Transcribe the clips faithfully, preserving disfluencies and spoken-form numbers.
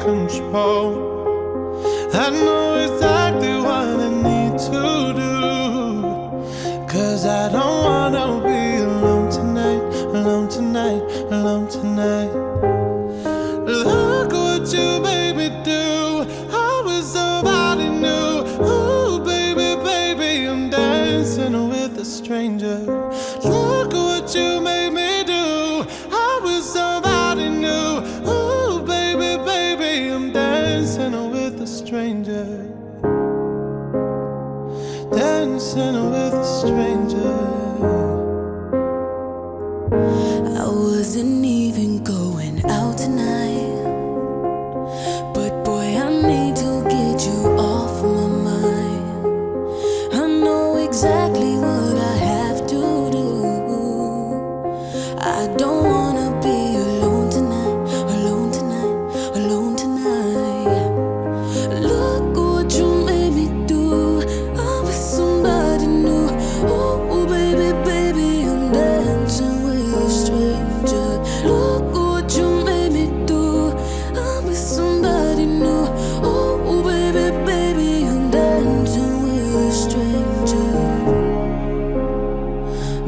control. I know exactly what I need to do. 'Cause I don't wanna be alone tonight, alone tonight, alone tonight. Look what you made me do. I was somebody new. Ooh, baby, baby, I'm dancing with a stranger. Look what you made me do. I was somebody new. Ooh, baby, baby, I'm dancing with a stranger. Dancing with a stranger. I wasn't even going out tonight, but boy, I need to get you off my mind. I know exactly what I have to do. I don't wanna be alone tonight, alone tonight, alone tonight. Look what you made me do. I'm with somebody new. Oh, baby, baby, I'm dancing with a stranger. Look what you made me do. I'm with somebody new. Oh, baby, baby, I'm dancing with a stranger.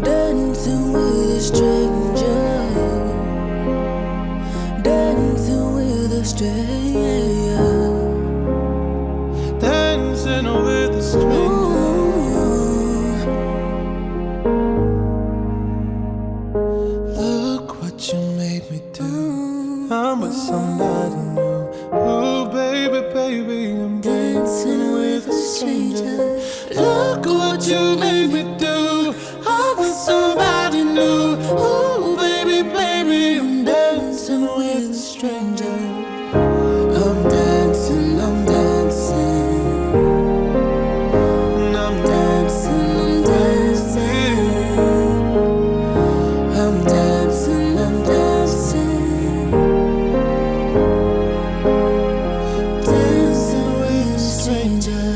Dancing with a stranger. Dancing with a stranger. Dancing with a stranger. Ooh. Look what you made me do. I'm with somebody new. Ooh, baby, baby, I'm dancing with a stranger. Look what you made me do. I'm with somebody new. Ooh, baby, baby, I'm dancing with a stranger. I'm dancing, I'm dancing. And I'm dancing, I'm dancing. I'm dancing, I'm dancing. Dancing with a stranger.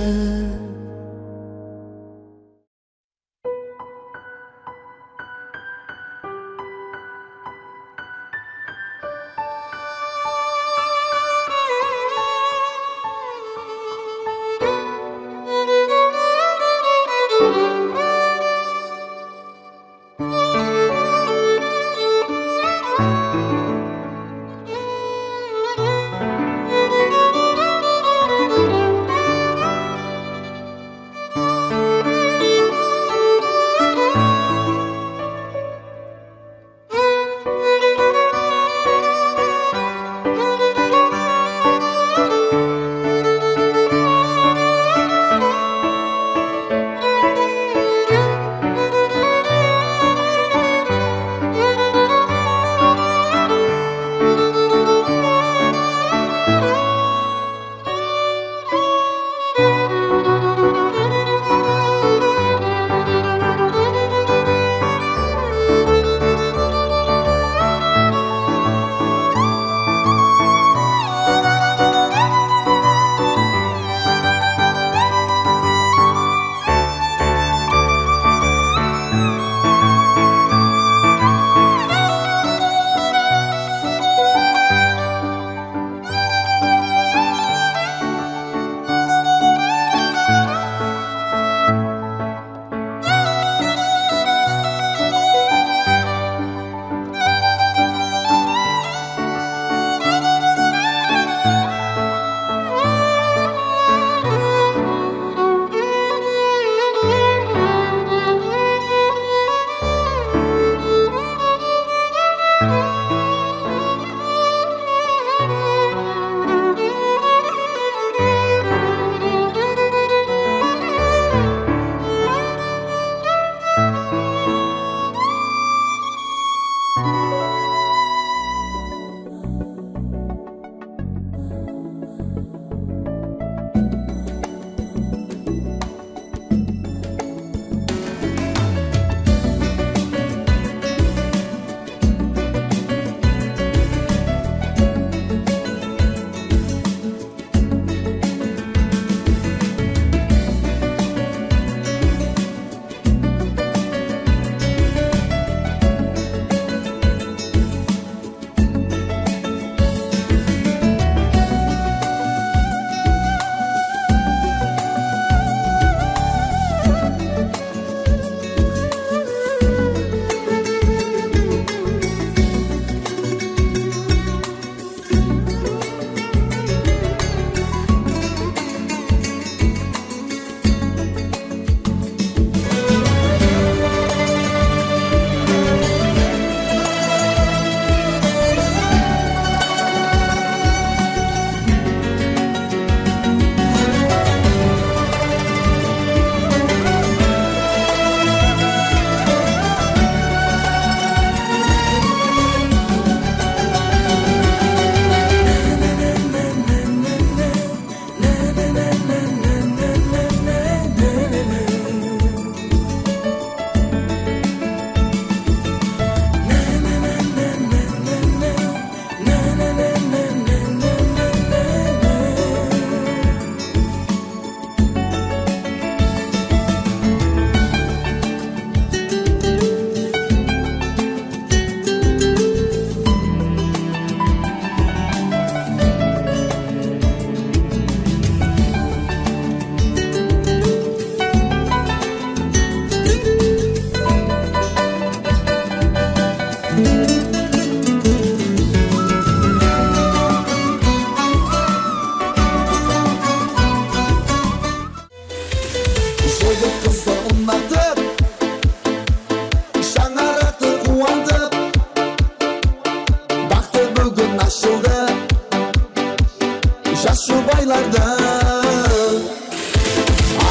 Jas jubaylardı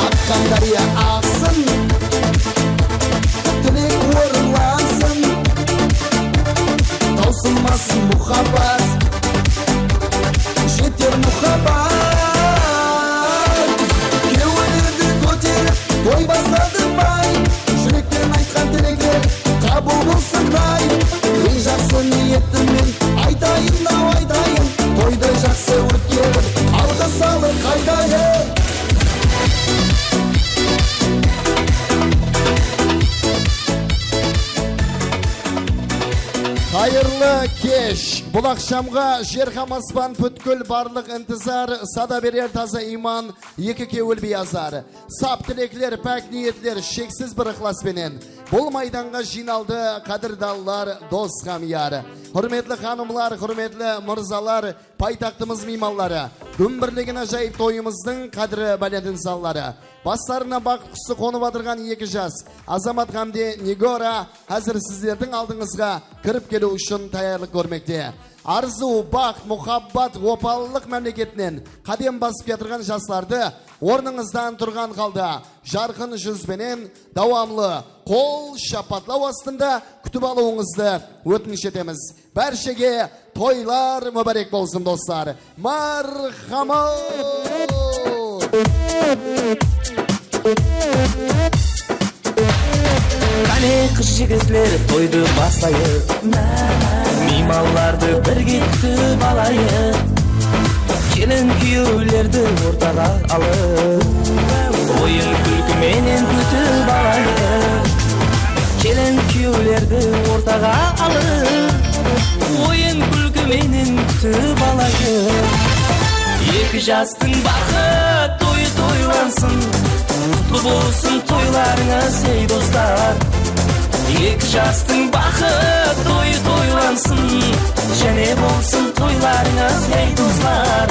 aqqan dárya aqsın, tilek orınlasın, tawsılmasın muhabbat, jeter muhabbat. Kewillerdi kóterip toy basladı may, júrekten aytqan tilekler qabıl bolsın, ray. Eń jaqsı niyetimmen aytayın-aw, aytayın, toydı jaqsı ótkerip, alǵa salıp qaytayın. Qayırlı kesh. Bul aqshamǵa jer hám aspan pútkil barlıq intizar, sada berer taza iyman, eki kewil biyazar. Sap tilekler, pák niyetler, sheksiz bir ıqlas penen bul maydanǵa jıynaldı qádirdanlar, dos hám yar. Húrmetli xanımlar, húrmetli mırzalar, paytaxtımız miymanları, dúmbirilegen ájayıp toyımızdıń qádiri bálent insanları, baslarına baxıt qusısı qonıp atırǵan eki jas, Azamat hám de Nigora, házir sizlerdiń aldıńızǵa kirip keliw ushın tayarlıq kórmekte. Arzıw, baxt, muhabbat, opalılıq mámleketinen qádem basıp kiyatırǵan jaslardı ornıńızdan turǵan halda, jarqın júz benen dawamlı qol shapatlaw astında kútip alıwıńızdı ótinish etemiz. Bárshege toylar múbárek bolsın, dostlar! Marhamat! Qáne, qız-jigitler, toydı baslayıq. Miymanlardı birge kútip alayıq. Kelin-kúyewlerdi ortaǵa alıp, oyın-kúlki menen kútip alayıq. Kelin-kúyewlerdi ortaǵa alıp, oyın-kúlki menen kútip alayıq. Eki jastıń baxıt toyı toylansın, qutlı bolsın toylarıńız, ey dostlar. Eki jastıń baxıt toyı toylansın, jáne bolsın toylarıńız, ey dostlar.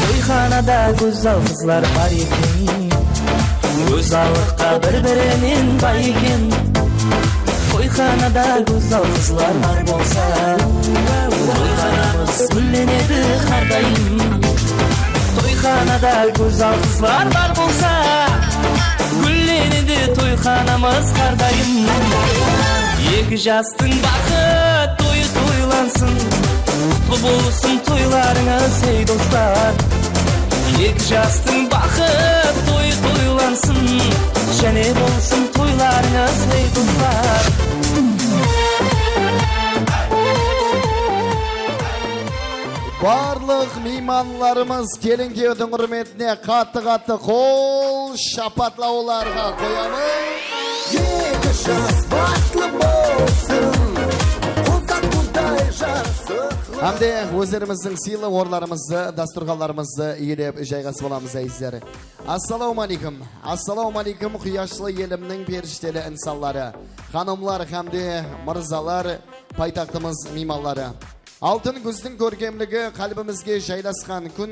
Toyxanada gózzal qızlar bar eken, gózzallıqqa bir-birinen bay eken. Toyxanada gózzal qızlar bar bolsa, toyxanamız gúllenedi hár dayım. Toyxanada gózzal qızlar bar bolsa, gúllenedi toyxanamız hár dayım. Eki jastıń baxıt toyı toylansın, qutlı bolsın toylarıńız, ey dostlar. Eki jastıń baxıt toyı toylansın, jáne bolsın toylarıńız, ey dostlar. Barlıq miymanlarımız, kelin-kúyewdiń húrmetine qattı-qattı qol shapatlawlarǵa qoyamız. Eki jas baxıtlı bolsın, qosaq qudday jaqsı. Hám de ózlerimizdiń sıylı orınlarımızdı, dasturxanlarımızdı iyelep jayǵasıp alamız, ázizler. Assalawma áleykum. Assalawma áleykum, quyashlı elimniń perishteli insanları, xanımlar hám de mırzalar, paytaxtımız miymanları. Altın gúzdiń kórkemligi qálbimizge jaylasqan kún,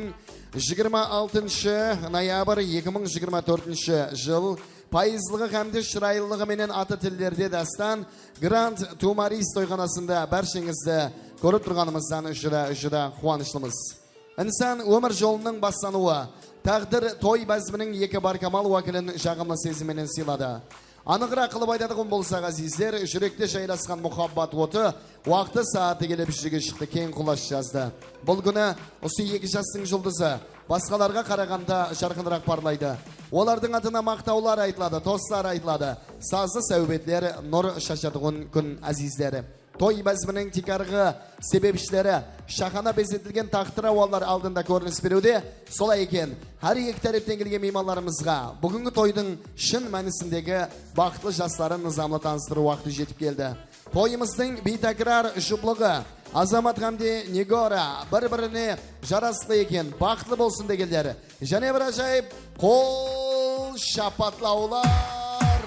jigirma altınshı noyabr eki mıń jigirma tórtinshi jıl. Payızlıǵı hám de shıraylılıǵı menen atı tillerde dástan Grand Tumaris toyxanasında bársheńizdi kórip turǵanımızdan júdá, júdá quwanıshlımız. Insan ómir jolınıń baslanıwı, táǵdir toy báziminiń eki barkamal wákilin jaǵımlı sezim menen sıyladı. Anıǵıraq qılıp aytatuǵın bolsaq, ázizler, júrekte jaylasqan muhabbat otı waqtı saatı kelip júzege shıqtı, keń qulash jazdı. Bul kúni usı eki jastıń juldızı basqalarǵa qaraǵanda jarqınıraq parlaydı. Olardıń atına maqtawlar aytıladı, toslar aytıladı, sazlı sáwbetler nur shashatuǵın kún, ázizler. Toy báziminiń tiykarǵı sebepshileri, shahana bezetilgen taxt-rawallar aldında kórinis beriwde. Solay eken, hár eki tárepten kelgen miymanlarımızǵa búgingi toydıń shın mánisindegi baxıtlı jasların nızamlı tanıstırıw waqtı jetip keldi. Toyımızdıń biytákirar jublıǵı Azamat hám de Nigora bir-birine jarasıqlı eken, baxıtlı bolsın degenler. Jáne bir ájayıp qol shapatlawlar,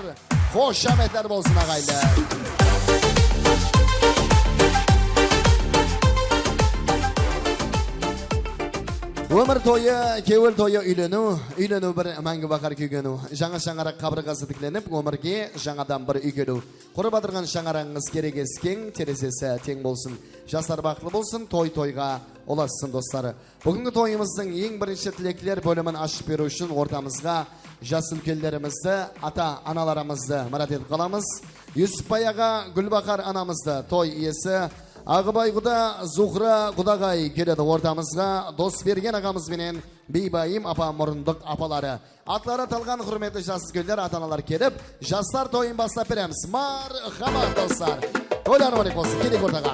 xoshametler bolsın, aǵayinler. Ómir toyı, kewil toyı, úyleniw, úyleniw bir máńgi baqar kúygeniw. Jańa shańaraq qabırǵası tiklenip, ómirge jańadan bir úy keliw. Qurıp atırǵan shańaraǵıńız keregi keń, terezesi teń bolsın. Jaslar baxıtlı bolsın, toy toyǵa ulassın, dostlar. Búgingi toyımızdıń eń birinshi tilekler bólimin ashıp beriw ushın ortamızǵa jas úlkenlerimizdi, ata-analarımızdı mirát etip qalamız. Yusupbay aǵa, Gúlbahar anamızdı, toy iyesi Aǵıbay quda, Zuhra qudaǵay keledi ortamızǵa, Dosbergen aǵamız benen Biybayım apa, murındıq apaları. Atları atalǵan húrmetli jas úlkenler, ata-analar kelip, jaslar toyın baslap beremiz. Marhamat, dostlar. Toylar múbarek bolsın. Keleyik ortaǵa.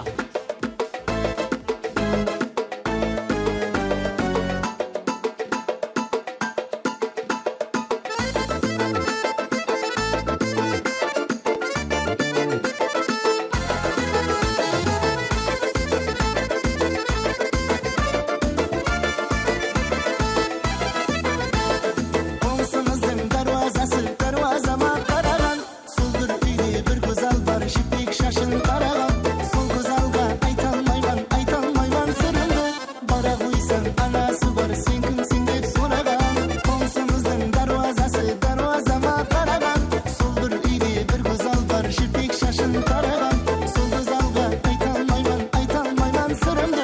Qońsımızdıń dárwazası dárwazama qaraǵan. Sol bir úyde bir gózzal bar, jipek shashın taraǵan. Sol gózzalǵa ayta almayman, ayta almayman sırımdı. Bara ǵoysań, anası bar, sen kimseń dep soraǵan. Qońsımızdıń dárwazası dárwazama qaraǵan. Sol bir úyde bir gózzal bar, jipek shashın taraǵan. Sol gózzalǵa ayta almayman, ayta almayman sırımdı.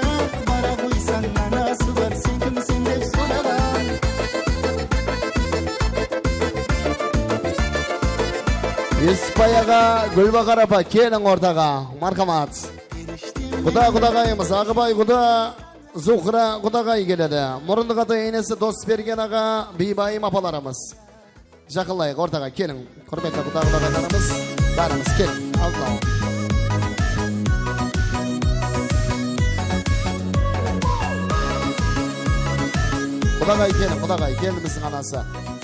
Bara ǵoysań, anası bar, sen kimseń dep soraǵan. Yusupbay aǵa, Gúlbahar apa, keliń ortaǵa. Marhamat. Quda qudaǵayımız, Aǵıbay quda, Zuhra qudaǵay keledi. Murındıq ata enesi Dosbergen aǵa, Biybayım apalarımız. Jaqınlayıq ortaǵa, keliń. Húrmetli quda qudaǵaylarımız, bárimiz keliń. Aldın alıń. Qudaǵay keliń, qudaǵay, kelinimizdiń anası.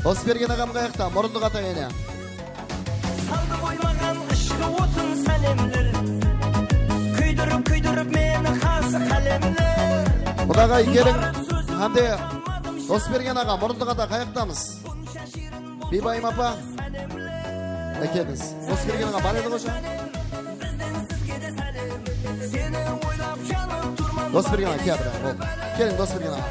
Dosbergen aǵam qayaqta, murındıq ata ene. Saldı qoymaǵan ıshqı otın sálemler. Kúydirip, kúydirip meni qası qálemler. Qudaǵay keliń. Hám de Dosbergen aǵa, murındıq ata, qayaqtamız? Biybayım apa. Mine, kelińiz. Dosbergen aǵa bar edi ǵoy. Dosbergen aǵa, kel, bir, ol. Keliń, Dosbergen aǵa.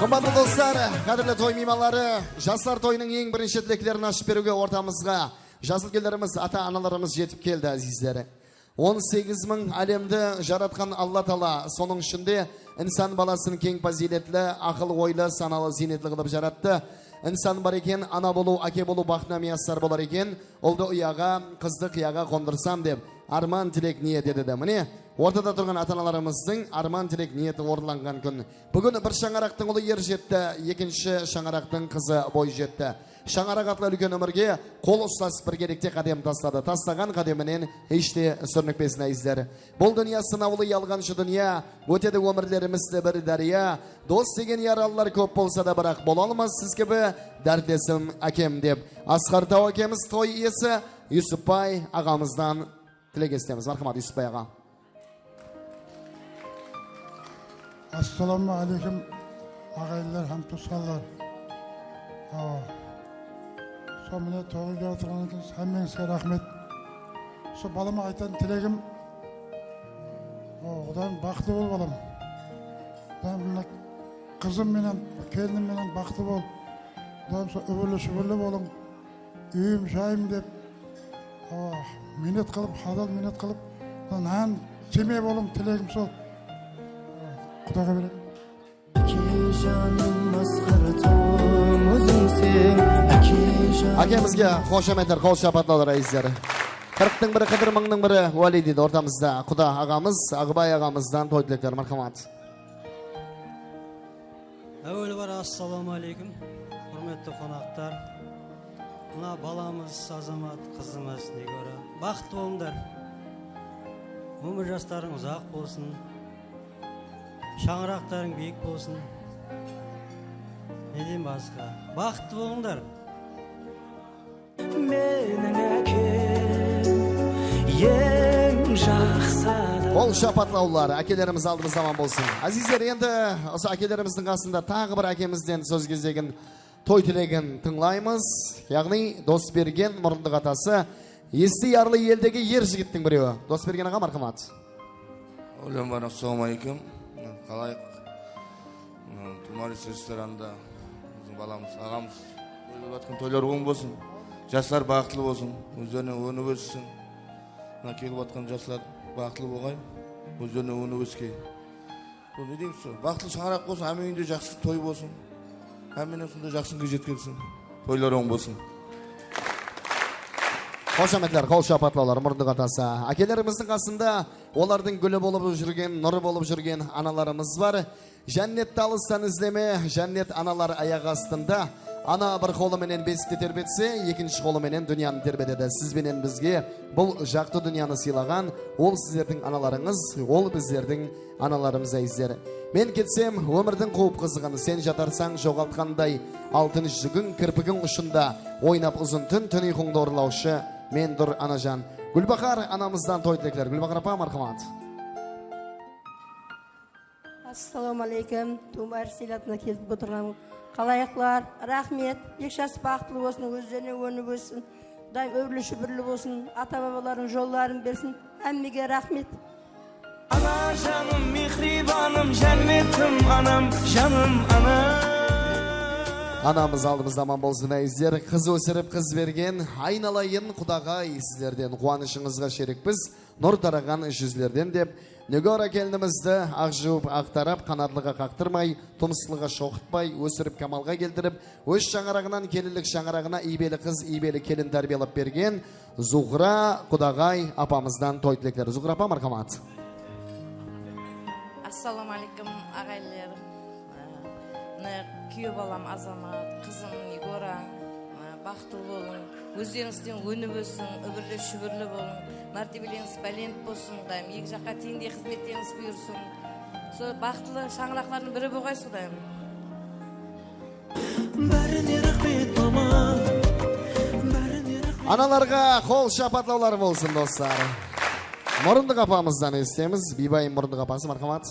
Qımbatlı dostlar, qádirli toy miymanları, jaslar toyınıń eń birinshi tileklerin ashıp beriwge ortamızǵa jas úlkenlerimiz, ata-analarımız jetip keldi, ázizler. On segiz mıń álemdi jaratqan Alla taala, sonıń ishinde insan balasın keń pazıyletli, aqıl-oylı, sanalı, ziynetli qılıp jarattı. Insan bar eken, ana bolıw, áke bolıw baxtına miyassar bolar eken, uldı uyaǵa, qızdı qıyaǵa qondırsam dep, árman, tilek, niyet etedi. Mine, ortada turǵan ata-analarımızdıń árman, tilek, niyeti orınlanǵan kún. Búgin bir shańaraqtıń ulı er jetti, ekinshi shańaraqtıń qızı boy jetti. Shańaraq atlı úlken ómirge qol uslasıp birgelikte qádem tasladı. Taslaǵan qádeminen hesh te súrnikpesin, ázizler. Bul dúnya sınawlı, yalǵanshı dúnya, ótedi ómirlerimiz de bir dárya. Dos degen yaralılar kóp bolsa da, biraq bola almaz siz kibi dártlesim ákem, dep Asqar Taw ákemiz toy iyesi Yusupbay aǵamızdan tilek esitemiz. Marhamat, Yusupbay aǵa. Assalawma áleykum, aǵayinler hám tuwısqanlar. Awa. Sol mine toyǵa kelip otırǵan ekens, hámmeńizge raxmet. Sol balama aytatuǵın tilegim, o, Qudayım, baxıtlı bol, balam. Qudayım, mına qızım menen, kelinim menen baxıtlı bol. Qudayım, sol úbirli-shúbirli bolıń. Úyim, jayım dep, a, miynet qılıp, hadal miynet qılıp, nan jemey bolıń, tilegim sol. Qudaǵa beremen. Áke janım, Asqar Tawım, ózińseń, áke janım. Ákemizge xoshametler, qol shapatlawlar, ázizler. Qırıqtıń biri, qıdır mıńnıń biri, Wáli deydi ortamızda. Quda aǵamız, Aǵıbay aǵamızdan toy tilekler, marhamat. Áwel bar, assalawma áleykum, húrmetli qonaqtar. Mına balamız Azamat, qızımız Nigora. Baxıtlı bolıńlar. Ómir jaslarıń uzaq bolsın. Shańaraqtarıń biyik bolsın. Neden basqa? Baxıtlı bolıńlar. Meniń ákem eń jaqsı adam. Qol shapatlawlar, ákelerimiz aldımızda aman bolsın. Ázizler, endi usı ákelerimizdiń qasında taǵı bir ákemizden sóz gezegin, toy tilegin tıńlaymız. Yaǵnıy Dosbergen murındıq atası, Esti Yarlı eldegi er jigittiń birewi. Dosbergen aǵa, marhamat. Áwlen bar, assalamu aleykum. Qalayıq? Tumaris restoranında biziń balamız, aǵamız toyıp atqan toylar oń bolsın. Jaslar baxıtlı bolsın, ózlerine ónip óssin. Mına kelip atqan jaslar baxıtlı bolǵay, ózlerine ónip óskey. Bul ne deymiz, sol baxıtlı shańaraq bolsın, hámme úyinde jaqsı toy bolsın. Hámmene usınday jaqsı kúnge jetkersin. Toylar oń bolsın. Xoshametler, qol shapatlawlar, murındıń atası. Ákelerimizdiń qasında olardıń gúli bolıp júrgen, nurı bolıp júrgen analarımız bar. Jánnetti alıstan izleme, jánnet analar ayaq astında. Ana bir qolı menen besikti terbetse, ekinshi qolı menen dúnyanı terbetedi. Siz benen bizge bul jaqtı dúnyanı sıylaǵan, ol sizlerdiń analarıńız, ol bizlerdiń analarımız, ázizler. Men ketsem, ómirdiń quwıp qızıǵın, sen jatarsań joǵaltqanday altın júzigiń kirpigiń ushında, oynap uzın tún, tún uyqıńdı urlawshı mendur, anajan. Gúlbahar anamızdan toy tilekler. Gúlbahar apa, marhamat. Assalawma aleykum. Tuwma Erselatına kelip otırǵan qalayıqlar. Raxmet. Eki jas baxıtlı bolsın, ózlerine ónip óssin. Qudayım úrli-shúbirli bolsın. Ata-babalardıń jolların bersin. Hámmege raxmet. Ana janım, mehribanım, jánnetim anam, janım ana. Anamız aldımızda aman bolsın, ázizler. Qız ósirip, qız bergen, aynalayın qudaǵay sizlerden. Quwanıshıńızǵa sherikpiz, nur taraǵan júzlerden, dep Nigora kelinimizdi aq juwıp, aq tarap, qanatlıǵa qaqtırmay, tumsıqlıǵa shoqıtpay, ósirip, kamalǵa keltirip, óz shańaraǵınan kelinlik shańaraǵına iybeli qız, iybeli kelin tárbiyalap bergen Zuhra qudaǵay apamızdan toy tilekleri. Zuhra apa, marhamat. Assalawma aleykum, aǵayinler. Mına kúyew balam Azamat, qızım Nigora, mına baxıtlı bolıń, ózlerińizden ónip ósiń, úbirli-shúbirli bolıń, mártebelerińiz bálent bolsın, Qudayım eki jaqqa teńdey xızmetterińiz buyırsın. Sol baxıtlı shańaraqlardıń biri bolǵaysız, Qudayım. Bárine raxmet, mama. Bárine raxmet. Analarǵa qol shapatlawlar bolsın, doslar. Murındıq apamızdan esitemiz. Biybayım Murındıq apası, marhamat.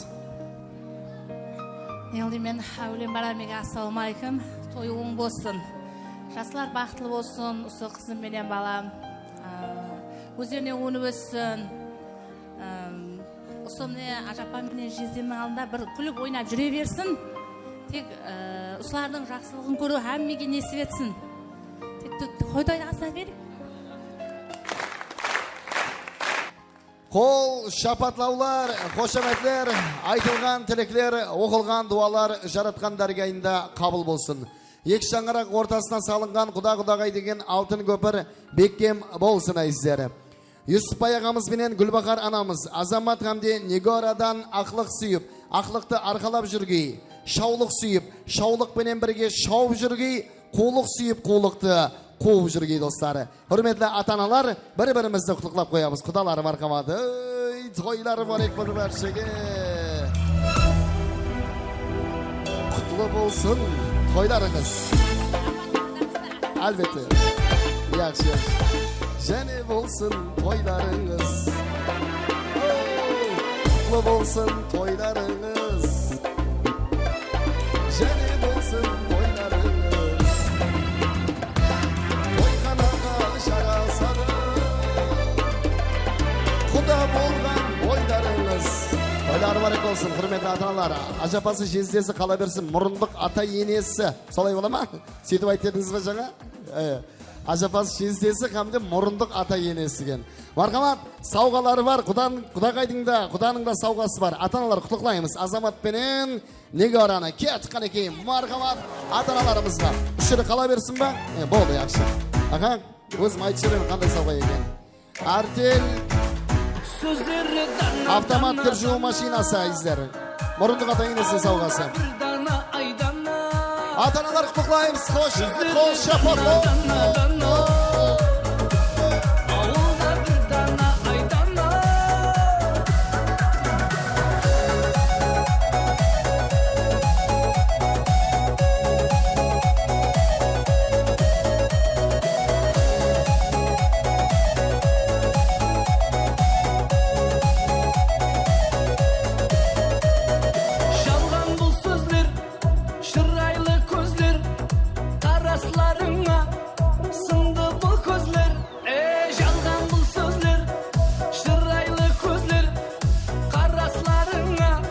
Endi men áwlen baramege, assalawma aleykum. Toy oń bolsın. Jaslar baxıtlı bolsın, usı qızım menen balam. Aa, ózlerine ónip óssin. Am, usı mine, ájapam menen jezdemniń aldında bir kúlip oynap júre bersin. Tek, e, usılardıń jaqsılıǵın kóriw hámmege nesip etsin. Tek to-, toy toydı asıra bereyik. Qol shapatlawlar, xoshametler, aytılǵan tilekler, oqılǵan duwalar Jaratqan dárgayında qabıl bolsın. Eki shańaraq ortasına salınǵan quda-qudaǵay degen altın kópir bekkem bolsın, ázizler. Yusupbay aǵamız benen Gúlbahar anamız, Azamat hámde Nigoradan aqlıq súyip, aqlıqtı arqalap júrgey, shawlıq súyip, shawlıq penen birge shawıp júrgey, quwlıq súyip, quwlıqtı quwıp júrgey, doslar. Húrmetli ata-analar, bir-birimizdi qutlıqlap qoyamız. Qudalar marhamat. Ey, toylar múbarek bolsın bárshege. Qutlı bolsın toylarıńız. Álbette. Yaqshı, yaqshı. Jáne bolsın toylarıńız. Qutlı bolsın toylarıńız. Jáne bolsın toylarıńız. Toyxanaǵa jarasadı quda bolǵan boylarıńız. Toylar múbarek bolsın, húrmetli ata-analar. Ájapası, jezdesi qala bersin, Murındıq ata-enesi. Solay bola ma? Sóytip ayt dedińiz be jańa? E, ájapası jezdesi hám de Murındıq ata-enesi eken. Marhamat, sawǵaları bar, qudan-, qudaǵaydıń da, qudanıń da sawǵası bar. Ata-analar, qutlıqlaymız Azamat penen Nigoranı. Kettik qánekey, marhamat ata-analarımızǵa. Úsh jerde qala bersin ba? E, boldı, yaqshı. Aha, ózim aytıp jiberemen qanday sawǵa eken. Artel avtomat kir juwıw mashinası, ázizler. Murındıq ata-enesi sawǵası. Ata-analar, qutlıqlaymız. Xosh, qol shapaqlar. Jalǵan bul sózler, shıraylı kózler, qaraslarıńa sındı.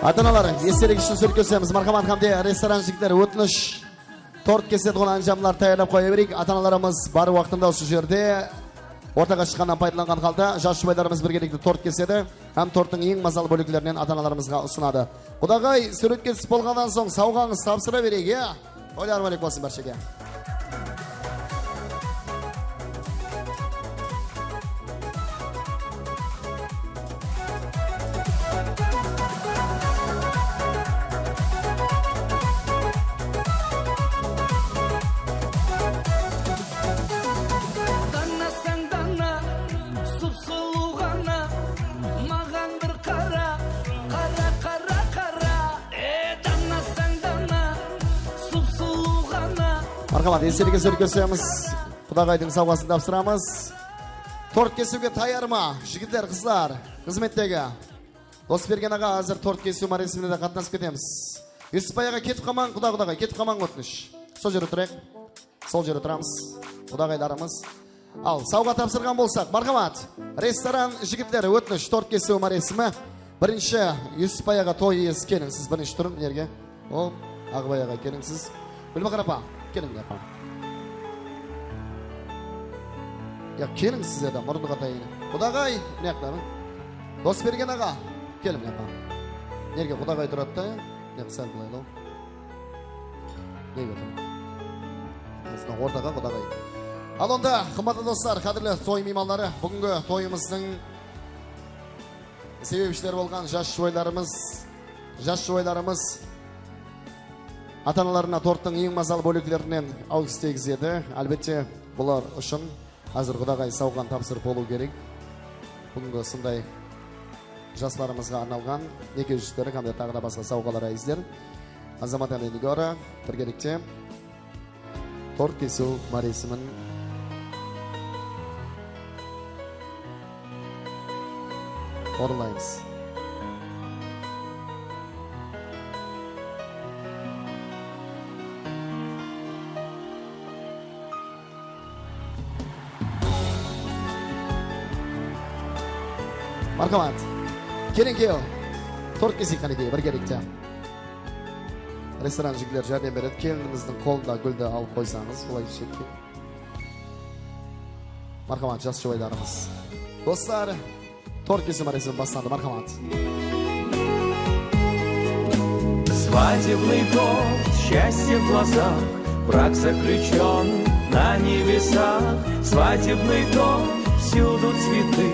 Ata-analar, estelik ushın súwretke túsemiz. Marhamat, hám de restoran jigitleri, ótinish. Tort kesetuǵın ánjamlar tayarlap qoya bereyik. Ata-analarımız bar waqtında usı jerde ortaǵa shıqqannan paydalanǵan halda jas jubaylarımız birgelikte tort kesedi hám torttıń eń mazalı bóleklerin ata-analarımızǵa usınadı. Qudaǵay, súwretke túsip bolǵannan soń sawǵańızdı tapsıra bereyik, ya? Toylarım bálek bolsın bárshege. Danasań dana, sup-sulıw ǵana, maǵan bir qara, qara, qara, qara. E, danasań dana, sup-sulıw ǵana. Marhamat, estelikke súwretke túsemiz. Qudaǵaydıń sawǵasın tapsıramız. Tort kesiwge tayar ma, jigitler, qızlar? Xızmettegi Dosbergen aǵa házir tort kesiw máresimine de qatnasıp ketemiz. Yusupbay aǵa, ketip qalmań, quda-qudaǵay, ketip qalmań, ótinish. Sol jerde turayıq. Sol jerde turamız, qudaǵaylarımız. Al, sawǵa tapsırǵan bolsaq, marhamat. Restoran jigitleri, ótinish, tort kesiw máresimi. Birinshi Yusupbay aǵa, toy iyesi, keliń siz birinshi turıń, nerge? O, Aǵbay aǵa, keliń siz. Gúlbahar apa, keliń, mına jaqqa. Ya, keliń siz, ya da murındı qatayın. Qudaǵay, mına jaqta. Dosbergen aǵa, keliń, mına jaqqa. Nerge qudaǵay turadı da, mına jaqqa sál bılaylaw. Ne berdim? Bizdiń ortaǵa qudaǵay. Al onda, qımbatlı doslar, qádirli toy miymanları, búgingi toyımızdıń sebepshileri bolǵan jas jubaylarımız, jas jubaylarımız ata-analarına torttıń eń mazalı bóleklerinen alǵıs tiygizedi. Álbette, bular ushın házir qudaǵay sawǵanı tapsırıp bolıw kerek. Búgingi usınday jaslarımızǵa arnalǵan neke júzikleri hám de taǵı da basqa sawǵalar, ázizler. Azamat hám de Nigora birgelikte tort kesiw máresimin orınlaymız. Marhamat. Keliń, keliń. Tort keseyik qánekey, birgelikte. Restoran jigitler járdem beredi. Kelinimizdiń qolında gúldi alıp qoysańız, bılay shette. Marhamat, jas jubaylarımız. Doslar, tort kesiw márasimi baslandı, marhamat. Свадебный торт, счастье в глазах, брак заключён на небесах. Свадебный торт, всюду цветы,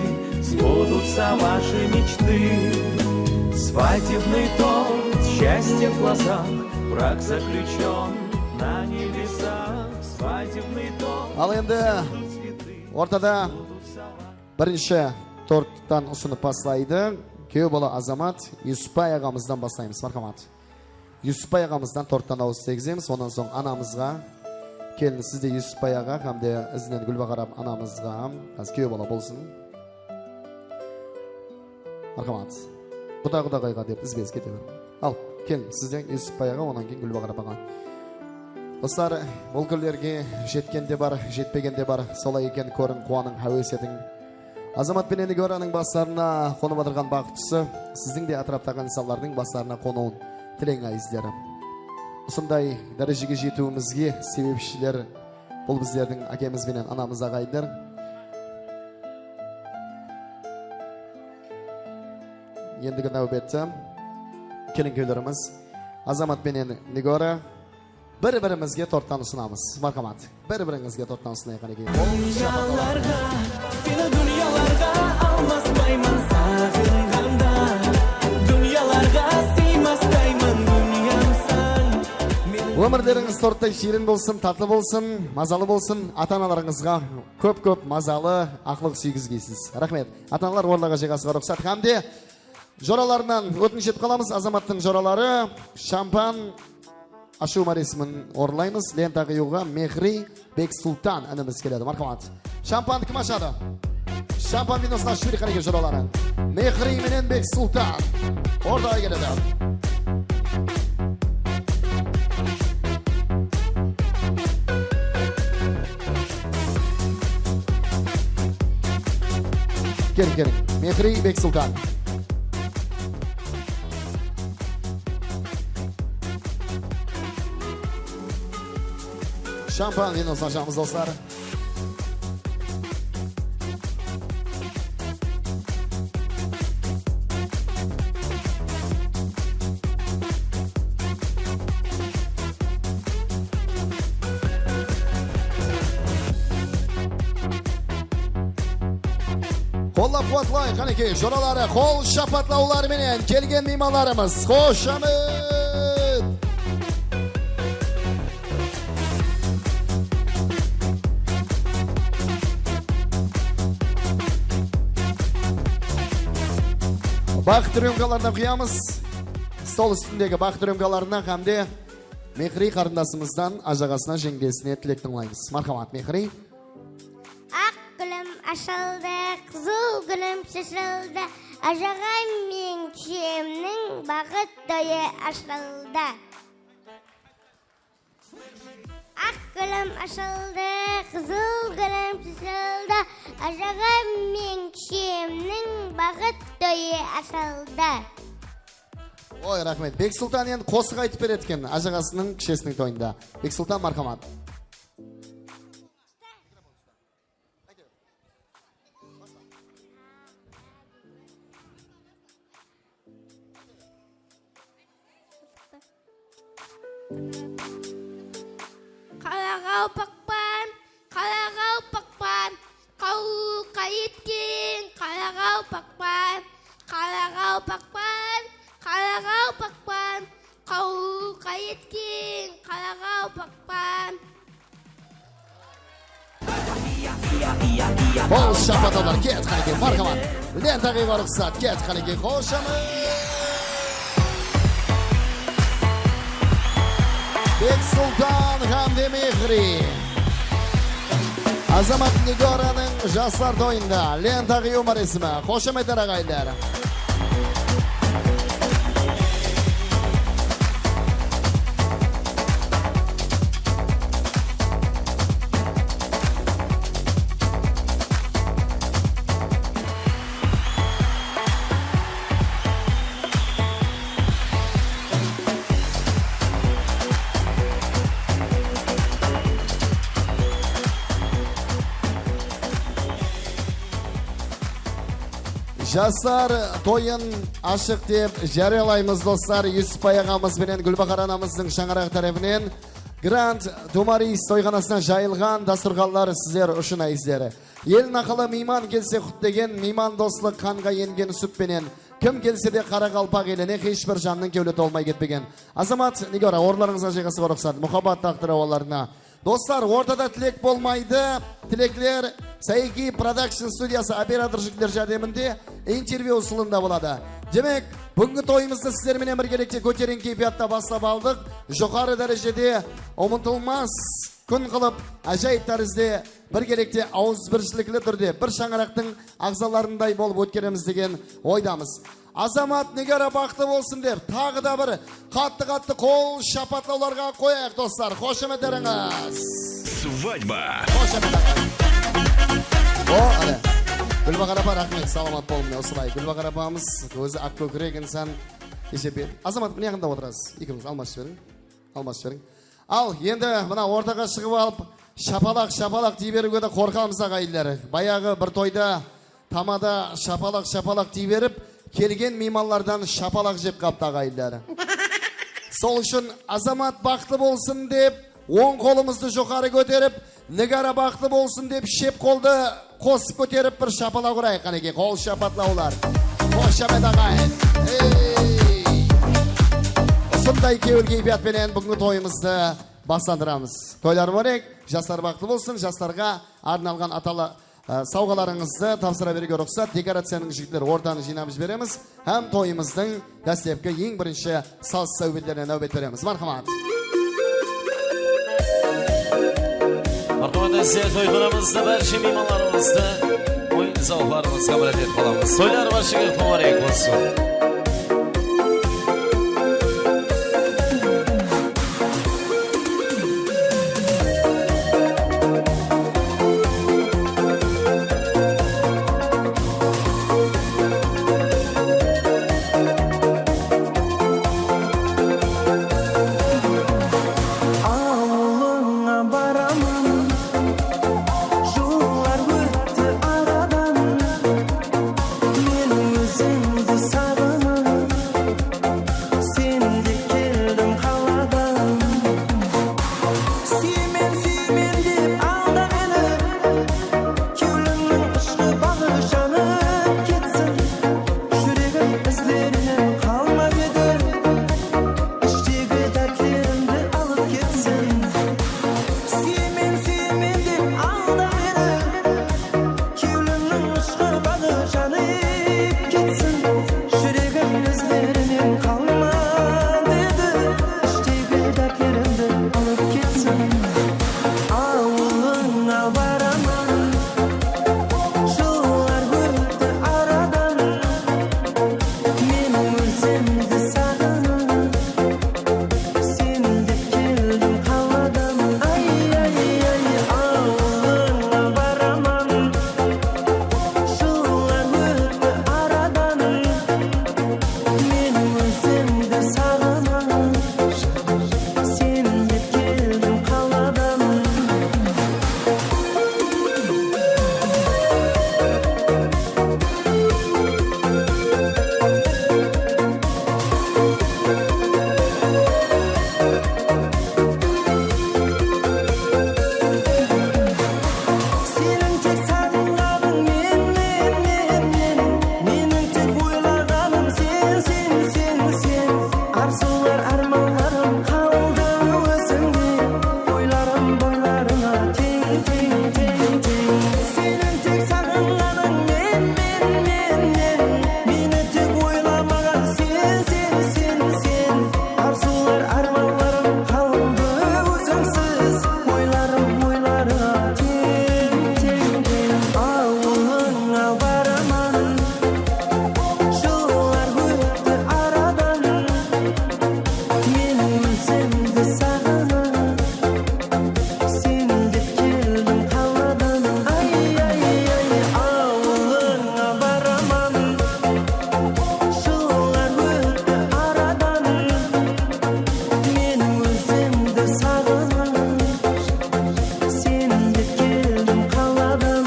сбудутся ваши мечты. Свадебный торт, счастье в глазах, брак заключён на небесах. Свадебный торт, Al endi всюду цветы, ortada сбудутся ваши Birinshi torttan usınıp baslaydı. Kúyew bala Azamat, Yusupbay aǵamızdan baslaymız. Marhamat. Yusupbay aǵamızdan torttan awız tiygizemiz. Onnan soń anamızǵa, kelin, siz de Yusupbay aǵa hám de izinen Gúlbahar ap-, anamızǵa. Házir kúyew bala bolsın. Marhamat. Quda-qudaǵayǵa dep izbe-iz kete ber. Al, keliń, sizden Yusupbay aǵa, onnan keyin Gúlbahar apaǵa. Doslar, bul kúnlerge jetken de bar, jetpegen de bar. Solay eken, kóriń, quwanıń, háwes etiń. Azamat penen Nigoranıń baslarına qonıp atırǵan baxıt qusı sizdiń de átiraptaǵı insanlardıń baslarına qonıwın tileń, ázizlerim. Usınday dárejege jetiwimizge sebepshiler bul bizlerdiń ákemiz benen anamız, aǵayinler. Endigi náwbette kelin-kúyewlerimiz Azamat penen Nigora bir-birimizge torttan usınamız. Marhamat, bir-birińizge torttan usınayıq, qánekey. Dúnyalarǵa, seni dúnyalarǵa almaspayman saǵınǵanda. Dúnyalarǵa sıymastayman, dúnyamsań. Ómirlerińiz torttay shiyrin bolsın, tatlı bolsın, mazalı bolsın. Ata-analarıńızǵa kóp-kóp mazalı aqlıq súygizgeysiz. Raxmet. Ata-analar, orınlarǵa jayǵasıwǵa ruxsat. Hám de joralarınan ótinish etip qalamız, Azamattıń joraları shampan ashıw máresimin orınlaymız. Lenta qıyıwǵa Mehri Beksultan inimiz keledi. Marhamat. Shampandı kim ashadı? Shampan vinosın ashıp bereyik, qánekey, joraları. Mehri menen Beksultan ortaǵa keledi. Keliń, keliń. Mehri Beksultan. Shampan vinosı ashamiz, dostlar. Qollap-quwatlayıq, qánekey, joraları, qol shapatlawlar menen kelgen miymanlarımız. Xoshamet! Baxıt ryonkalarin qıyamız. Stol ústindegi baxıt ryonkalarin hám de Mehriy qarındasımızdan ájaǵasına, jeńdesine tilek tıńlaymız. Marhamat, Mehriy. Aq gúlim ashıldı, qızıl gúlim shashıldı, ájaǵam menen kúshemniń baxıt toyı ashıldı. Aq gúlim ashıldı, qızıl gúlim shashıldı, ájaǵam menen kúshemniń baxıt toyı ashıldı. Oy, raxmet. Beksultan endi qosıq aytıp beredi eken ájaǵasınıń kúshesiniń toyında. Beksultan, marhamat. Qaraqalpaqpan, qaraqalpaqpan, qawılqa etken qaraqalpaqpan, qaraqalpaqpan, qaraqalpaqpan, qawılqa etken qaraqalpaqpan. Qol shapatlawlar, ket, qánekey, marhamat. Lenta qıyıwǵa ruxsat, ket, qánekey, xoshamet. Beksultan hám de Mehriy. Azamat Nigoranıń jaslar toyında lenta qıyıw márasimi. Xoshametler, aǵayinler. Jaslar toyın ashıq dep járiyalaymız, dostlar. Yusupbay aǵamız benen Gúlbahar anamızdıń shańaraǵı tárepinen Grand Dumaris toyxanasına jayılǵan dasturxanlar sizler ushın, ázizler. El naqılı miyman kelse qut degen, miyman doslıq qanǵa engen sút penen. Kim kelse de qaraqalpaq eline, hesh bir jannıń kewli tolmay ketpegen. Azamat, Nigora, orınlarıńızǵa jayǵasıwǵa ruxsat. Muhabbat taxtı rawanlarına. Dostlar, ortada tilek bolmaydı. Tilekler Saiki Production studiyası operator jigitler járdeminde intervyu usılında boladı. Demek, búgingi toyımızdı sizler menen birgelikte kóteriń keypiyatta baslap aldıq. Joqarı dárejede umıtılmas kún qılıp, ájayıp tárizde birgelikte awızbirshilikli túrde bir shańaraqtıń aǵzalarınday bolıp ótkenimiz degen oydamız. Azamat, Nigora baxıtlı bolsın dep, taǵı da bir qattı-qattı qol shapatlawlarǵa qoyayıq, dostlar. Xoshametlerińiz. Svadьба. Xoshamet, aǵay. O, áne. Gúlbahar apa, raxmet, salamat bolıń, mine, usılay. Gúlbahar apamız ózi aq kókirek insan. Keshe be-, Azamat, mına jaǵında otırasız. Ekewińiz almasıp jiberiń. Almasıp jiberiń. Al, endi mına ortaǵa shıǵıp alıp, shapalaq, shapalaq dey beriwge de qorqamız, aǵayinler. Bayaǵı bir toyda tamada shapalaq, shapalaq dey berip, kelgen miymanlardan shapalaq jep qaptı, aǵayinler. Sol ushın Azamat baxıtlı bolsın dep, oń qolımızdı joqarı kóterip, Nigora baxıtlı bolsın dep, shep qoldı qosıp kóterip bir shapalaq urayıq, qánekey, qol shapatlawlar. Xoshamet, aǵay. Ey! Usınday kewil keypiyat penen búgingi toyımızdı baslandıramız. Toylar múbarek, jaslar baxıtlı bolsın, jaslarǵa arnalǵan atalı, e, sawǵalarıńızdı tapsıra beriwge ruxsat. Dekoraciyanıń jigitleri ortanı jıynap jiberemiz. Hám toyımızdıń dáslepki eń birinshi saz sáwbetlerine náwbet beremiz. Marhamat. Marhamat, ázizler, toyxanamızda bárshe miymanlarımızdı oyın-zawıqlarımızǵa mirát etip qalamız. Toylar bárshege múbárek bolsın. Awılıńa bara Endi saǵınıp, sen dep keldim qaladan. Ay, ay, ay, awılıńa baraman. Jıllar ótti aradan. Men ózimdi saǵınıp, sen dep keldim qaladan. Seniń tek saǵınǵanıń men, men, men, men. Meniń tek oylaǵanım sen, sen, sen, sen. Arzıwlar, ármanlarım qaldı ózińde. Oylarım boylarıńa teń, teń, teń, teń. Seniń tek saǵınǵanıń men, men, men, men. Meni tek oylamaǵan sen, sen, sen, sen. Arzıwlar, ármanlarım qaldı ózińsiz. Oylarım oylarıńa teń, teń, teń. Awılıńa baraman. Jıllar ótti aradan. Men ózimdi saǵınıp, sen dep keldim qaladan. Ay, ay, ay, awılıńa baraman. Jıllar ótti aradan. Men ózimdi saǵınıp, sen dep keldim qaladan.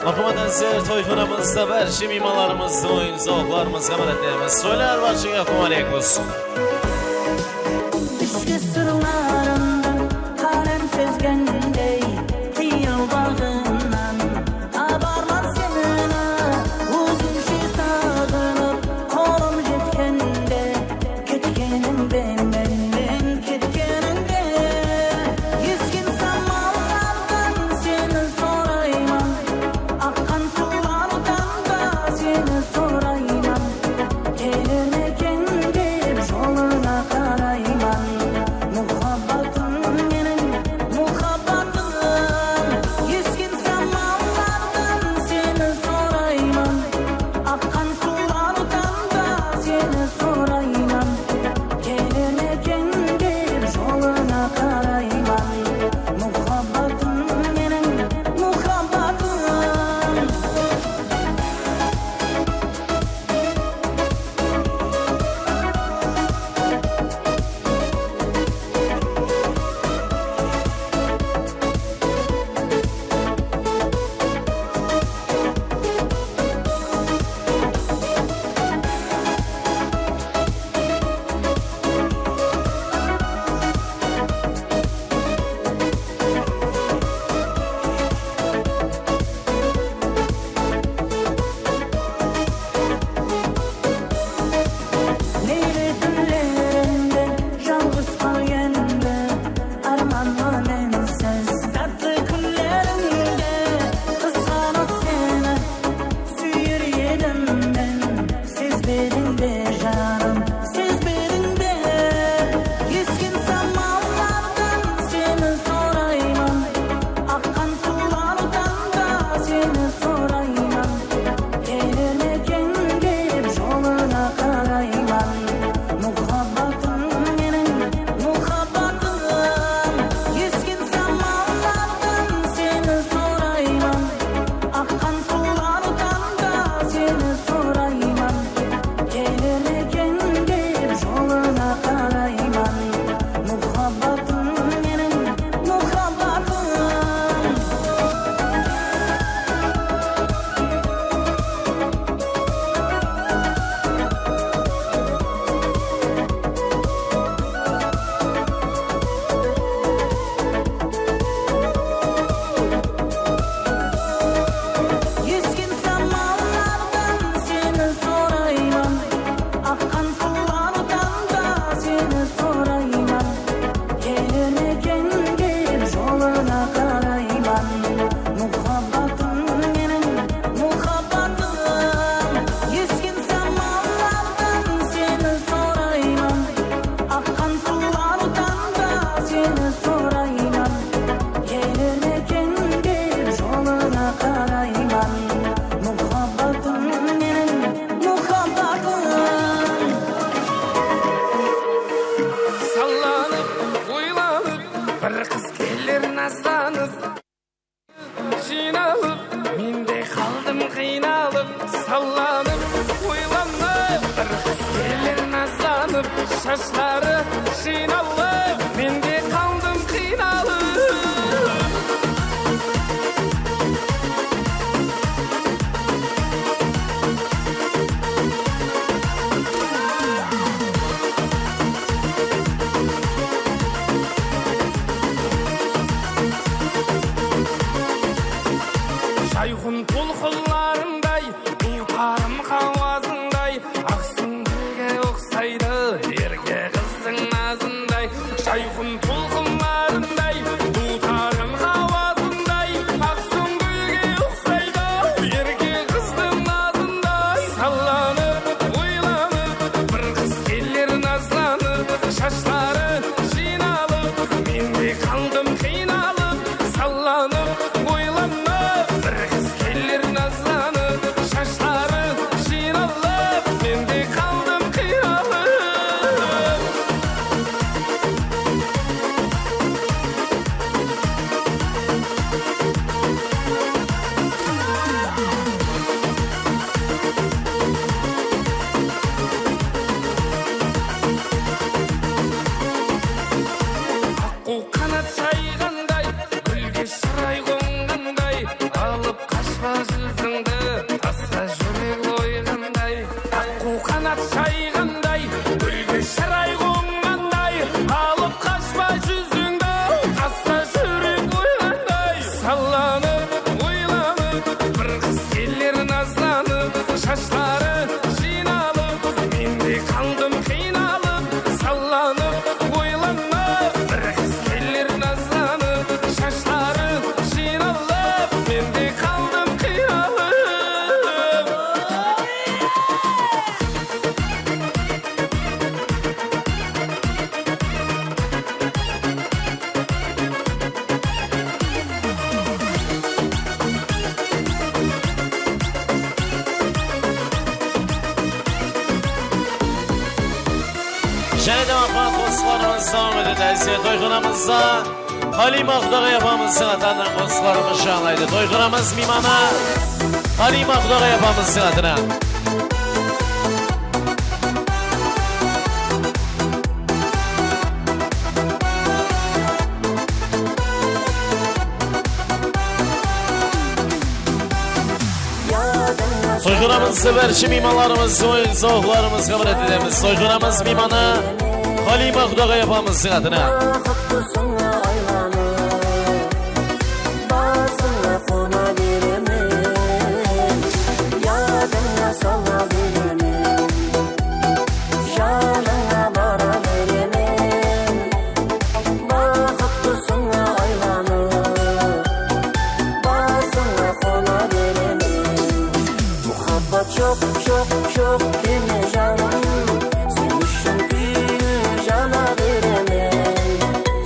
Marhamat, házir toyxonamızda bárshe miymanlarımızdı, oyın-zawıqlarımızǵa minnet beremiz. Soylar barshege quvonıqlı bolsın. Ishki sırlarımdı qálem sezgendey, qıyal baǵınan aparman seni ózimshe saǵınıp, qolım jetkende, ketkenińde, mennen ketkenińde. Esken samallardan seni sorayman, aqqan suwlardan da seni sorayman. Kelermeken dep jol Sorayman, keler meken dep jolına qarayman. Muhabbatım meniń, muhabbatım. Sallanıp, oylanıp, bir qız keler nazlanıp. Jıynalıp, men de qaldım qıynalıp, sallanıp, oylanıp, bir qız keler nazlanıp, shashları jıynalıp, men de qaldım qıynalıp. Jayqun tolqınlarınday, duwtarım hawazınday, aq súńgilge uqsaydı, erke qızdıń nazınday. Jayqun tolqınlarınday, duwtarım hawazınday, aq súńgilge uqsaydı, erke qızdıń nazınday. Sallanıp, oylanıp, bir qız keler nazlanıp, shashları jıynalıp, men de qaldım qıynalıp, sallanıp, oylanıp, bir qız keler nazlanıp, shashları jıynalıp, men de qaldım qıynalıp. Aqqu qanat jayǵanday, gúlge shıray qonǵanday, alıp qashpa júzińdi, tasqa júrek oyǵanday. Aqqu qanat jayǵanday, gúlge shıray qonǵanday, alıp qashpa júzińdi, tasqa júrek oyǵanday. Sallanıp, oylanıp, bir qız keler nazlanıp, shashları jıynalıp, men de qaldım qıynalıp, sallanıp, oylanıp, bir qız keler nazlanıp, shashları jıynalıp, men de qaldım qıynalıp. Jáne de maqpal qosıqlarımız dawam etedi. Áziz toyxanamızda Halima Qudaǵay apamızdıń ata-anan qosıqlarımız janlaydı. Toyxanamız miymanı Halima Qudaǵay apamızdıń atınan. Toyxanamızda bárshi miymanlarımızdı oyın-sawıqlarımızǵa minnet etemiz. Toyxanamız miymanı Halima Qudaǵay apamızdıń atınan. Baxıt qusıńa aylanıp, basıńa qona beremen, yadıńa sala beremen, janıńa bara beremen. Baxıt qusıńa aylanıp, basıńa qona beremen. Muhabbat joq, joq, joq deme janım, sen ushın kúyip jana beremen.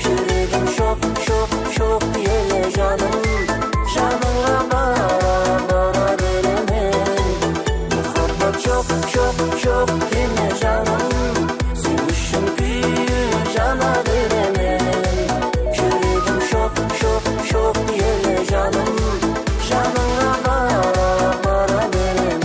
Júregim shoq, shoq, shoq ele janım, janıńa bara, bara beremen. Muhabbat joq, joq, joq deme janım, sen ushın kúyip jana beremen. Júregim shoq, shoq, shoq ele janım, janıńa bara, bara beremen.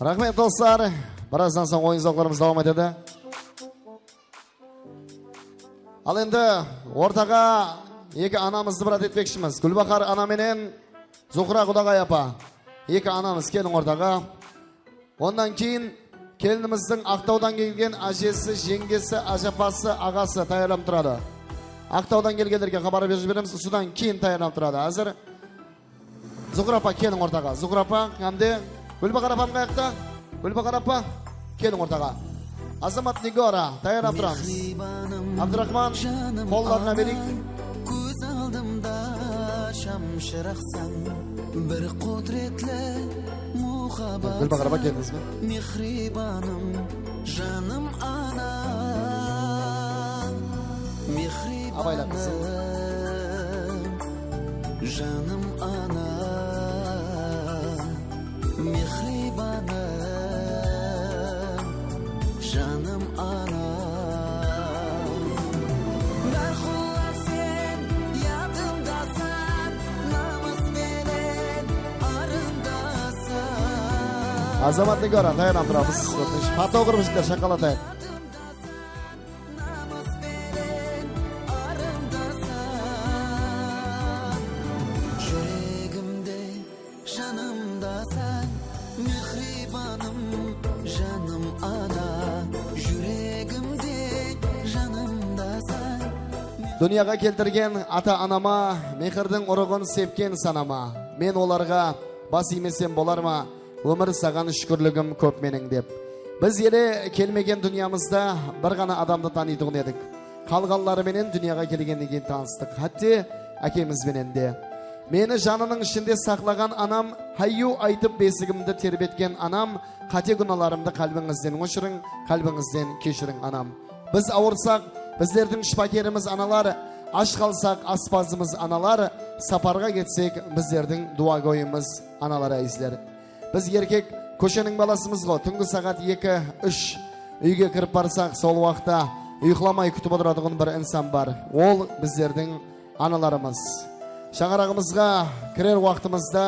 Raxmet, dostlar. Birazdan soń oyın-zovqlarımız dawam etedi. Al endi ortaǵa eki anamızdı bir etpekshimiz. Gúlbahar ana menen Zuhra qudaǵay apa. Eki anamız, keliń ortaǵa. Onnan keyin kelinimizdiń Aqtawdan kelgen ájesi, jeńgesi, ájapası, aǵası tayarlanıp turadı. Aqtawdan kelgenlerge xabar berip jiberemiz, usıdan keyin tayarlanıp turadı. Házir Zuhra apa, keliń ortaǵa. Zuhra apa hám de Gúlbahar apam qayaqta? Gúlbahar apa, keliń ortaǵa. Azamat, Nigora, tayarlanıp turamız. Abduraxman, qollarına bereyik. Kóz aldımda shamshıraqsań, bir qudretli muhabbat. Gúlbahar apa, keldińiz be? Mehribanım, janım ana. Mehribanım, janım ana. Mehribanım, janım ana. Bárqulla sen yadımdasań, namıs penen arındasań. Azamat, Nigora, tayarlanıp turamız. Fotograf jigitler, shaqalatayıq. Namıs penen arındasań, júregimde, janımdasań, mehribanım, janım ana, júregimde, janımdasań. Dúnyaǵa keltirgen ata-anama, mehirdiń urıǵın sepken sanama, men olarǵa bas iymesem bolar ma? Ómir, saǵan shúkirligim kóp meniń, dep. Biz ele kelmegen dúnyamızda bir ǵana adamdı tanıytuǵın edik. Qalǵanları menen dúnyaǵa kelgennen keyin tanıstıq. Hátte ákemiz benen de. Meni janınıń ishinde saqlaǵan anam, hayyu aytıp besigimdi terbetken anam, qáte gúnalarımdı qálbińizden óshiriń, qálbińizden keshiriń, anam. Biz awırsaq, bizlerdiń shıpakerimiz analar, ash qalsaq, aspazımız analar, saparǵa ketsek, bizlerdiń duwagóyimiz analar, ázizler. Biz erkek kósheniń balasımız ǵo, túngi saǵat eki, úsh úyge kirip barsaq, sol waqıtta uyıqlamay kútip otıratuǵın bir insan bar. Ol bizlerdiń analarımız. Shańaraǵımızǵa kirer waqtımızda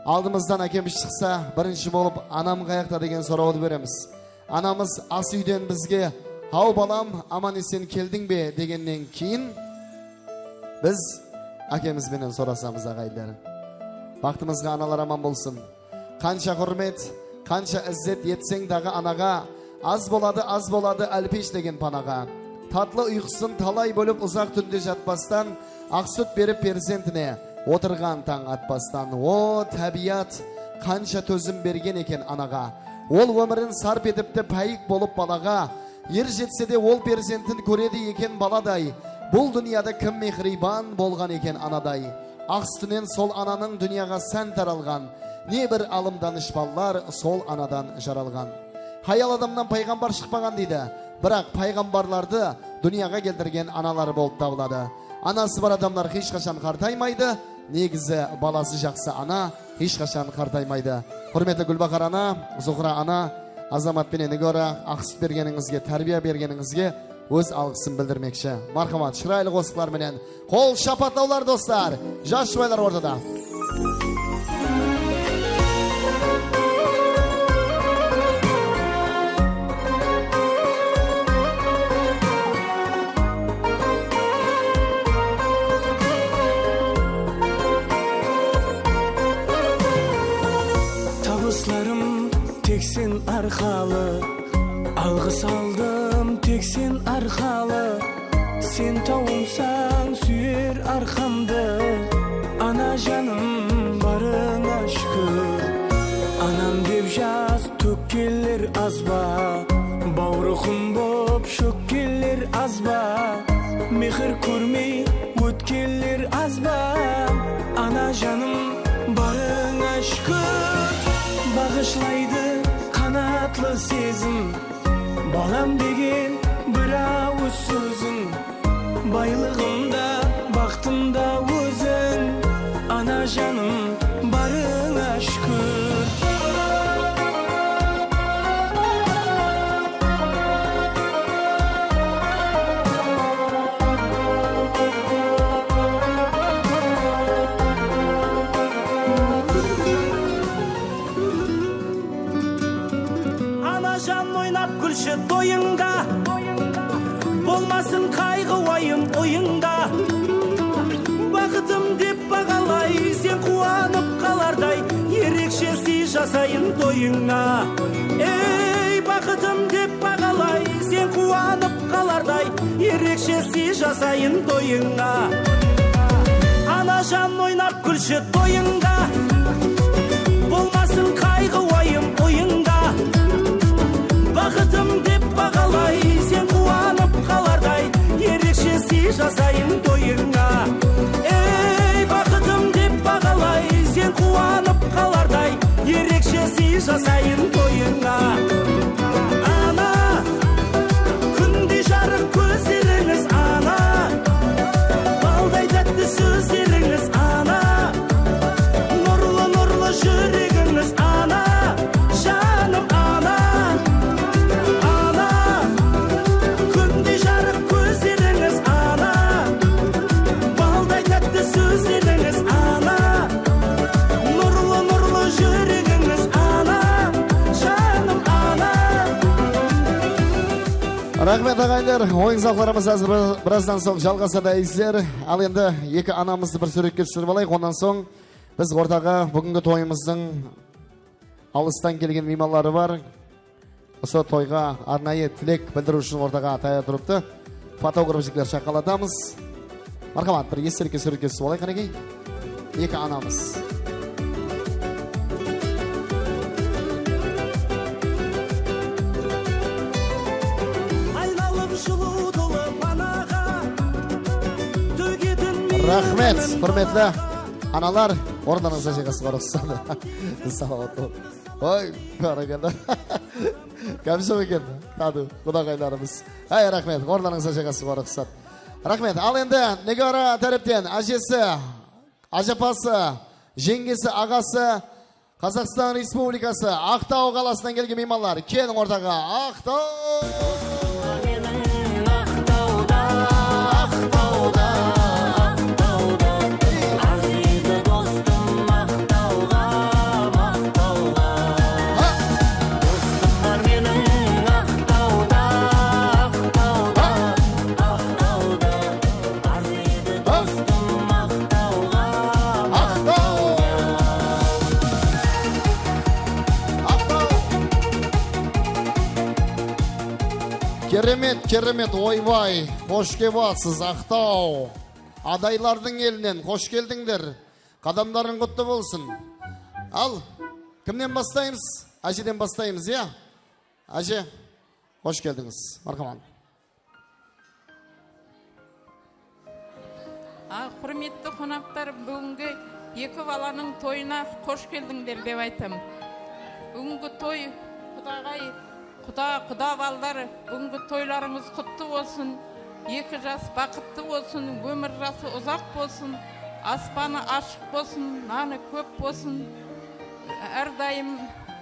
aldımızdan ákemiz shıqsa, birinshi bolıp "Anam qayaqta?" degen sorawdı beremiz. Anamız as úyden bizge "Haw, balam, aman-esen keldiń be?" degennen keyin biz ákemiz benen sorasamız, aǵayinler. Baxtımızǵa analar aman bolsın. Qansha húrmet, qansha izzet etseń daǵı anaǵa, az boladı, az boladı, álpesh degen panaǵa. Tatlı uyqısın talay bólip uzaq túnde jatpastan, aq sút berip perzentine, otırǵan tań atpastan. O, tábiyat qansha tózim bergen eken anaǵa. Ol ómirin sarp etipti páyik bolıp balaǵa. Er jetse de ol perzentin kóredi eken baladay. Bul dúnyada kim mehriyban bolǵan eken anaday? Aq sútinen sol ananıń dúnyaǵa sán taralǵan. Ne bir alım danıshpanlar sol anadan jaralǵan. Hayal adamnan payǵambar shıqpaǵan deydi. Biraq payǵambarlardı dúnyaǵa keltirgen analar bolıp tabıladı. Anası bar adamlar hesh qashan qartaymaydı. Negizi balası jaqsı ana hesh qashan qartaymaydı. Húrmetli Gúlbahar ana, Zuhra ana, Azamat penen Nigora aq sút bergenińizge, tárbiya bergenińizge óz alǵısın bildirmekshi. Marhamat, shıraylı qosıqlar menen qol shapatlawlar, dostlar. Jas jubaylar ortada. Tabıslarım tek sen arqalı, alǵıs aldım tek sen arqalı. Sen tawımsań súyer arqamdı, ana janım, barıńa shúkir. Anam dep jas tókkenler az ba? Bawrı qum bop shókkenler az ba? Mehir kórmey ótkenler az ba? Ana janım, barıńa shúkir. Baǵıshlaydı qanatlı sezim, balam degen bir awız sóziń. Baylıǵım da, baxtım da óziń, ana janım, barıńa shúkir. Jan oynap kúlshi toyıńda, bolmasın qayǵı-wayım oyıńda. Baxıtım dep baǵalay sen quwanıp qalarday, erekshe sıy jasayın toyıńa. Ey, baxıtım dep baǵalay sen quwanıp qalarday, erekshe sıy jasayın toyıńa. Anajan oynap kúlshi toyıńda, bolmasın qayǵı-wayım oyıńda. Baxıtım dep baǵalay sen quwanıp qalarday, erekshe sıy jasayın toyıńa. Ey, baxıtım dep baǵalay sen quwanıp qalarday, erekshe sıy jasayın toyıńa. Ana, kúndey jarıq kózlerińiz, ana, balday tátti sózlerińiz, ana, nurlı-nurlı júregińiz, ana, janım, ana, ana, kúndey jarıq kózlerińiz, ana, balday tátti sózlerińiz, ana, nurlı-nurlı júregińiz, ana, janım, ana. Raxmet, aǵayinler. Oyın-sawıqlarımız házir bir-, birazdan soń jalǵasadı, ázizler. Al, endi eki anamızdı bir súwretke túsirip alayıq. Onnan soń biz ortaǵa búgingi toyımızdıń alıstan kelgen miymanları bar. Usı toyǵa arnayı tilek bildiriw ushın ortaǵa tayar turıptı. Fotograf jigitler shaqalatamız. Marhamat, bir estelikke súwretke túsip alayıq, qánekey. Eki anamız. Aynalıp jılıw tolı panaǵa tógetin. Raxmet, húrmetli analar, orınlarıńızǵa jayǵasıwǵa ruxsat. Salawat bol. Oy, barakallah. Kamshım eken, tadı, qudaǵaylarımız. Ay, raxmet, orınlarıńızǵa jayǵasıwǵa ruxsat. Raxmet, al endi Nigara tárepten ájesi, ájapası, jeńgesi, aǵası, Qazaqstan Respublikası, Aqtaw qalasınan kelgen miymanlar. Keliń ortaǵa, Aqtaw! Meniń Aqtawda, Aqtawda, Aqtawda. Arzıydı dostım Aqtawǵa, Aqtawǵa. Ha! Dostım bar meniń Aqtawda, Aqtawda, Aqtawda. Arzıydı dostım Aqtawǵa, Aqtaw! Aqtaw! Keremet, keremet, oybay, xosh kelipsiz, Aqtaw. Adaylardıń elinen xosh keldińler. Qadamlarıń qutlı bolsın. Al, kimnen baslaymız? Ájeden baslaymız, ya? Áje, xosh keldińiz. Marhamat. A, húrmetli qonaqlar, búgingi eki balanıń toyına xosh keldińler dep aytam. Búgingi toy, qudaǵay, quda, quda balalar, búgingi toylarıńız qutlı bolsın. Eki jas baxıtlı bolsın, ómir jası uzaq bolsın, aspanı ashıq bolsın, nanı kóp bolsın. Árdayım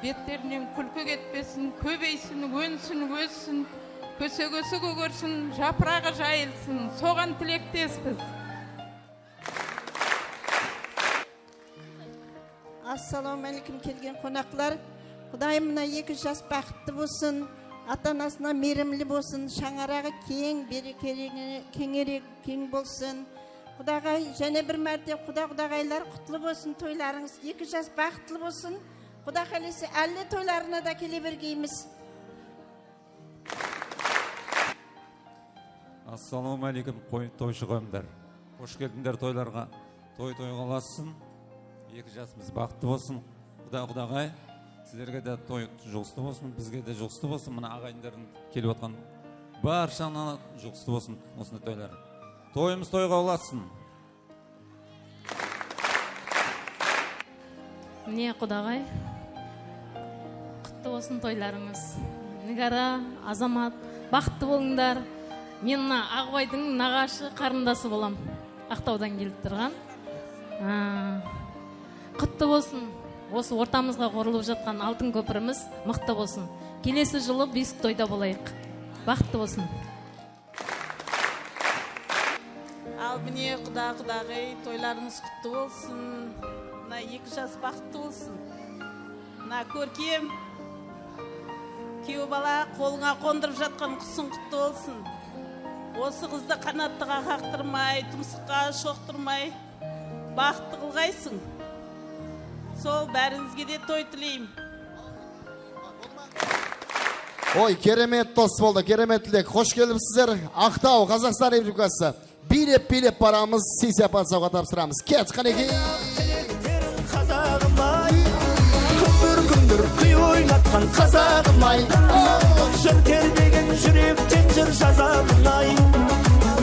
betlerinen kúlki ketpesin, kóbeysin, ónsin, óssin. Kósegesi kógersin, japıraǵı jayılsın, soǵan tilektespiz. Assalawma áleykum, kelgen qonaqlar. Qudayım mına eki jas baxıtlı bolsın, ata-anasına miyrimli bolsın, shańaraǵı keń, berekeli, keńiregi keń bolsın. Qudaǵay, jáne bir márte quda-qudaǵaylar qutlı bolsın, toylarıńız eki jas baxıtlı bolsın. Quda qálese, álle toylarına da kele bergeymiz. Assalawma áleykum, qoy-, toyshı qoyımlar. Xosh keldińler toylarǵa. Toy toyǵa ulassın. Eki jasımız baxıtlı bolsın. Quda, qudaǵay, sizlerge de toy juǵıslı bolsın, bizge de juǵıslı bolsın. Mına aǵayinlerdiń kelip otqan barshańa juǵıslı bolsın usınday toylar. Toyımız toyǵa ulassın. Mine, qudaǵay, qutlı bolsın toylarıńız. Nigara, Azamat, baxıtlı bolıńlar. Men mına Aǵıbaydıń naǵaшы qarındası bolam. Aqtawdan kelip turǵan. A, qutlı bolsın. Osı ortamızǵa qurılıp jatqan altın kópirimiz mıqtı bolsın. Kelesi jılı búyik toyda bolayıq. Baxıtlı bolsın. Al, mine, quda, qudaǵay, toylarıńız qutlı bolsın. Mına eki jas baxıtlı bolsın. Mına kórkem, Kúyew bala, qolıńa qondırıp jatqan qusıń qutlı bolsın. Osı qızdı qanattıǵa qaqtırmay, tumsıqqa shoqtırmay, baxıttı qılǵaysıń. Sol bárińizge de toy tileyim. Oy, keremet dos boldı, keremet tilek. Xosh kelipsizler. Aqtaw, Qazaqstan Respublikası. Biylep-biylep baramız, siysapat sawǵa tapsıramız. Ket, qánekey! Qazaǵım-ay, kúmbir-kúmbir kúy oynatqan qazaǵım-ay. Jır terbegen júrekten jır jazadıń-ay.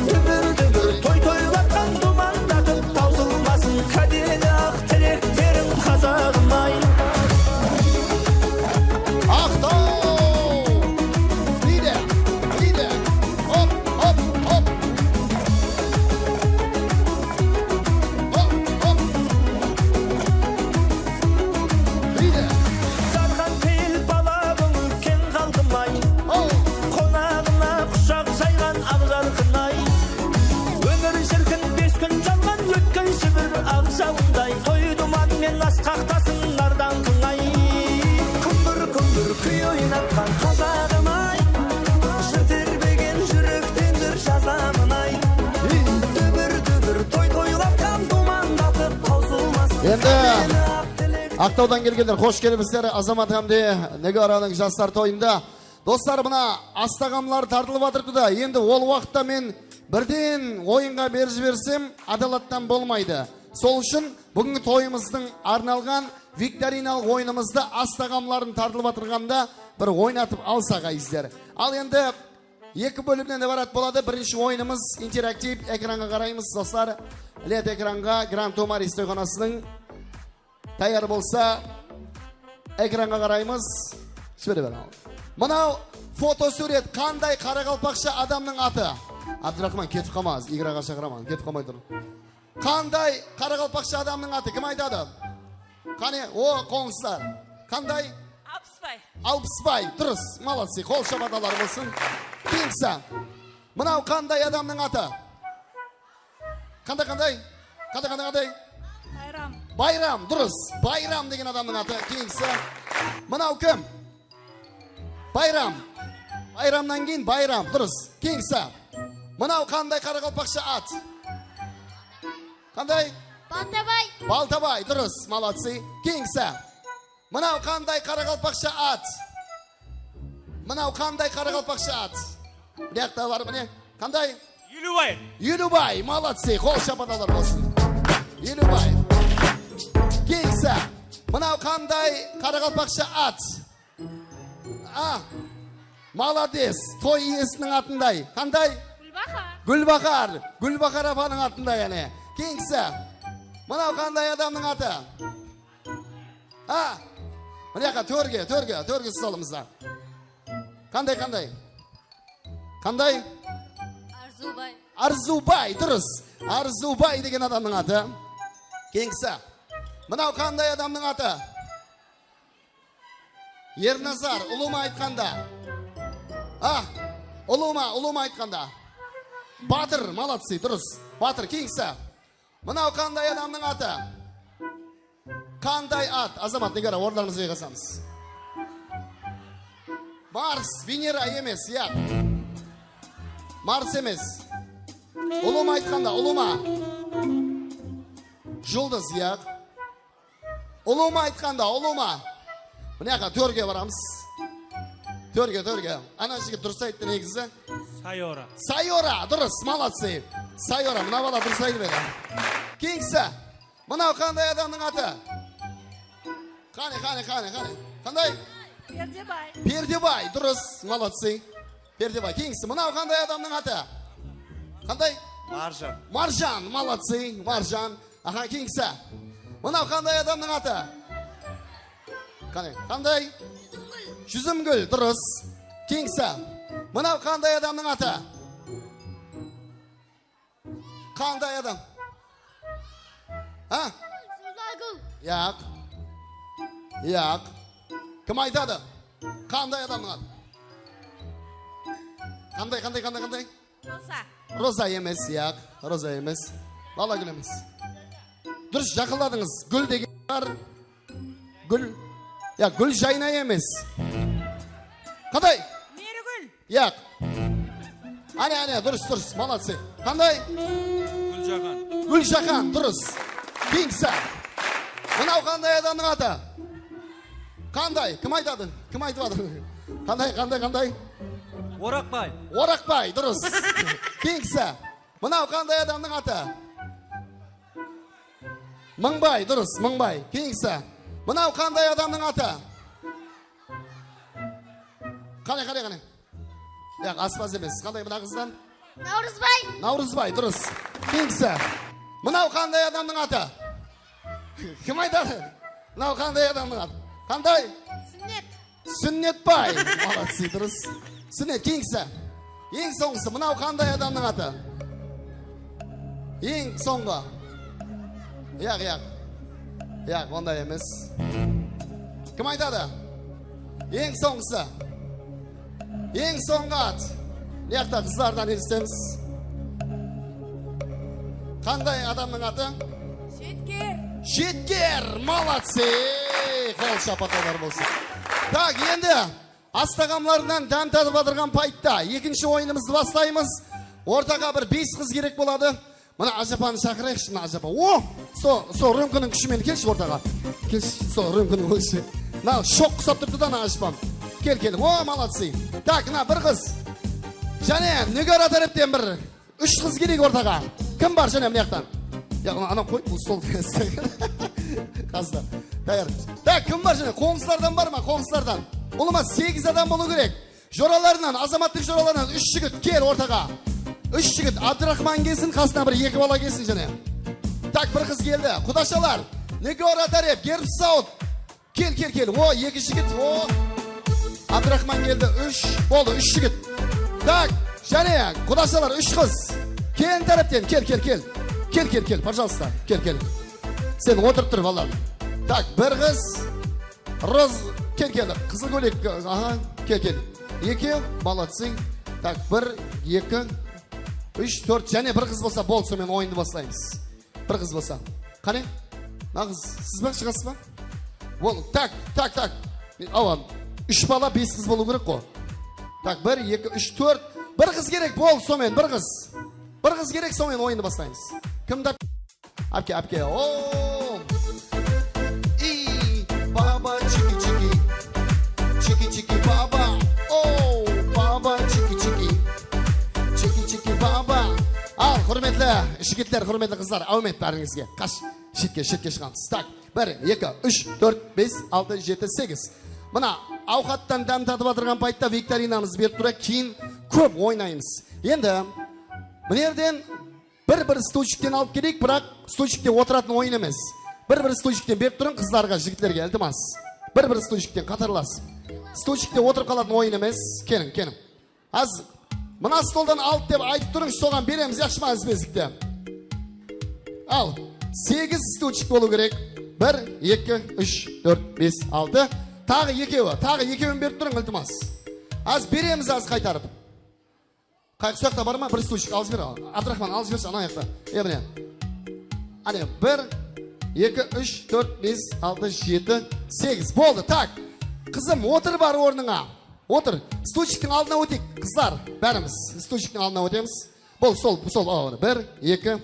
Dúbir-dúbir toy toylatqan dumandatıp, tawsılmasın kádeli aq tilekteriń qazaǵım-ay. Aqtaw! Biyde, biyde, hop, hop, hop. Hop, hop. Biyde. Jarqan peyil bala kóńil keń qaldım-ay. Hop. Qonaǵına qushaq jayǵan aq jarqın-ay. Ómir shirkin, bes kún jalǵan ótken shibir aq jawınday. Toy duman men asqaqtasın nardańqıń-ay. Kúmbir-kúmbir kúy oynatqan qazaǵım-ay. Jır terbegen júrekten jır jazamın-ay. Dúbir-dúbir toy toylatqan dumandatıp tawsılmasın. Endi Aqtawdan kelgenler, xosh kelipsizler Azamat hámde Nigaranıń jaslar toyında. Dostlar, mına, astaǵamlar tartılıp atırıptı da, endi ol waqıtta men birden oyınǵa berip jibersem, adalattan bolmaydı. Sol ushın búgingi toyımızdıń arnalǵan viktorinalıq oyınımızdı astaǵamların tartılıp atırǵanda bir oynatıp alsaq, azizler. Al endi eki bólimnen ibarat boladı. Birinshi oyınımız interaktiv, ekranǵa qaraymız, dostlar. Led ekranǵa Gran Tumaris toyxanasınıń Tayar bolsa, ekranǵa qaraymız. Jibere ber. Mınaw fotosúwret qanday qaraqalpaqsha adamnıń atı? Abduraxman, ketip qalmańız, igraǵa shaqıraman, ketip qalmay turıń. Qanday qaraqalpaqsha adamnıń atı? Kim aytadı? Qáne, o, qońsılar. Qanday? Alpısbay. Alpısbay, durıs, молодцы, qol shapatalar bolsın. Keyingisi. Mınaw qanday adamnıń atı? Qanday, qanday? Qanday, qanday, qanday? Bayram. Bayram, durıs. Bayram degen adamnıń atı. Keyingisi. Mınaw kim? Bayram. Bayramnan keyin Bayram, durıs. Keyingisi. Mınaw qanday qaraqalpaqsha at? Qanday? Baltabay. Baltabay, durıs. Молодцы. Keyingisi. Mınaw qanday qaraqalpaqsha at? Mınaw qanday qaraqalpaqsha at? Mına jaqta bar, mine. Qanday? Elubay. Elubay, молодцы, qol shapatalar bolsın. Elubay. Keyingisi. Mınaw qanday qaraqalpaqsha at? A, молодец, toy iyesiniń atınday. Qanday? Gúlbahar. Gúlbahar. Gúlbahar apanıń atınday, áne. Keyingisi. Mınaw qanday adamnıń atı? A, mına jaqqa, tórge, tórge, tórge salamızda. Qanday, qanday? Qanday? Arzubay. Arzubay, durıs. Arzubay degen adamnıń atı. Keyingisi. Mınaw qanday adamnıń atı? Ernazar, ulıwma aytqanda. A, ulıwma, ulıwma aytqanda. Batır, молодцы, durıs. Batır, keyingisi. Mınaw qanday adamnıń atı? Qanday at? Azamat, Nigara, orınlarımızǵa jayǵasamız. Mars, Venera emes, yaq. Mars emes. Ulıwma aytqanda, ulıwma. Juldız, yaq. Ulıwma aytqanda, ulıwma. Mına jaqqa tórge baramız. Tórge, tórge. Ana jigit durıs ayttı negizi. Sayora. Sayora, durıs, молодцы. Sayora, mına bala durıs aytıp edi. Keyingisi. Mınaw qanday adamnıń atı? Qáne, qáne, qáne, qáne. Qanday? Perdebay. Perdebay, durıs, молодцы. Perdebay. Keyingisi, mınaw qanday adamnıń atı? Qanday? Marjan. Marjan, молодцы, Marjan. Aha, keyingisi. Mınaw qanday adamnıń atı? Qáne, qanday? Júzimgúl, durıs. Keyingisi. Mınaw qanday adamnıń atı? Qanday adam? Ha? Zulagúl. Yaq. Yaq. Kim aytadı? Qanday adamnıń atı? Qanday, qanday, qanday, qanday? Roza. Roza emes, yaq. Roza emes. Lalagúl emes. Durıs, jaqınladıńız. Gúl degen bar. Gúl. Ya, Gúl Jaynay emes. Qanday? Merigúl. Yaq. Áne, áne, durıs, durıs, молодцы. Qanday? Gúljahan. Gúljahan, durıs. Keyingisi. Mınaw qanday adamnıń atı? Qanday? Kim aytadı? Kim aytıp atır? Qanday, qanday, qanday? Oraqbay. Oraqbay, durıs. Keyingisi. Mınaw qanday adamnıń atı? Mıńbay, durıs, Mıńbay. Keyingisi. Mınaw qanday adamnıń atı? Qáne, qáne, qáne. Yaq, aspaz emes. Qanday mına qızdan? Nawrızbay. Nawrızbay, durıs. Keyingisi. Mınaw qanday adamnıń atı? Kim aytadı? Mınaw qanday adamnıń atı? Qanday? Súnnet. Súnnetbay. Молодцы, durıs. Súnnet, keyingisi. Eń sońǵısı, mınaw qanday adamnıń atı? Eń sońǵı. Yaq, yaq. Yaq, onday emes. Kim aytadı? Eń sońǵısı. Eń sońǵı at. Mıyaqta qızlardan esitemiz. Qanday adamnıń atı? Jetker. Jetker, молодцы! Qol shapatlar bolsın. Tak, endi astaxamlardan dám tatıp atırǵan payıtta ekinshi oyınımızdı baslaymız. Ortaǵa bir bes qız kerek boladı. Mına ájapanı shaqırayıqshı, mına ájapa. O, so, so rımkınıń kúshi menen kelshi ortaǵa. Kelshi, so rımkınıń ózi. Mına shoq qusap turıptı da, mına ájapam. Kel, kel. O, молодцы. Tak, mına bir qız. Jáne Nigora tárepten bir úsh qız kerek ortaǵa. Kim bar jáne mına jaqtan? Ya, ana, ana qoy, bul stol. Qazda. Tayar. Tak, kim bar jáne? Qońsılardan bar ma? Qońsılardan. Ulıwma segiz adam bolıw kerek. Joralarınan, azamatlıq joralarınan úsh jigit kel ortaǵa. Úsh jigit, Abduraxman kelsin, qasına bir eki bala kelsin jáne. Tak, bir qız keldi. Qudashalar, Nigora tárep, gerb saut. Kel, kel, kel. O, eki jigit, o. Abduraxman keldi, úsh. Boldı, úsh jigit. Tak, jáne, qudashalar, úsh qız. Kelin tárepten, kel, kel, kel. Kel, kel, kel, пожалуйста, kel, kel. Sen otırıp tur, balalar. Tak, bir qız. Roz, kel, kel, qızıl kóylek, aha, kel, kel. Eki, молодцы. Tak, bir, eki, úsh, tórt, jáne bir qız bolsa, boldı, sonıń menen oyındı baslaymız. Bir qız bolsa. Qáne? Mına qız, siz ba, shıǵasız ba? Bol, tak, tak, tak. Awa, úsh bala, bes qız bolıw kerek ǵo. Tak, bir, eki, úsh, tórt. Bir qız kerek, bol, sonıń menen, bir qız. Bir qız kerek, sonıń menen oyındı baslaymız. Kim tap- Ápke, ápke, o! Ey, baba, chiki, chiki. Chiki, chiki, baba. O, baba, chiki, chiki. Chiki, chiki, baba. Al, húrmetli jigitler, húrmetli qızlar, áwmet bárińizge. Qash, shetke, shetke shıǵamız. Tak, bir, eki, úsh, tórt, bes, altı, jeti, segiz. Mına, awqattan dám tatıp atırǵan payıtta viktorinamızdı berip turayıq, keyin kóp oynaymız. Endi, mına jerden Bir-bir stulchikten alıp keleyik, biraq stulchikte otıratın oyın emes. Bir-bir stulchikten berip turıń qızlarǵa, jigitlerge, iltimas. Bir-bir stulchikten qatarlasıp. Stulchikte otırıp qalatın oyın emes. Keliń, keliń. Házir mına stoldan alıp dep aytıp turıń, soǵan beremiz, yaqshı ma, izbe-izlikte. Al, segiz stulchik bolıw kerek. Bir, eki, úsh, tórt, bes, altı. Taǵı ekewi, taǵı ekewin berip turıń, iltimas. Házir beremiz, házir qaytarıp. Qay, soyaqta bar ma? Bir stulchik alıp jiber. Abduraxman, alıp jibershi, ana ayaqta. E, mine. Áne, bir, eki, úsh, tórt, bes, altı, jeti, segiz. Boldı, tak. Qızım, otır bar ornıńa. Otır. Stulchiktiń aldına óteyik, qızlar. Bárimiz stulchiktiń aldına ótemiz. Bol, sol, sol, awa, bir, eki,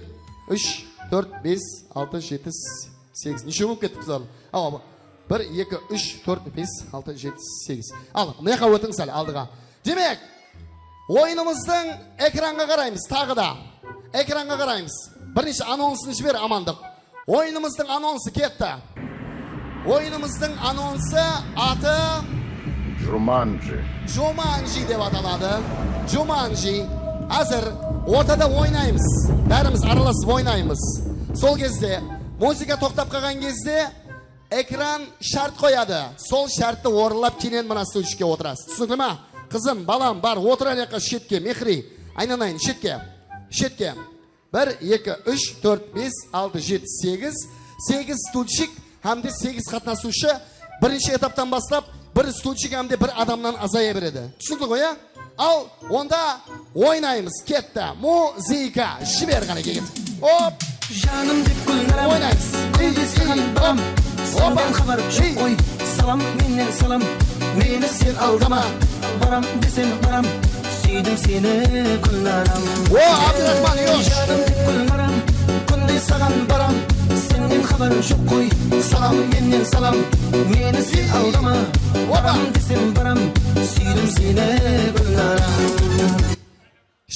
úsh, tórt, bes, altı, jeti, segiz. Neshew bolıp ketti, qızlar? Awa, bir, eki, úsh, tórt, bes, altı, jeti, segiz. Al, mına jaqqa ótiń sál, aldıǵa. Demek, oyınımızdıń, ekranǵa qaraymız, taǵı da. Ekranǵa qaraymız. Bir neshe anonsın jiber, Amandıq. Oyınımızdıń anonsı ketti. Oyınımızdıń anonsı, atı Jumanji. Jumanji dep ataladı. Jumanji. Házir ortada oynaymız. Bárimiz aralasıp oynaymız. Sol gezde, muzıka toqtap qalǵan gezde, ekran shárt qoyadı. Sol shártti orınlap, keyin mına stulchikke otırasız. Túsinikli ma? Qızım, balam, bar, otır ana jaqqa, shetke, Mehri. Aynanayın, shetke. Shetke. Bir, eki, úsh, tórt, bes, altı, jeti, segiz. Segiz stulchik hám de segiz qatnasıwshı. Birinshi etaptan baslap bir stulchik hám de bir adamnan azaya beredi. Túsinikli ǵoy, ya? Al, onda oynaymız, ketti. Muzıka, jiber, qáne, yigit. Hop! Janım dep Gúlnaram. Oynaymız. Gúldi saǵan baram. Sańdan xabar joq ǵoy. Salam, mennen salam. Meni sen aldama. Baram desem baram, súydim seni, Gúlnaram. O, Abduraxman, yosh. Jadım dep Gúlnaram, kúnde saǵan baram. Sennen xabar joq ǵoy, salam mennen salam. Meni sen aldama. Opa. Baram desem baram, súydim seni, Gúlnaram.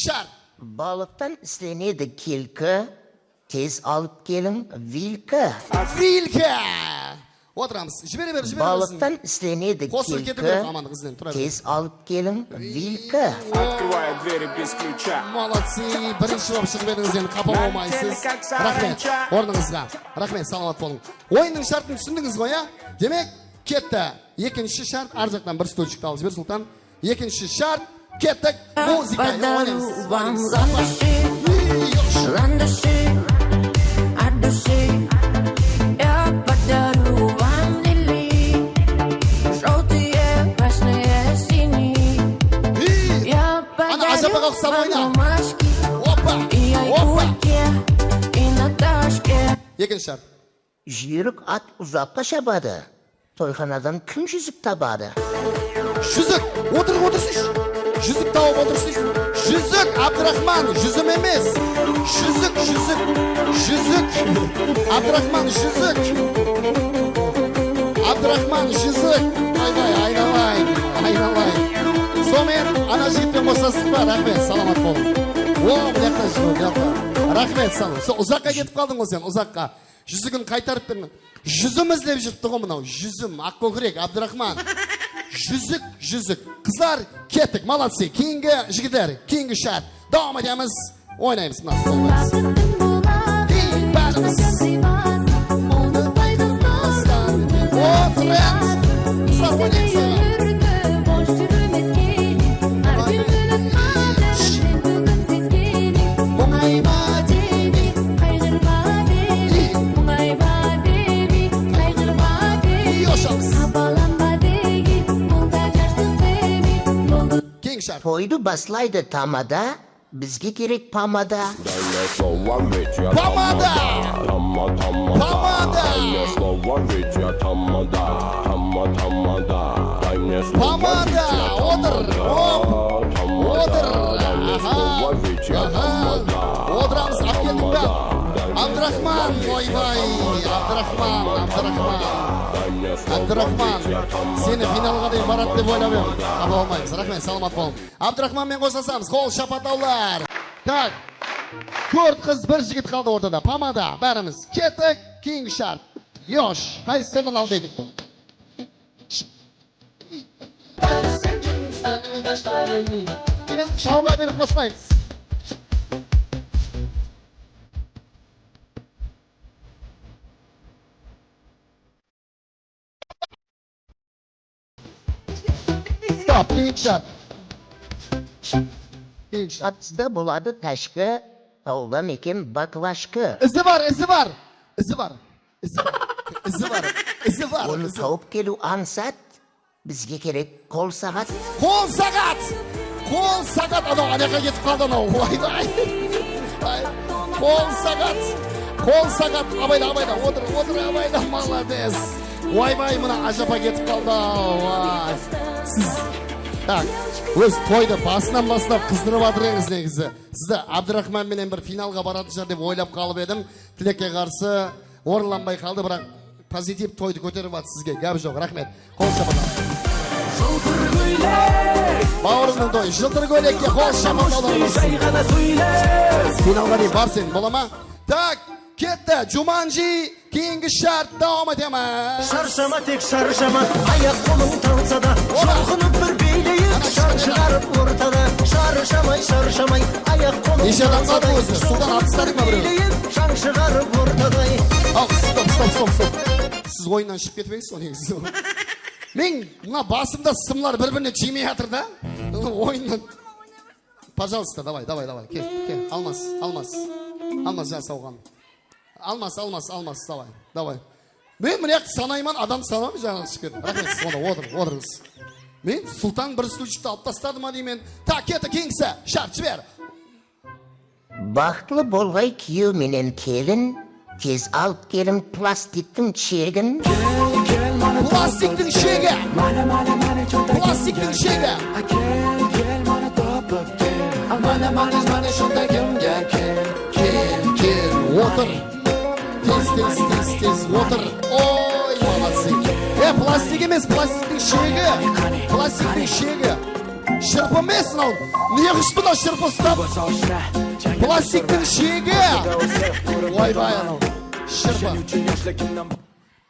Shárt. Balıqtan islenedi kelki, tez alıp keliń vilka. Vilka! Otıramız. Jibere ber, jibere bersin. Balıqtan islenedi kelki, tez alıp keliń vilka. Открываю двери без ключа. Молодцы, birinshi bolıp shıǵıp edińiz, endi qapa bolmaysız. Raxmet, ornıńızǵa. Raxmet, salamat bolıń. Oyınnıń shártin túsindińiz ǵoy, ya? Demek, ketti. Ekinshi shárt, ar jaqtan bir stulchikti alıp jiber, Sultan. Ekinshi shárt, kettik, muzıka, oynaymiz. Ana, ájapaǵa uqsap oyna. Opa, opa. Ekinshi shárt. Júyrik at uzaqqa shabadı. Toyxanadan kim júzik tabadı? Júzik! Otır, otırsınshı! Júzik tawıp otırsınshı! Júzik! Abduraxman! Júzim emes! Júzik! Júzik! Júzik! Abduraxman! Júzik! Abduraxman! Júzik! Aybay, aynalayın! Aynalayın! Somen ana jigitpen xoshlastık pa? Raxmet, salamat bolıń! O, buyaqta júr, buyaqta! Raxmet, sağ ol! Uzaqqa ketip qaldıń ǵoy sen, uzaqqa! Júzigin qaytarıp berme. Júzim izlep júripti ǵo mınaw. Júzim, aq kókirek, Abduraxman. Júzik, júzik. Qızlar, kettik, молодцы. Keyingi jigitler, keyingi shárt. Dawam etemiz. Oynaymız mına. Ey, bárimiz. O, trend. Qızlar, oynayıq. Muńayma, baby, qayǵırma, baby, muńayma, baby, qayǵırma, baby. Yoshaq. Xapalanba, baby, bul da jashtıq, baby, bul da. Keyingi shárt. Toydı baslaydı tamada, bizge kerek pomada. Pomada! Pomada! Pomada! Otır! Hop! Otır! Aha! Aha! Otıramız, alıp keldik pe? Abduraxman, oybay, Abduraxman, Abduraxman. Abduraxman, seni finalǵa deyin baradı dep oylap edim. Qapa bolmaymız. Raxmet, salamat bolıń. Abduraxman menen xoshlasamız. Qol shapatawlar. Tak. Tórt qız, bir jigit qaldı ortada. Pomada, bárimiz. Kettik. Keyingi shárt. Yosh. Qaysı sırdan al deydi. Shawǵa berip qospaymız. Stop, keyingi shárt. Keyingi shárt. Atızda boladı táshki, tawlam eken baklashki. Izi bar, izi bar, izi bar, izi bar, izi bar, izi bar. Onı tawıp keliw ańsat, bizge kerek qol saǵat. Qol saǵat! Qol saǵat! Anaw, anaqqa ketip qaldı anaw. Oybay! Ay, qol saǵat! Qol saǵat! Abayla, abayla, otır, otır, abayla, malades! Oybay, mına ájapa ketip qaldı-aw, vay. Siz, tak, óz toydı basınan baslap qızdırıp atır edińiz negizi. Sizdi Abduraxman menen bir finalǵa baratın shıǵar dep oylap qalıp edim. Tilekke qarsı, orınlanbay qaldı, biraq pozitiv toydı kóterip atır sizge. Gáp joq, raxmet. Qol shapadan. Jıltır kóylek. Bawırımnıń toyı. Jıltır kóylekke qol shapatawlarımız. Jay ǵana sóyle. Finalǵa deyin bar sen, bola ma? Tak, ketti, Jumanji. Keyingi shárt, dawam etemiz. Sharshama, tek sharshama, ayaq-qolıń talsa da, jolqınıp bir biyleyik, shar shıǵarıp ortada. Sharshamay, sharshamay, ayaq-qolıń talsa da, jolqınıp bir biyleyik. Neshe adam qaldı ózi? Sultan, atıstadıń ba birewin? Shar shıǵarıp ortada. Al, stop, stop, stop, stop. Siz oyınnan shıǵıp ketip edińiz ǵoy negizi. Men mına basımda sımlar bir-birine tiymey atır da. Oyınnan. Пожалуйста, давай, давай, давай. Kel, kel. Almaz, Almaz. Almaz, ja, sawǵan. Almaz, Almaz, Almaz, davay, davay. Men mına jaqtı sanayman, adam sanamay, jańa shıǵıp kettim. Raxmet, siz onda otırıń, otırıńız. Men Sultan bir stulchiktı alıp tastadı ma deymen. Tak, ketti, keyingisi. Shárt, jiber. Baxıtlı bolǵay kúyew menen kelin, Tez alıp keliń plastiktiń shegin. Plastiktiń shegi! Plastiktiń shegi! Otır. Tez, tez, tez, tez, otır. Oy, молодцы. E, plastik emes, plastiktiń shegi. Plastiktiń shegi. Shırpı emes mınaw. Ne qılıp mınaw shırpı ustap? Plastiktiń shegi. Oybay anaw. Shırpı.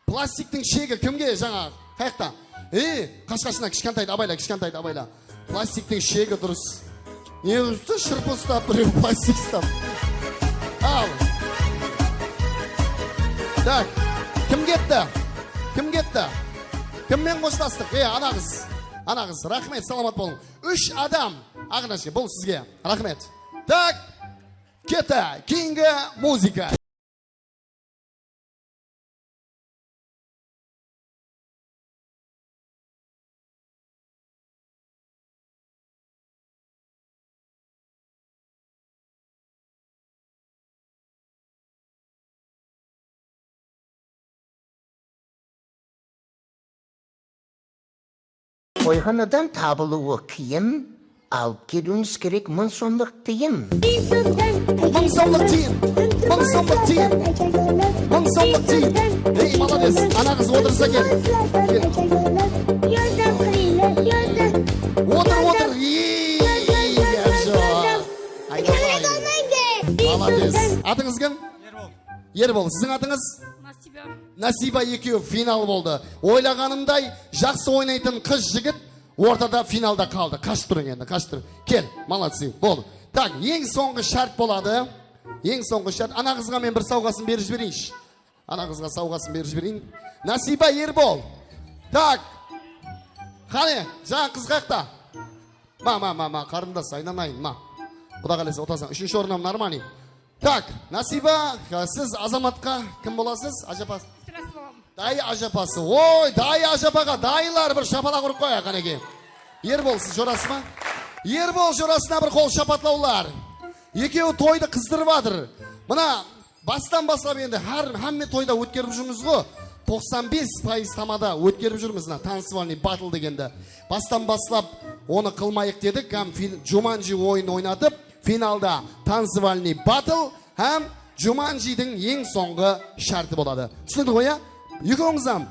Plastiktiń shegi kimge jańa? Qayaqta? Ey, qashqashına kishkentaydı abayla, kishkentaydı abayla. Plastiktiń shegi durıs. Ne usta shırpı ustap, birew plastik ustap. Al. Tak, kim ketti? Kim ketti? Kimmen xoshlastıq? Ey, ana qız. Ana qız, raxmet, salamat bolıń. Úsh adam. Aǵınashı, bul sizge. Raxmet. Tak, ketti. Keyingi muzıka. Toyxanadan tabılıwı kiyim, alıp keliwińiz kerek mıń somlıq tiyim. Mıń somlıq tiyim, mıń somlıq tiyim, mıń somlıq tiyim. Ey, молодец, ana qız otırsa kel. Kel. Otır, otır. Ey, yaqshı. Aynalayın. Молодец. Atıńız kim? Erbol. Erbol, siziń atıńız? Nasiba. Nasiba ekewi final boldı. Oylaǵanımday, jaqsı oynaytın qız, jigit ortada finalda qaldı. Qashıp turıń endi, qashıp turıń. Kel, молодцы, boldı. Tak, eń sońǵı shárt boladı. Eń sońǵı shárt. Ana qızǵa men bir sawǵasın berip jibereyinshi. Ana qızǵa sawǵasın berip jibereyin. Nasiba, Erbol. Tak. Qáne, jańa qız qayaqta? Ma, ma, ma, ma, qarındas, aynanayın, ma. Quda qálese, utasań. Úshinshi orın hám нормальный. Tak, Nasiba, siz Azamatqa kim bolasız? Ájapası. Sırası bolam. Dayı ájapası. Oy, dayı ájapaǵa, dayılar, bir shapalaq urıp qoyayıq, qánekey. Erbol, siz jorası ma? Erbol jorasına bir qol shapatlawlar. Ekewi toydı qızdırıp atır. Mına, bastan baslap endi hár, hámme toyda ótkerip júrmiz ǵo. Toqsan bes payız tamada ótkerip júrmiz mına танцевальный battle degendi. Bastan baslap onı qılmayıq dedik, hám fin-, Jumanji oyın oynatıp, finalda танцевальный battle hám Jumanjidiń eń sońǵı shárti boladı. Túsinikli ǵoy, ya? Ekewińiz hám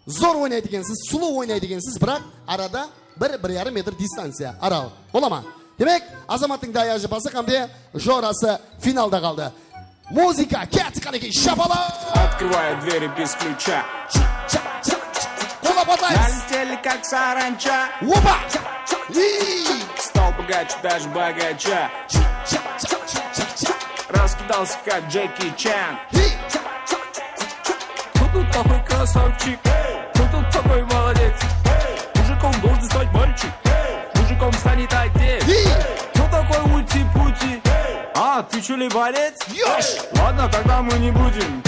zor oynaydı ekensiz, sulıw oynaydı ekensiz, biraq arada bir, bir yarım metr distanciya, aral. Bola ma? Demek, Azamattıń dayı ájapası hám de jorası finalda qaldı. Muzıka, ket, qánekey, shapalaq! Открываю двери без ключа. Qollap atlaymiz. Налетели, как саранча. Opa! Ey! Стал богаче, даже богача. Раскидался, как Джеки Чан. Ey! Кто тут такой красавчик? Кто тут такой молодец? Мужиком должен стать мальчик. Мужиком станет отец. Кто такой ути-пути? А, ты чё ли борец? Yosh! Ладно, тогда мы не будем.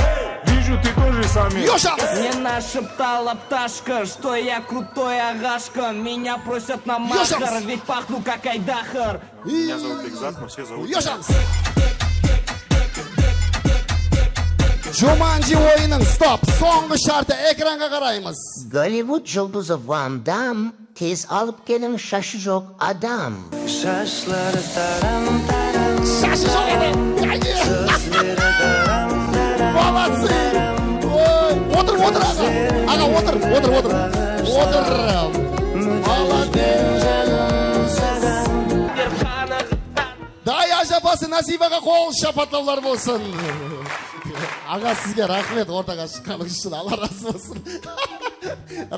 Вижу, ты тоже самец. Yosh! Не нашептала пташка, что я крутой агашка. Меня просят на махар, ведь пахну как айдахар. Меня зовут Бекзат, но все зовут Yosh! Jumanji oyınıń stop, sońǵı shárti, ekranǵa qaraymız. Gollivud juldızı Van Damm, tez alıp keliń, shashı joq adam. Shashları taram-taram. Shashı joq adam. Молодцы! Oy, otır, otır, aǵa. Aǵa, otır, otır, otır. Otır. Молодец! Dayı ájapası Nasibaǵa qol shapatlawlar bolsın. Aǵa, sizge raxmet, ortaǵa shıqqanıńız ushın, Alla razı bolsın.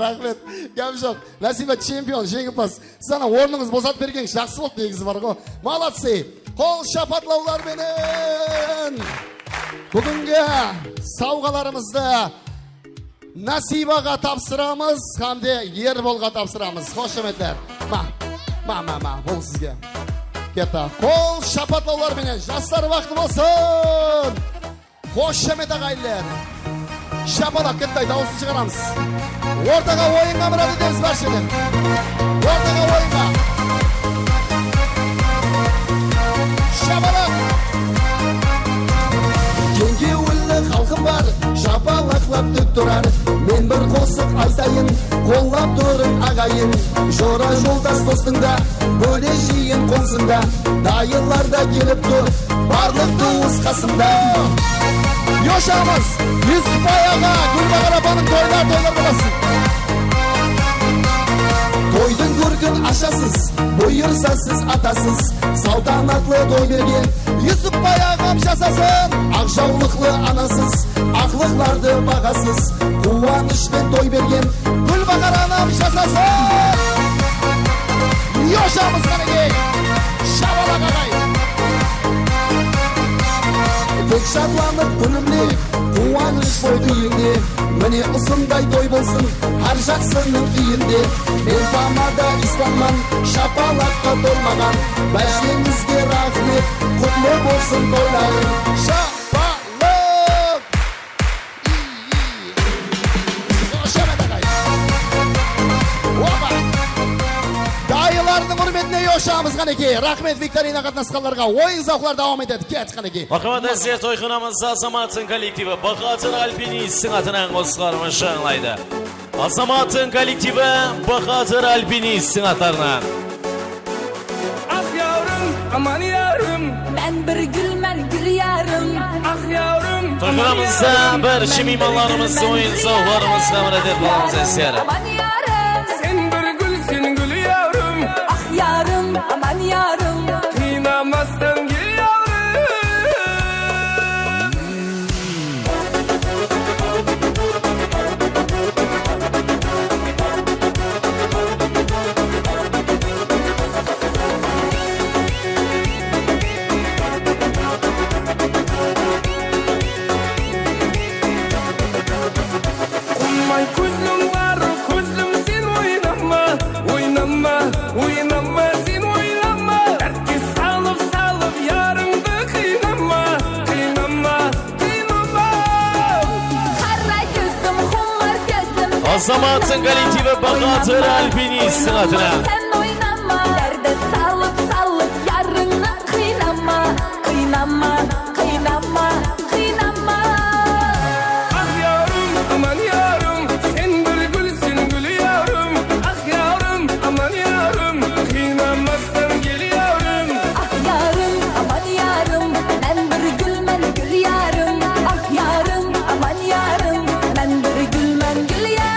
Raxmet, gáp joq. Nasiba chempion, jeńimpaz. Siz ana ornıńız bosatıp bergenińiz jaqsı boldı, negizi bar ǵo. Молодцы! Qol shapatlawlar menen búgingi sawǵalarımızdı Nasibaǵa tapsıramız hám de Erbolǵa tapsıramız. Xoshametler. Ma, ma, ma, ma, bul sizge. Ketti. Qol shapatlawlar menen, jaslar, waqtı bolsın! Xoshamet, aǵayinler! Shapalaq, ketti, dawısın shıǵaramız. Ortaǵa oyınǵa mirát etemiz, bársheden. Ortaǵa oyınǵa. Shapalaq! Keń kewilli xalqım Qosıq aytayın, qollap turıń aǵayin. Jora joldas dostıń da, bóle jiyen qońsıń da, dayılar da kelip tur, barlıq tuwıs qasında. Yoshamiz, Yusup aǵa, Gúlbahar apanıń toylar, toylar bolasın. Toydıń kórkin ashasız, buyırsa siz atasız. Saltanatlı toy bergen Yusup aǵam jasasın. Aq jawlıqlı anasız, aqlıqlardı baǵasız. Quwanıshpen toy bergen Gúlbahar anam jasasın. Yoshamiz qánekey, shabalaq aǵay. Tek shadlanıp, gúlimle, quwanısh boy úyińde. Mine, usınday toy bolsın hár jaqsınıń úyinde. Men tamada Islamman, shapalaqqa toymaǵan. Bárshemizge raxmet, qutlı bolsın toylarıń. Shapalaq! Xoshamet aǵay. Opa! Dayılardıń húrmetine yoshamiz qánekey. Raxmet viktorina qatnasqanlarǵa. Oyın-zawıqlar dawam etedi. Ket qánekey. Marhamat, Aziz toyxonamızda Azamattıń kollektivi Bahadır Alpinisttiń atınan qosıqlarımız jańlaydı. Azamattıń kollektivi Bahadır Alpinisttiń atlarınan. Aq yarım, aman yarım. Mán bir gúlmen, gúlyarım. Aq yarım, aman yarım. Toyxonamızda barshi miymanlarımız oyın-zawıqlarımızǵa mirát etip qalamız, azizler. Aman yarım. Sen bir gúlseń, gúlyarım. Aq yarım, aman yarım. Qıynamastan kel, yawrım. Qummay kózlim bar, kózlim, sen oynama, oynama, oynama, sen oynama. Dártke salıp, salıp yarıńdı qıynama, qıynama, qıynama. Qara kózlim, qummay kózlim, sen oynama. Azamattıń kollektivi Bahadır Alpinisttiń atınan. Sen oynama, dárdi salıp, salıp yarıńdı qıynama, qıynama, qıynama, qıynama. Aq yarım, aman yarım, sen bir gúlseń, gúlyarım. Aq yarım, aman yarım, qıynamastan kel, yawrım. Aq yarım, aman yarım, mán bir gúlmen, gúlyarım. Aq yarım, aman yarım, mán bir gúlmen, gúlyarım.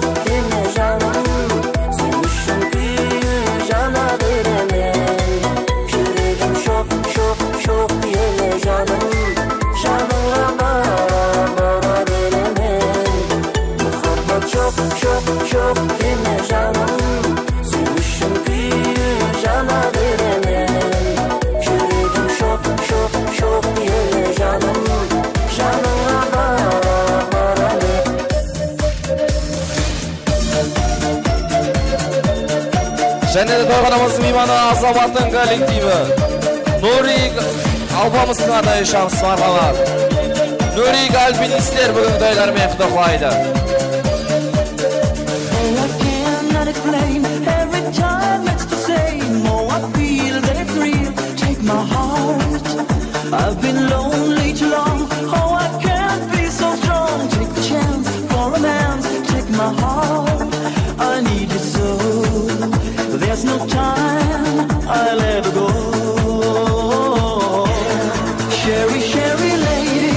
Deme janım, sen ushın kúyip jana beremen. Júregim shoq, shoq, shoq ele janım, janıńa bara, bara beremen. Muhabbat joq, joq, joq deme janım, sen ushın kúyip jana beremen. Júregim shoq, shoq, shoq ele janım, janıńa bara, bara beremen. Jáne de toyxanamızdıń miymanı Azamattıń kollektivi. Nurik Alpamıstıń atına shamız, marhamat. Nurik Alpinistler búgin toylar menen qutlaqlaydı. Oh, I cannot explain. Every time it's the same. Oh, I feel that it's real. Take my heart. I've been lonely too long. Oh, I can't be so strong. Take the chance for romance. Take my heart. I need you so. There's no time I'll ever go. Sherry, Sherry lady,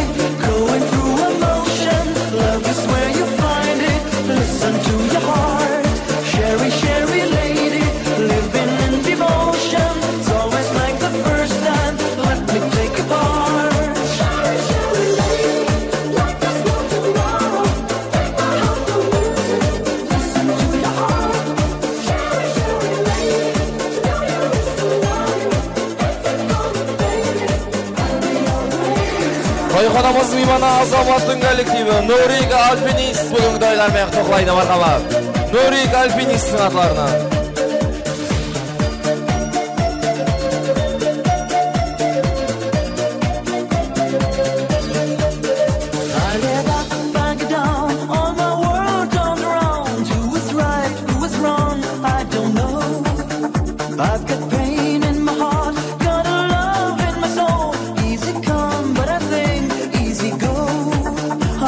going through emotion. Love is where you find it. Listen to your heart. Sherry, Sherry lady, living in devotion. It's always like the first time. Let me take your part. Sherry, Sherry lady, like there's no tomorrow. Take my heart, don't lose it. Listen to your heart. Sherry, Sherry lady, you know you used to love you. Take it from me, baby. Toyxanamız miymanı Azamattıń kollektivi Nurik Alpinist búgingi toylar menen qutlaqlaydı, marhamat. Nurik Alpinisttiń atlarınan. I get up, I get down, all my world turns around. Who is right, who is wrong, I don't know. I've got pain in my heart, got a love in my soul. Easy come, but I think easy go.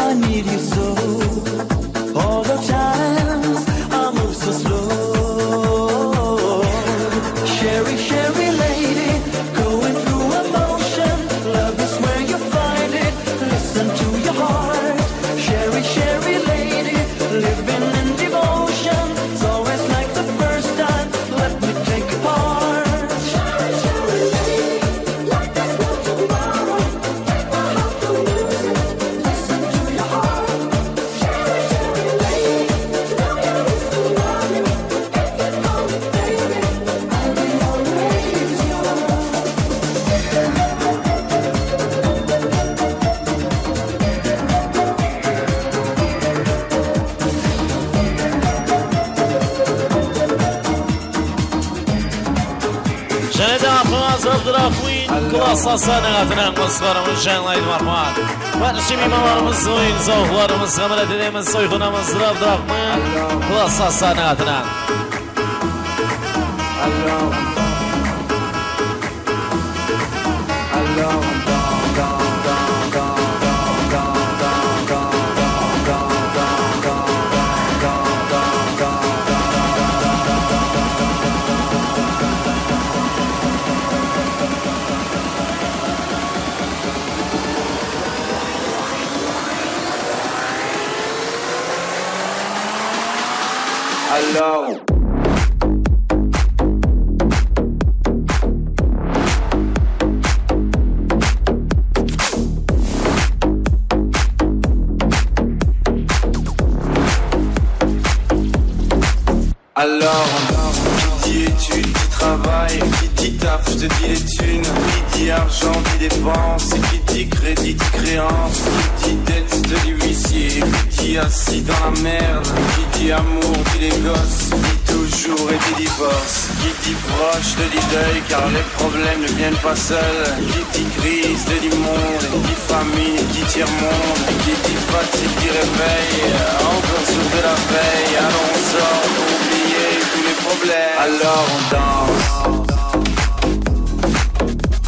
I need you so. All the times I move so slow. Sherry, Sherry lady, going through emotion. Love is where you find it. Listen to your heart. Sherry, Sherry lady, living in devotion. It's always like the first time. Let me take your part. Sherry, Sherry lady, like there's no tomorrow. Take my heart, don't lose it. Listen to your heart. Sherry, Sherry lady, you know you used to love you. Take it from me, baby. I'll be always yours. Jáne de Aqmaz Abduraxmin, Klass Asanıń atınan qosıqlarımız jańlaydı, marhamat. Bárshi miymanlarımız, oyın-zawıqlarımızǵa minnet etemiz, toyxanamız Abduraxmin, Klass Asanıń atınan. Alors. Alors, qui dit études, dit travail, qui dit taf, je te dis les thunes, qui dit argent, dit dépenses, qui dit crédit, dit créance, qui dit dette, te dit huissier, qui dit assis dans la merde, qui dit amour, dit les gosses, dit toujours et dit divorce, qui dit proche, te dit deuil, car les problèmes ne viennent pas seuls, qui dit crise, te dit monde, qui dit famine, qui dit tiers-monde, qui dit fatigue, dit réveil, encore sourd de la veille, alors on sort pour oublier tous les problèmes. Alors on danse.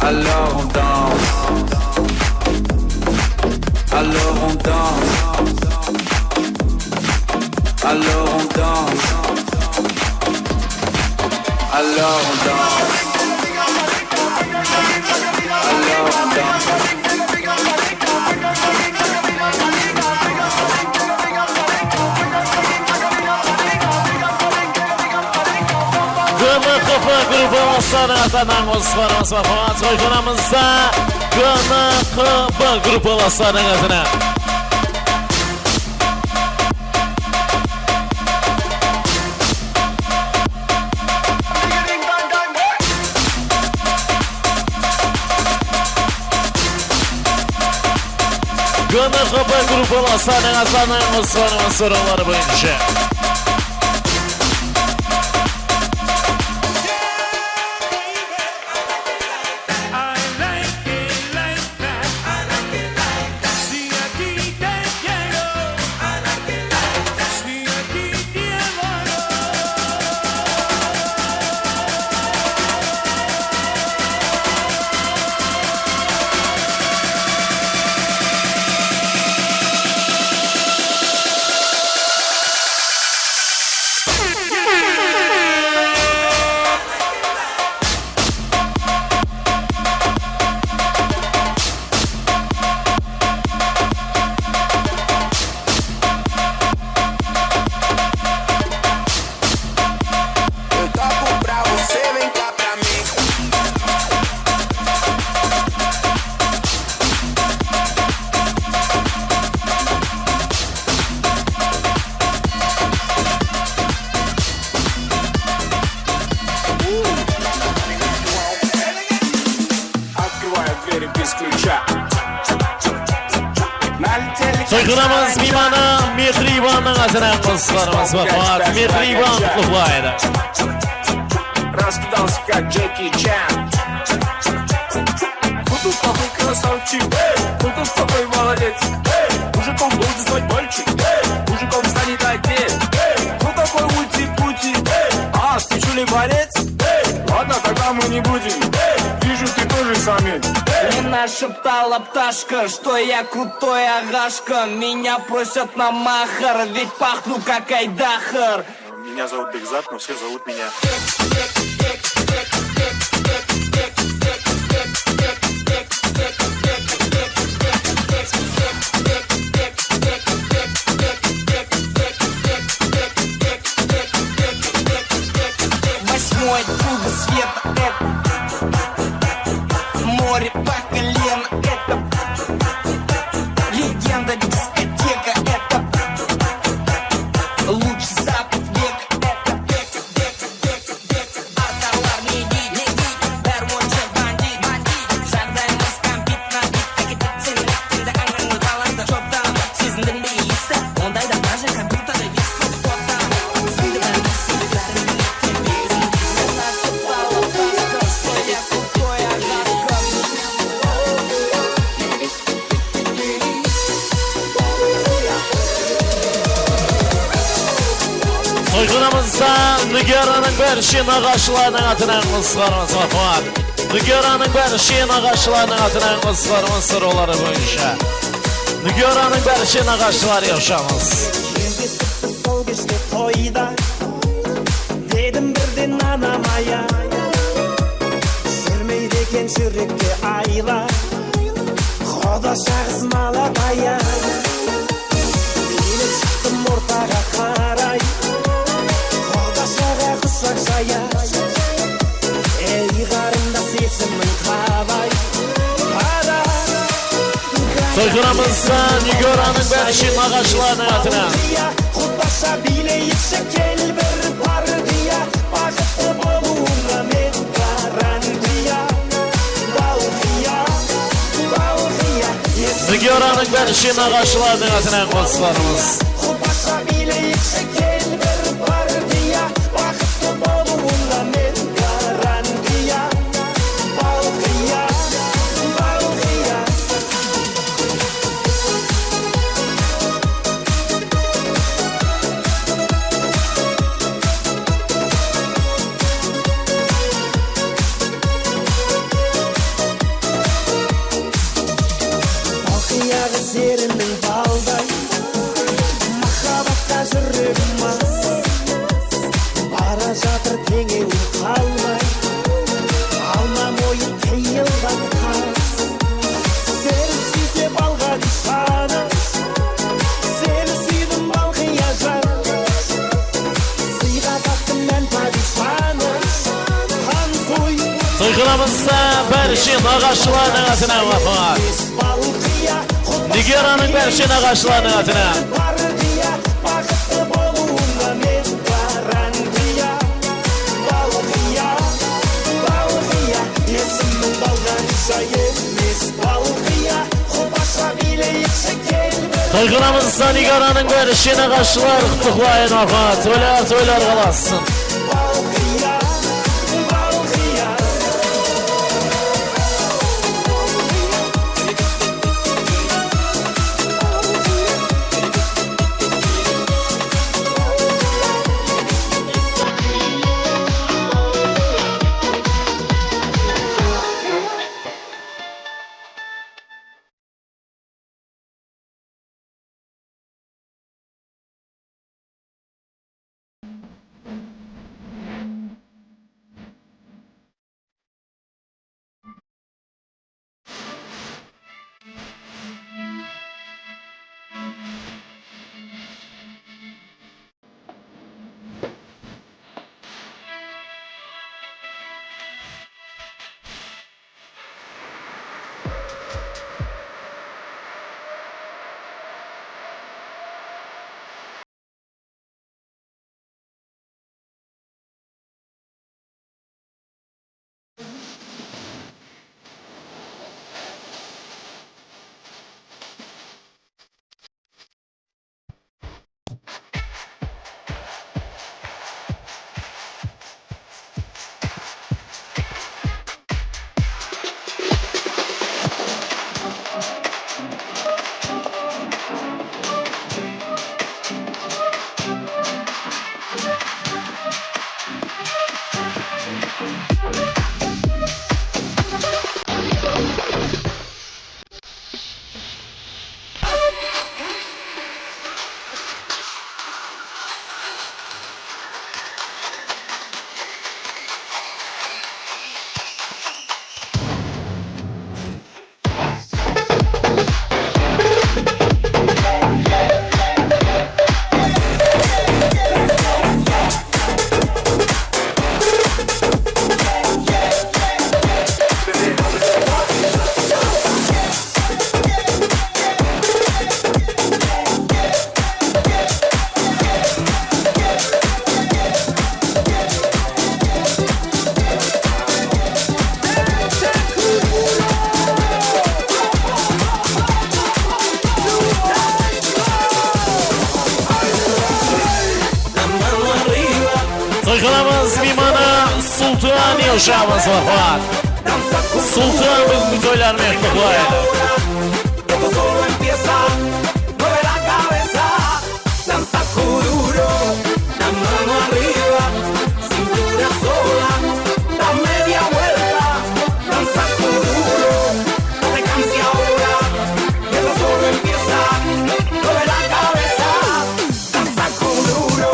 Alors on danse. Alors on danse. Alors on danse. Alors on danse. Alors on danse. G N Q P gruppalaslarınıń atınnan qosıqlarımız bar. Toyxanamızda G N Q P gruppalaslarınıń atına. G N Q P gruppalaslarınıń atınnan qosıqlarımız sorawları boyınsha. Eu toco pra você, vem cá pra mim. Открываю двери без ключа. Налетели. Toyxanamız miymanı Mehribannıń atınan qosıqlarımız bar. Mehriban qutlıqlaydı. Раскидался, как Джеки Чан. Кто тут такой красавчик? Кто тут такой молодец? Мужиком должен стать мальчик. Мужиком станет отец. Кто такой ути-пути? А, ты чё ли борец? Ладно, тогда мы не будем. Вижу, ты тоже самец. Мне нашептала пташка, что я крутой агашка. Меня просят на махар, ведь пахну как айдахар. Меня зовут Бекзат, но все зовут меня. Восьмой круг света, это море по колено, это легенда дискотека, это лучший запах века, это Arqalar ne deydi, ne deydi, bári onshaq bandit, bandit. Jaǵdayımız kompyuter, kompyuter. Áketetin sen, endi ańlańdı, balańdı, joptan. Sezindiń be isti? Ondayda даже kompyuterda virus bolıp toqta. Sindi bári isti, bári Toyxanamızda Nigoranıń bárshe naǵashılarınıń atınan qosıqlarımız bar. Quwat. Nigoranıń bárshe naǵashılarınıń atınan qosıqlarımız sorawları boyınsha. Nigoranıń bárshe naǵashıları ushıramız. Jemge shıqtı sol keshte toyda, dedim birden anam aya. Júrmeydi eken júrekke ayla, Quda shaǵıs malabaya. Meni shıqtım ortaǵa qaray, Quda shaǵa qushaq jaya. Ey, qarındas, esimiń qalay? Qara. Toyxanamızda Nigoranıń bárshe naǵashılarınıń atınan. Qudasha biyleyikshi, kel bir partiya, baxıtlı bolıwıńa men garantiya. Balqıya, balqıya. Nigoranıń bárshe naǵashılarınıń atınan qosıqlarımız. Qudasha biyleyikshi, kel bir partiya, baxıtlı bolıwıńa men garantiya. Balqıya, balqıya. Balqıyaǵı zeriniń balday, mahabbatqa júregim Bárshe naǵashılarınıń atına, marhamat. Nigeranıń bárshe naǵashılarınıń atına. Tayxanamızda Nigaranıń bárshe naǵashılar qutlıqlayın, marhamat. Toylar, toylar qalasın. Toyxanamız miymanı Sultan Yoshamız wafat. Sultan búgingi toylar menen qutlıqlaydı. Danza con duro, la mano arriba, cintura sola, da media vuelta, danza con duro, no te canses ahora, que esto solo empieza, mueve la cabeza, danza con duro.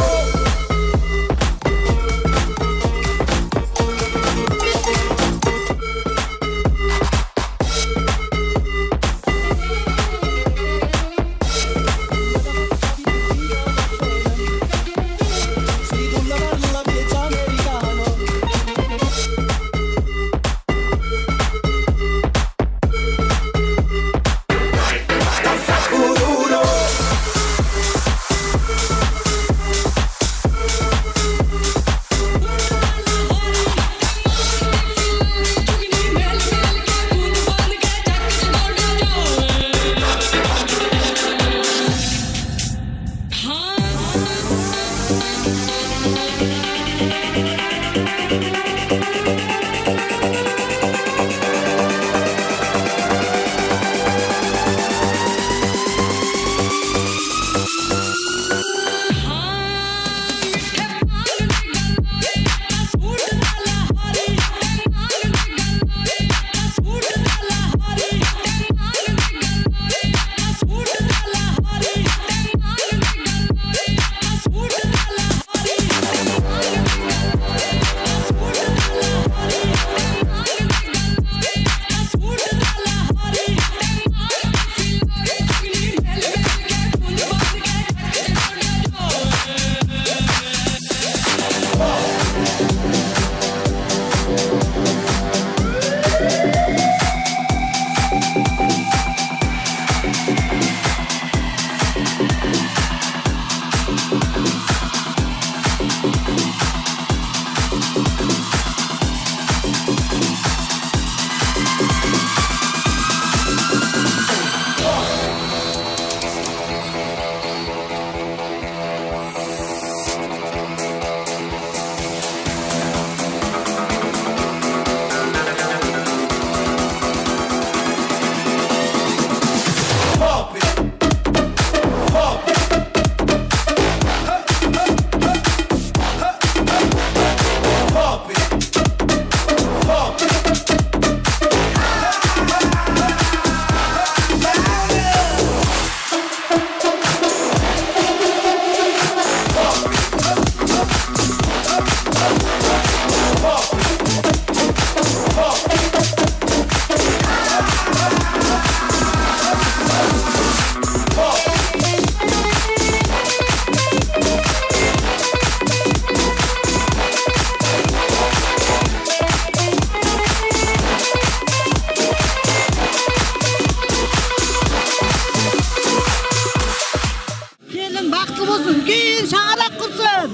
Baxıtlı bolsın, úlken shańaraq qursın.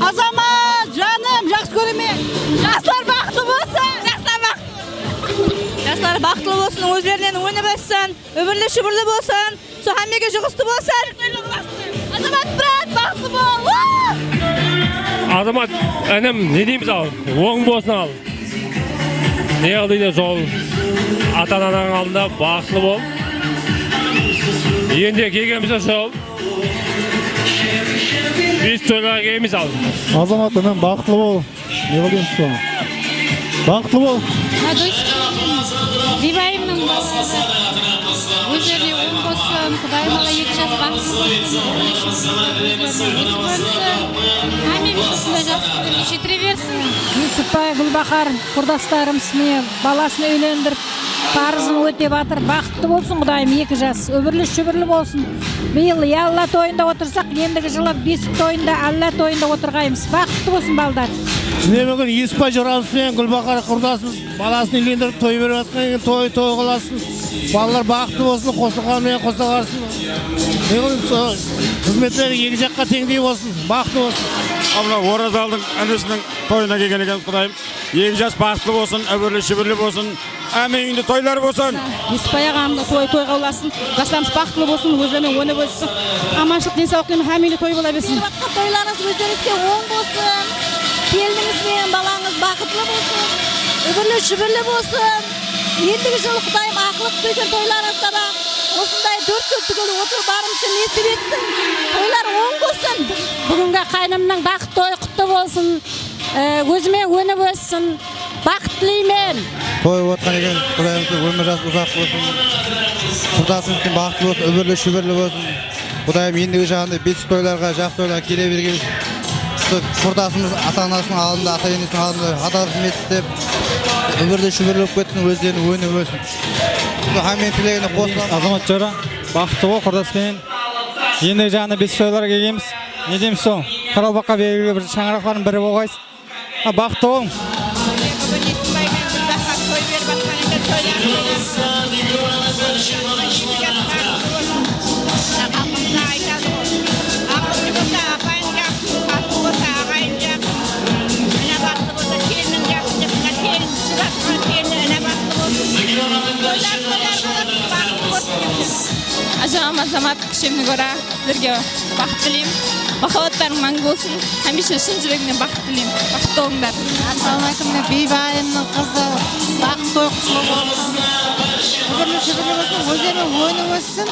Azamat, janım, jaqsı kóremen. Jaslar baxıtlı bolsın. Jaslar baxıtlı bolsın. Jaslar baxıtlı bolsın, ózlerinen ónip óssin, úbirli-shúbirli bolsın. Sol hámmege juǵıstı bolsın. Azamat brat, baxıtlı bol. Woo! Azamat, inim, ne deymiz al? Oń bolsın al. Ne qıldıydı sol ata-ananıń aldında baxıtlı bol. Endi kelgenimizde sol biz toylarǵa kelemiz al. Azamat, inim, baxıtlı bol. Ne qıldıydı sol? Baxıtlı bol. Adosh, Biybayımnıń balaları ózlerine oń bolsın, Qudayım ala eki jas baxıtlı bolsın, ózlerine ósip ónsin. Hámmemiz usınday jaqsı kúnlerge jetire bersin. Yusupbay, Gúlbahar qurdaslarımız mine balasın úylendirip, parızın ótep atır. Baxıtlı bolsın Qudayım eki jas, úbirli-shúbirli bolsın. Bıyıl yalla toyında otırsaq, endigi jılı besik toyında, alla toyında otırǵaymız. Baxıtlı bolsın balalar. Mine búgin Yusupbay joramız benen Gúlbahar qurdasımız balasın úylendirip toy berip atqan eken, toy toy qılasın. Balalar baxıtlı bolsın, qosılǵanı menen qosa barsın. Ne qılıp sol xızmetleri eki jaqqa teńdey bolsın, baxıtlı bolsın. Al, mına Orazaldıń inisiniń toyına kelgen ekenbiz, Qudayım. Eki jas baxıtlı bolsın, úbirli-shúbirli bolsın. Hámme úyinde toylar bolsın. Yusupbay aǵamdı toy toyǵa ulasın. Jaslarımız baxıtlı bolsın, ózlerine ónip óssin. Amanshılıq, densawlıq tileymen, hámme úyinde toy bola bersin. Berip atqan toylarıńız ózlerińizge oń bolsın. Kelinińiz benen balańız baxıtlı bolsın. Úbirli-shúbirli bolsın. Endigi jılı Qudayım aqlıq súygen toylarıńızda da osınday dórtkúl túgil otırıp barıńızǵa nesip etsin. Toylar oń bolsın. Búgingi qaynımnıń baxıt toyı qutlı bolsın. E, ózime ónip óssin. Baxıt tileymen. Toy otqan eken, Qudayım, ómir jas uzaq bolsın. Qurdasıńız baxıtlı bolsın, úbirli-shúbirli bolsın. Qudayım, endigi jaǵında besik toylarǵa, jaqsı toylarǵa kele bergemiz. Usı qurdasımız ata-anasınıń aldında, ata-enesiniń aldında hadal xızmet islep, úbirli-shúbirli bolıp ketsin, ózlerine ónip óssin. Usı hámmeniń tilegine qosılaman. Azamat jora, baxıtlı bol qurdas penen. Endigi jaǵında besik toylarǵa kelgemiz. Ne deymiz, sol qaraqalpaqqa belgili bir shańaraqlardıń biri bolǵaysız. Ha, baxıtlı bolıń. Búgin Nesibay menen Gúlbahar toy berip atqan eken, toylarıńız bolsın. Xalqımızda aytadı ǵoy, aqıllı bolsa apayıń jaqsı, batıl bolsa aǵayın jaqsı, inabatlı bolsa keliniń jaqsı dep, mına kelin, shıratqan kelini inabatlı bolsın. Toylar, toylar, toylar, baxıtlı bolsın. Ájam, Azamat, kishimni kóre. Sizlerge baxıt tileymen. Mahállatlarıń máńgi bolsın. Hámiyshe shın júregimnen baxıt tileymen. Baxıtlı bolıńlar. Assalawma aleykum, mine, Biybayımnıń qızı. Baxıt toy qutlı bolsın. Úbirli-shúbirli bolsın, ózlerine ónip óssin.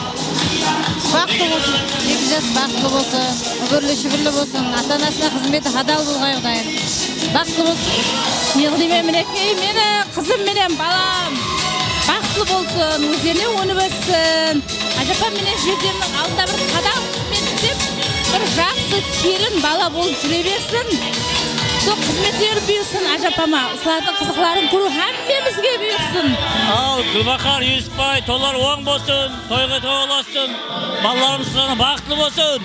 Baxıtlı bolsın. Eki jas baxıtlı bolsın. Úbirli-shúbirli bolsın. Ata-anasına xızmeti hadal bolǵay, Qudayım. Baxıtlı bolsın. Ne qılayın, minekey, meni qızım menen balam baxıtlı bolsın, ózlerine ónip óssin. Ájapam menen jezderimniń aldında bir hadal xızmet islep, bir jaqsı kelin bala bolıp júre bersin. Sol xızmetleri buyırsın ájapama. Usılardıń qızıqların kóriw hámmemizge buyırsın. Al, Gúlbahar Yusupbay, toylar oń bolsın, toyǵa toy ulasın. Balalarımız sizlerden baxıtlı bolsın.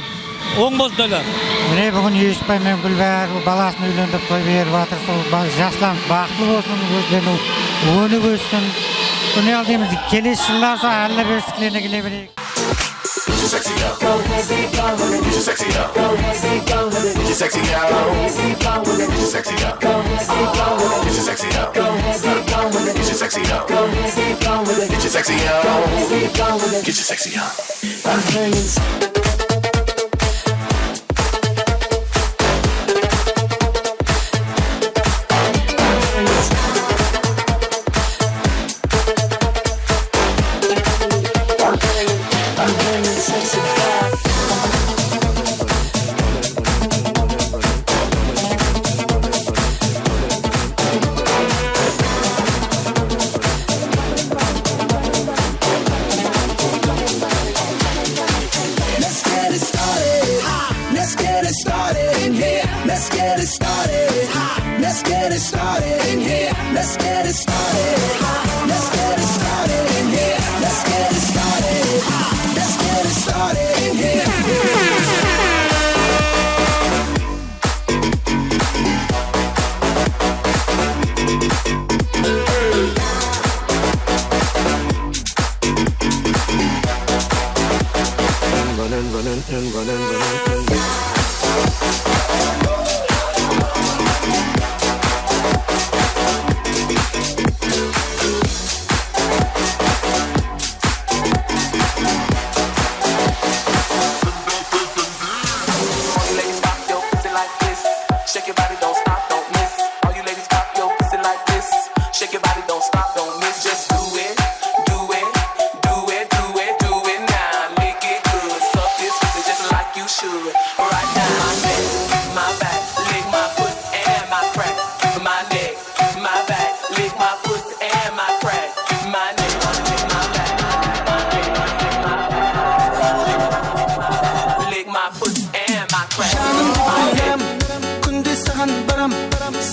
Oń bolsın toylar. Mine, búgin Yusupbay menen Gúlbahar balasın úylendirip toy berip atır. Sol ba-, jaslarımız baxıtlı bolsın, ózlerine ónip óssin. Sol ne qıl deymiz, kelesi jıllar sol álla bersiklerine kele bereyik. Get your sexy up. Get your sexy up. Get your sexy up. Get your sexy up. Get your sexy up. Get your sexy up. Get your sexy up. Get your sexy up. Get your sexy up. Get your sexy up. All you ladies, pop your pussy like this. Shake your body, don't stop, don't miss. All you ladies, pop your pussy like this. Shake your body, don't stop, don't miss. Just do it, do it, do it, do it, do it now. Lick it good, suck this pussy just like you should. Right now, my neck, my back, lick my pussy and my crack. My neck, my back, lick my pussy and my crack. My neck, my back, lick my pussy and my crack. Janım dep kúnde saǵan baram,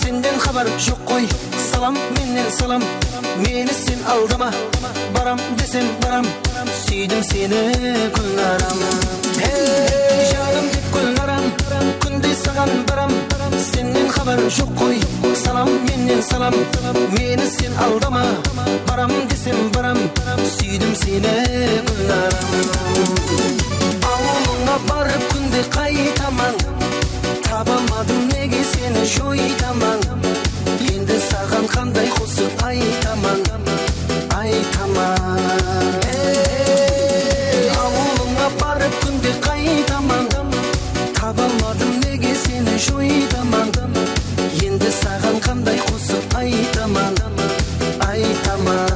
senden xabar joq qoy. Salam mennen salam, meni sen aldama. Baram desem baram, súydim seni, Gúlnaram. Hey, janım dep Gúlnaram, kúnde saǵan baram, sennen xabar joq qoy. Salam mennen salam, meni sen aldama. Baram desem baram, súydim seni, Gúlnaram. Awılıńa barıp kúnde qaytaman, tabamadım nege seni joytaman. Endi saǵan qanday qosıq aytaman, aytaman. Ey, awılıńa barıp kúnde qaytaman, tabamadım nege seni joytaman. Endi saǵan qanday qosıq aytaman, aytaman.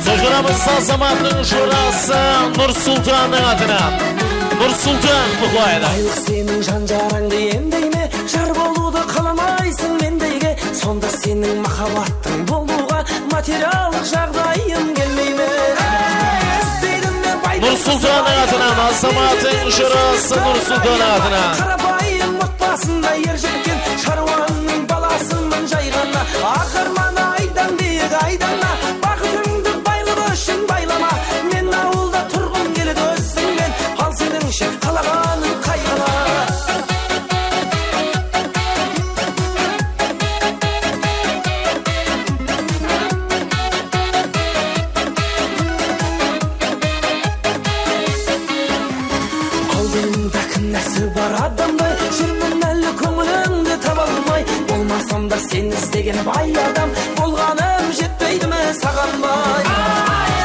Sóz alamız Azamattıń jorası Nursultannıń atınan. Nursultan Kubayeva. Baylıq seniń jan-jarańdı emdey me? Jar bolıwdı qalamaysıń mendeyge? Sonda seniń mahabbattıń bolıwǵa materiallıq jaǵdayıń kelmey me? Nursultannıń atınan, Azamattıń jorası Nursultannıń atınan. Qarapayım otbasında er jetken sharwanıń balasıman jay ǵana. Aqırman aydan biyik, aydan da, baxıtıńdı baylıq ushın baylama. Men awılda turǵım keledi ózińmen, al seniń she qalaǵanıń qayǵıla. Aldımda kúnası bar adamday júrmen áli kóńilińdi taba almay. Bolmasam da sen izlegen bay adam bolǵanım jetpeydi me saǵan bay?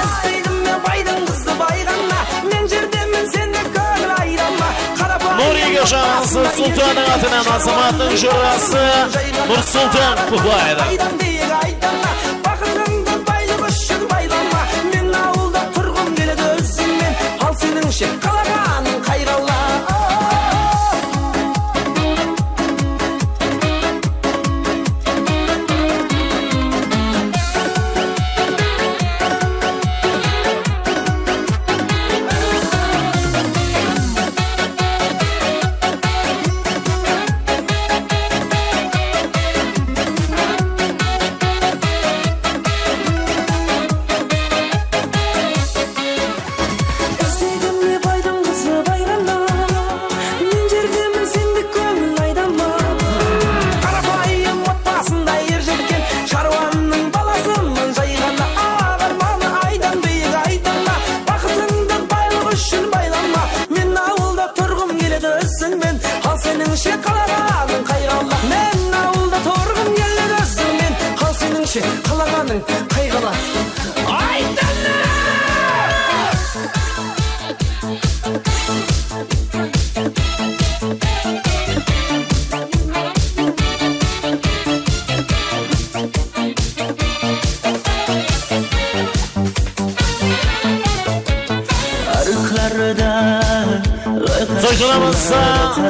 Isteydi me baydıń qızı bay ǵana? Men jerdemen sende kóńil aydama. Qarapayım Nuriyge jansı Sultannıń atınan Azamattıń jorası Nursultan Kubayeva. Aydan deyik aydama, baxıtıńdı baylıq ushın baylama. Men awılda turǵım keledi ózińmen, al seniń she qalaǵanıń qayǵala. Qalaǵanıń qayǵılı. Aytınlar! Arıqlarda Toyxanamızda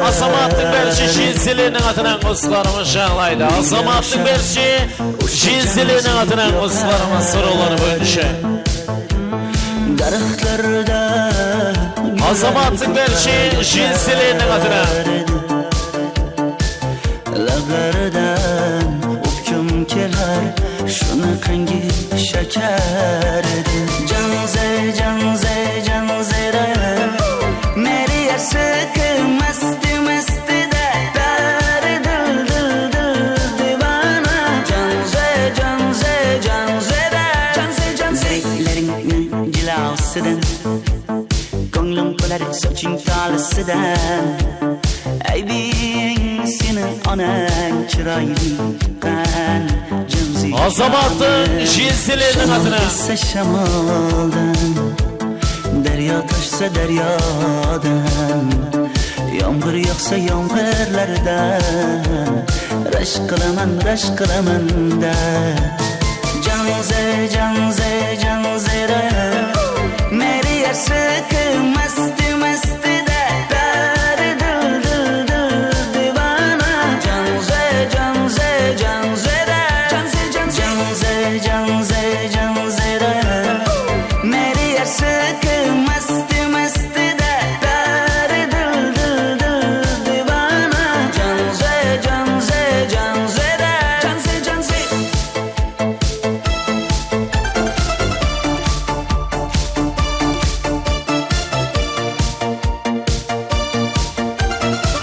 Azamattıń bárshe jezdeleriniń atınan qosıqlarımız jańlaydı. Azamattıń bárshe jezdeleriniń atınan qosıqlarımız sorawları boyınsha. Daraqtlarda Azamattıń bárshe jezdeleriniń atınan. Laǵardan ópkem kelar, shunaqangi shakar edi. Jańzay, jańzay, jańzayray. Meri yashiki masti, masti da. Dari dil, dil, dil, divana. Jańzay, jańzay, jańzayray. Jańzay, jańzay. Zeytlerińniń jilawısıdan. Kóńlim qúlar soching tolısıdan. Aybing seni onang chiroyli tuqqan. Azamattıń jezdeleriniń atınan. Shamoldan, daryo toshsa daryodan, yomg'ir yog'sa yomg'irlardan, rashk qilaman, rashk qilaman da. Jańzay, jańzay, jańzayray. Meri yashiki masti, masti da. Dari dil, dil, dil, divana. Jańzay, jańzay, jańzayray. Jańzay, jańzay, jańzayray. Meri yashiki masti, masti da. Dari dil, dil, dil, divana. Jańzay, jańzay, jańzayray. Jańzay, jańzay.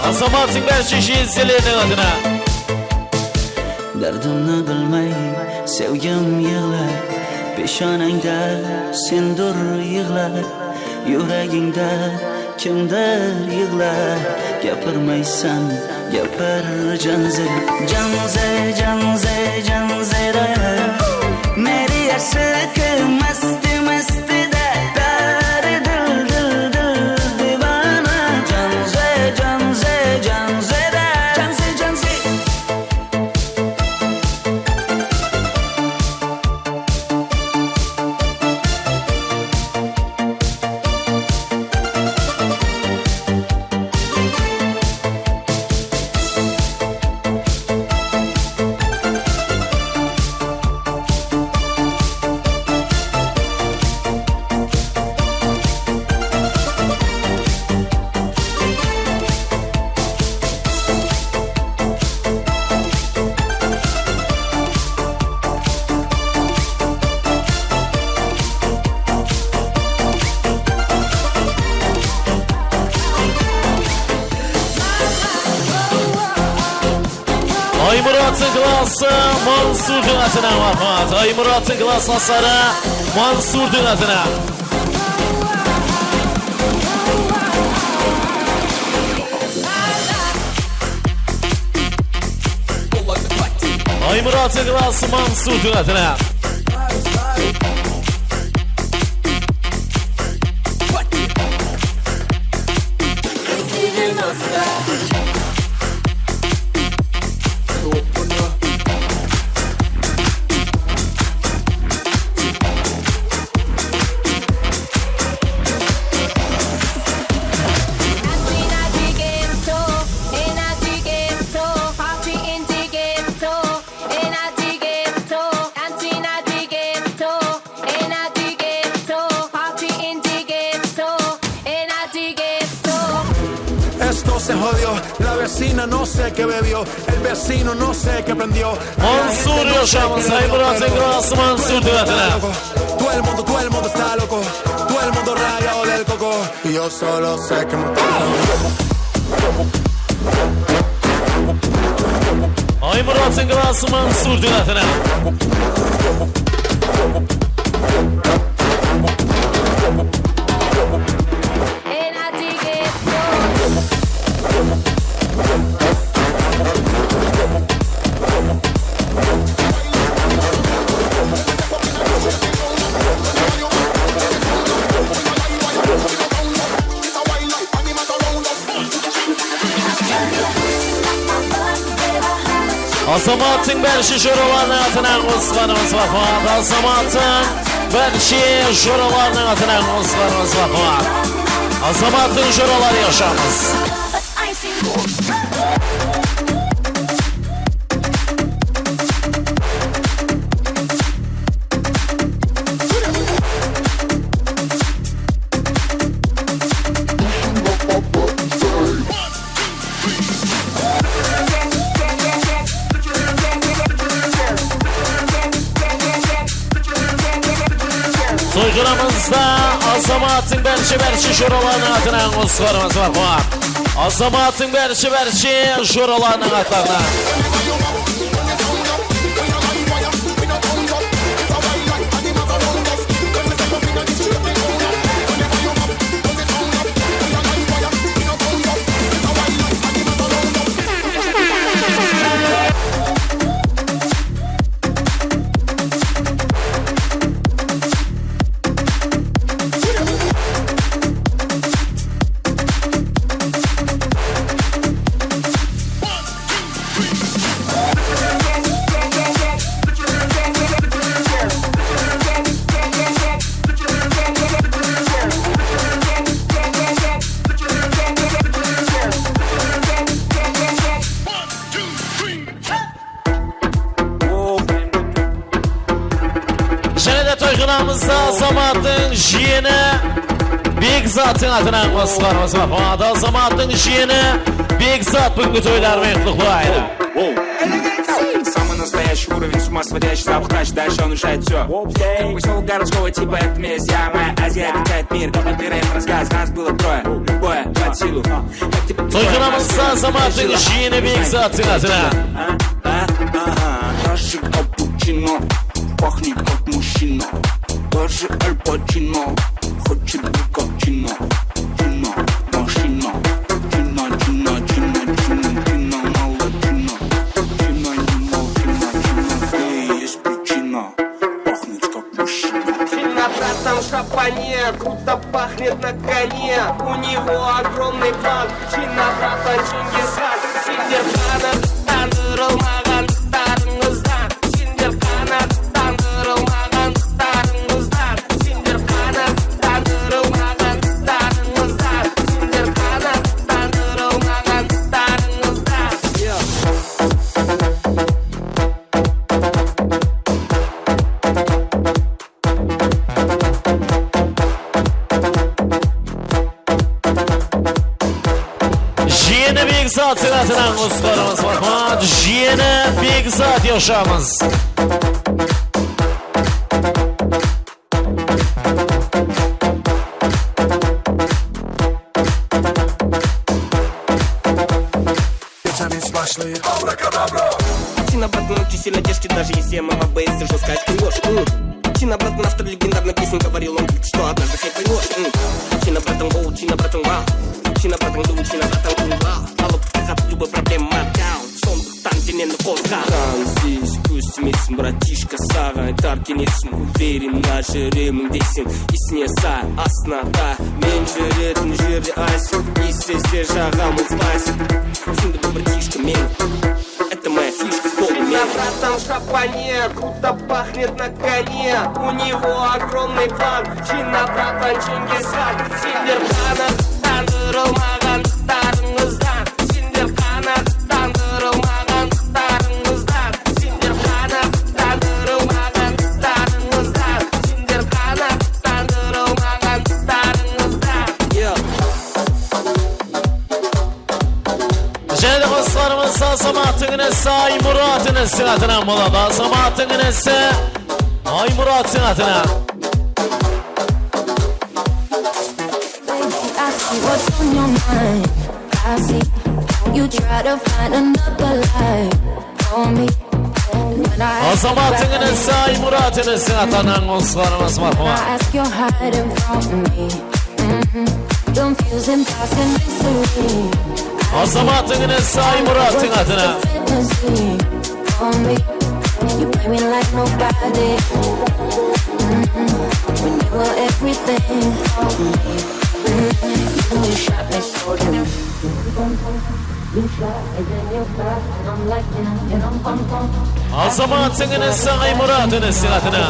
Azamattıń bárshe jezdeleriniń atınan. Dárdimni bilmay sevgim yıǵlar, peshonańda sen dur yıǵlar, yúregingde kimdir yıǵlar, gapirmaysan, gapir, jańzay. Jańzay, jańzay, jańzayray. Meri yashiki masti, masti da. Dari dil, dil, dil, divana. Jańzay, jańzay, jańzayray. Jańzay, jańzay. Aymurattıń klası Mansurdıń atınan, raxmat. Aymurattıń klaslasları Mansurdıń atınan. Aymurattıń klası Mansurdıń atınan. Esto se jodió, la vecina no sé qué bebió, el vecino no sé qué prendió. Mansur Yoshamız, Aymurattıń klası Mansurdıń atınan. Todo el mundo, todo el mundo está loco, todo el mundo rayado del coco. Y yo solo sé que me Aymurattıń klası Mansurdıń atınan. Azamattıń bárshe joralarınıń atınan qosqanımız marhamat. Azamattıń bárshe joralarınıń atınan qosqanımız marhamat. Azamattıń joraları yashamız. Soyqırımızda Azamattıń bárshe-bárshe joralarınıń atınan qosıqlarımız bar. Azamattıń bárshe-bárshe joralarınıń atlarınan. Jáne de toy qonağımızda Azamattıń jiyeni Bekzattıń atınan qosıqlarımız bar. Azamattıń jiyeni Bekzat búgingi toylarımen qutlıqlaydı. Самый настоящий уровень, с ума сводящий, запахающий, дальше он решает всё. Как посёлок городского типа, это месть, я, моя Азия, качает мир, как отбираем разгаз, нас было трое, любое под силу. Toyxanamızda Azamattıń jiyeni Bekzattıń atınan. Дрожжи капучино, пахнет как мужчина. Даже Аль Пачино хочет быть как Чина. Чина, машина. Чина, чина, чина, чина, чина, молодчина. Чина, чина, чина, чина, эй, есть причина. Пахнет как мужчина. Чина, братан, в шапане, круто пахнет на коне. У него огромный план. Чина, братан, Чингисхан. Сендер qanattandırılmaǵanlıqtarıńızdan. Sender qanattandırılmaǵanlıqtarıńızdan. Sender qanattandırılmaǵanlıqtarıńızdan. Sender qanattandırılmaǵanlıqtarıńızdan. Jiyeni Bekzat atınan qosıqlarımız bar. Jiyeni Bekzat yashamız. Чина, братан, очень сильно тяжкий, даже если мама боится жёстко очки ложь. М. Чина, братан, автор легендарной песни, говорил он как-то, что однажды хай поймёшь. М. Чина, братан, воу, Чина, братан, вау. Чина, братан, лу, Чина, братан, ум, вау. Алып тастап любой проблема, даун. Сондықтан денени қозға. Там здесь көз тимесін, братишка, саған айтар кенесім. Уверенно жүремін дейсің, есіңе сал, астына да. Мен жүретін жерде айсың, ессе де жағам озбайсың. Түсіндің бе, братишка, мені? Это моя фишка, в полный мере. Чина, братан, в шапане, круто пахнет на коне. У него огромный план. Чина, братан, Чингисхан. Sender qanattandırılmaǵanlıqtarıńızdan. Sender qanattandırılmaǵanlıqtarıńızdan. Sender qanattandırılmaǵanlıqtarıńızdan. Sender qanattandırılmaǵanlıqtarıńızdan. Yeah. Jáne de qosıqlarımız Azamattıń inisi Aymurat inisiń atınan boladı. Azamattıń inisi Aymurattıń atınan. Baby, I see what's on your mind. I see you try to find another life for me. Azamattıń inisi Aymurat inisiń atınan qosıqlarımız bar. When I ask, you're hiding from me. Mm-hmm. Confusing thoughts and mystery. Azamattıń inisi Aymurattıń atınan. Fantasy for me. You play me like nobody. Mm-hmm. When you were everything for me. Mm-hmm. You shot me so down. Azamat, sen endi saǵay Murat, endi saǵatına.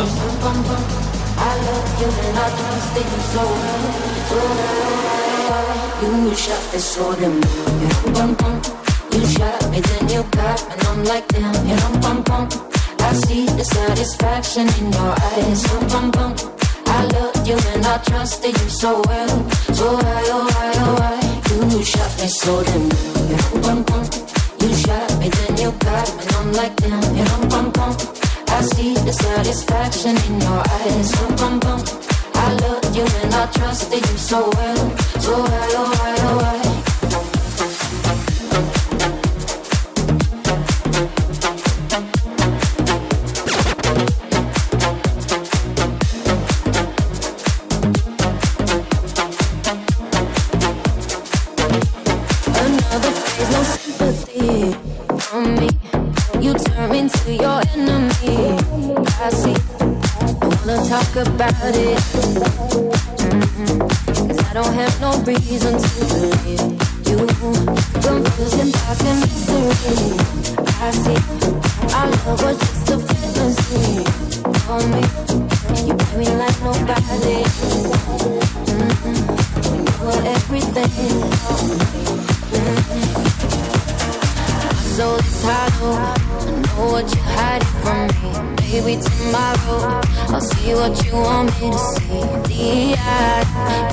You shot me, then you got me, and I'm like, damn, and I'm pump, pump. I see the satisfaction in your eyes, pump, pump, pump. I love you and I trusted you so well. So why, oh why, oh why, you shot me so damn well. You shot me, then you got me, and I'm like, damn, and I'm pump, pump. I see the satisfaction in your eyes, pump, pump, pump. I love you and I trusted you so well. So why, oh why, oh why? Another phase, no sympathy from me. You turn me to your enemy. I see. I wanna talk about it. Mm-hmm. 'Cause I don't have no reason to believe you. Confused and lost in misery. I see. Our love was just a fantasy for me. You play me like nobody. Mm-hmm. You were everything for me. Mm-hmm. My soul is hollow. I know what you're hiding from me. Maybe tomorrow I'll see what you want me to see. D I,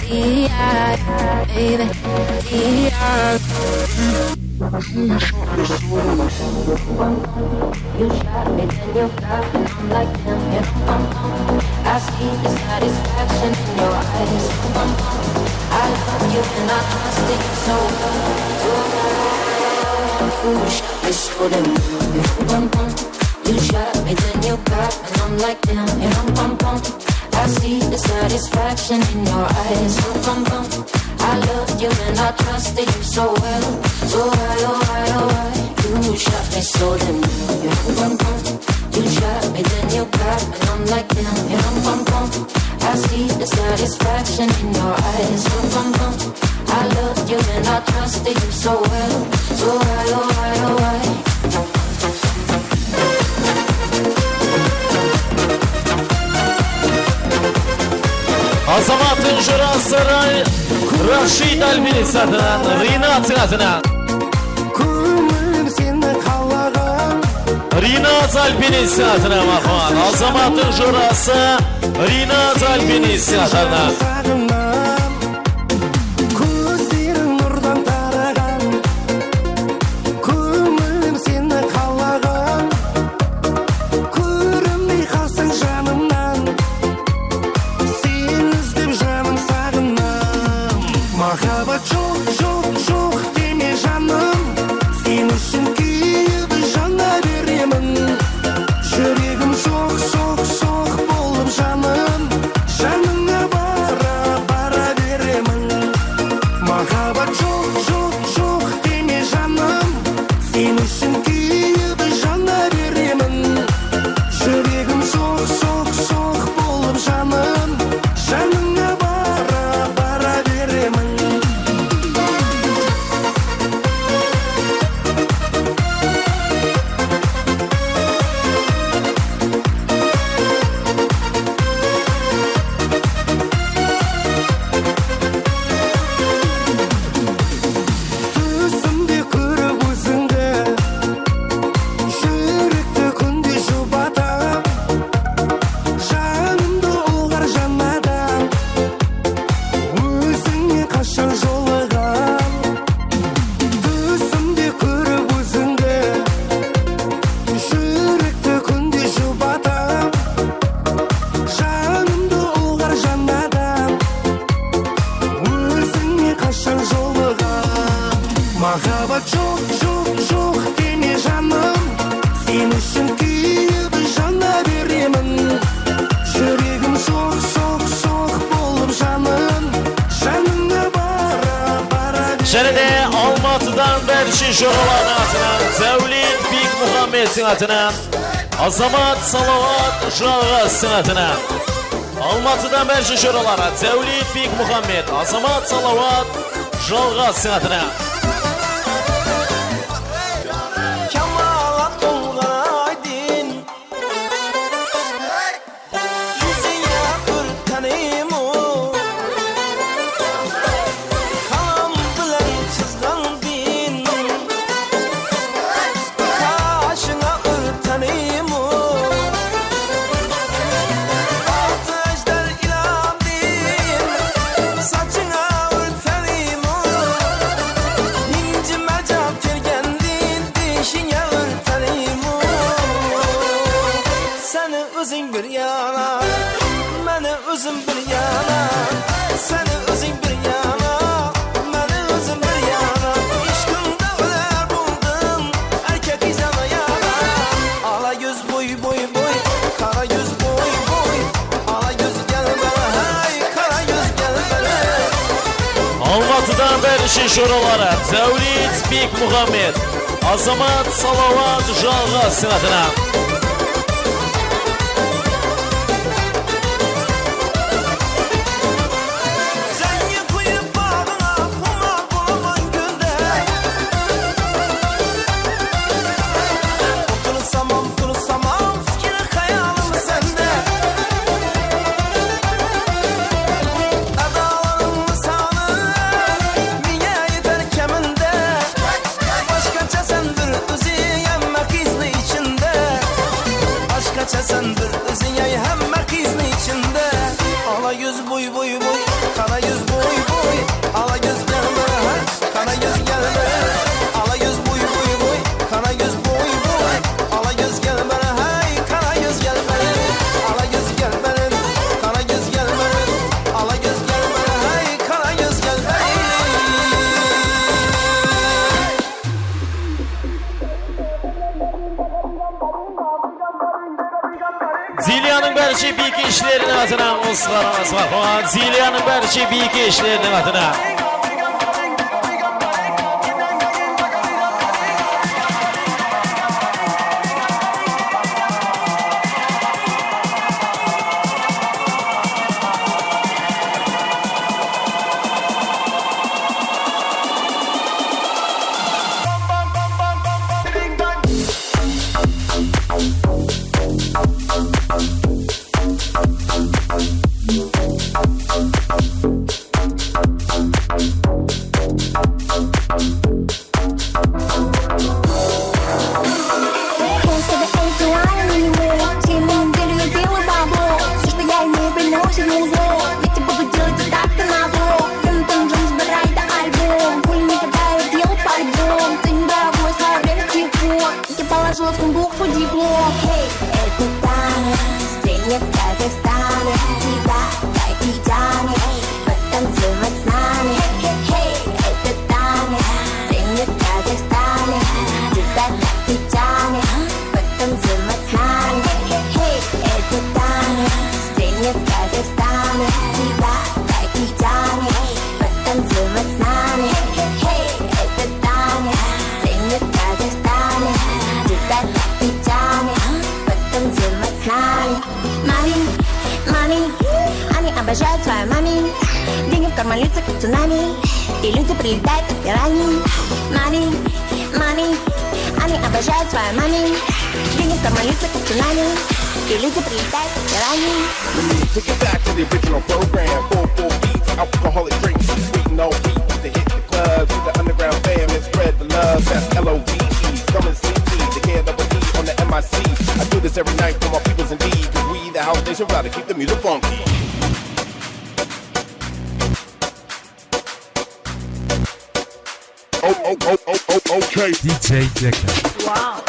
D I, baby, D I. You shot me, then you got me. I'm like, damn, yeah, pump, pump. I see the satisfaction in your eyes, pump, pump. I love you and I trusted you so well. So well. You shot me so damn well, yeah, pump, pump. You shot me, then you got me. I'm like, damn, yeah, pump, pump. I see the satisfaction in your eyes, pump, pump, pump. I love you and I trusted you so well. So why, oh why, oh why, you shot me so damn well. You, pum, pum, pum. You shot me, then you got me. I'm like, damn, you, pum, pum, pum. I see the satisfaction in your eyes, pum, pum, pum. I love you and I trusted you so well. So why, oh why, oh why? Azamattıń jurası Ra-, Rashid Alpinist atınan, Rinat atınan. Kóńlim seni qalaǵan. Rinat Alpinist atınan, maqman. Azamattıń jurası Rinat Alpinist atınan. Saǵınaman. Kózleriń nurdan taraǵan. Kóńlim seni qalaǵan. Kórinbey qalsań janımnan. Seni izlep janım saǵınam. Mahabbat joq, joq, joq deme janım. Sen ushın kúyip jana beremen. Júregim soq, soq, soq bolıp janım. Janıńa bara, bara beremen. Mahabbat joq, joq, joq deme janım. Sen ushın kúyip jana beremen. Júregim soq, soq, soq bolıp janım. Janıńa bara, bara beremen. Túsimde kórip ózińdi, júrekti kúnde jubatam. Janımdı ulǵar janadan, ózińe qashan jolıǵam. Túsimde kórip ózińdi, júrekti kúnde jubatam. Janımdı ulǵar janadan, ózińe qashan jolıǵam. Mahabbat joq, joq, joq deme janım. Sen ushın kúyip jana beremen. Júregim soq, soq, soq bolıp janım. Janıńa bara, bara beremen. Jáne de Almatıdan bárshe joralardıń atınan, Dáwlet Bekmuxammedtiń atınan, Azamat Salawat Jalǵastıń atınan. Almatıdan bárshe joralar, Dáwlet Bekmuxammed, Azamat Salawat Jalǵastıń atınan. Bir yana, meni ózim bir yana, seni óziń bir yana, meni ózim bir yana. Ishqıńda óler boldım, erkek izana yana. Ala yúz boy, boy, boy, qara yúz boy, boy. Ala yúz gel beri, hey, qara yúz gel beri. Almatıdan bárshi joraları Dáwlet Bekmuhammed, Azamat Salawat Jalǵastıń atına. Zengin quyıp baǵıńa, xumar bolaman kúnde. Otırsamam, tursamam, fikir, xayalım sende. Adalarıń sanı mińe eter keminde. Başqaca sen bir óziń, hámme qızlı ishinde. Başqaca sen bir óziń, ay, hámme qızlı ishinde. Ala yúz boy, boy, boy, qara yúz boy, boy. Ala yúz gel beri, ha, qara yúz gel beri. Ala yúz boy, boy, boy, qara yúz boy, boy. Ala yúz gel beri, hey, qara yúz gel beri. Ala yúz gel beri, qara yúz gel beri. Ala yúz gel beri, hey, qara yúz gel beri. Zilyanıń bárshi biykeshleriniń atınan qosıqlarıńız marhamat. Zilyanıń bárshi biykeshleriniń atınan. Просто это реально не мой. Все мои дели я делаю бабло. Все, что я имею, приносит мне зло. Я тебе буду делать и так-то назло. Кем там Джонс, Брайда, альбом. Хули никогда я делал по-любому. Ты не дорогой, свое время в телефон. Я положила в сундук свой диплом. Hey, это Таня, стримит в Казахстане. Тебя так и тянет потанцевать с нами. Hey, hey, hey, это Таня, стримит в Казахстане. Тебя так и тянет потанцевать с нами. Hey, hey, hey, это Таня, стримит в Казахстане. Тебя так и тянет потанцевать с нами. Hey, hey, hey, это Таня, стримит в Казахстане. Тебя так и тянет потанцевать с нами. Мами, мами, они обожают свою мами. Деньги в карман льются, как цунами. И люди прилетают, как пираньи. Мами, мами, они обожают свою мами. Деньги в карман льются, как цунами. И люди прилетают, как пираньи. We need to get back to the original program. Four four beats, alcoholic drinks, sweet and low beat. To hit the clubs, to the underground fam, and spread the love. That's L O V E. Come and see me, the K double E on the M I C. I do this every night for my peoples indeed, 'cause we the house nation, gotta keep the music funky. Oh, oh, oh, oh, oh, okay. D J Decker. Wow.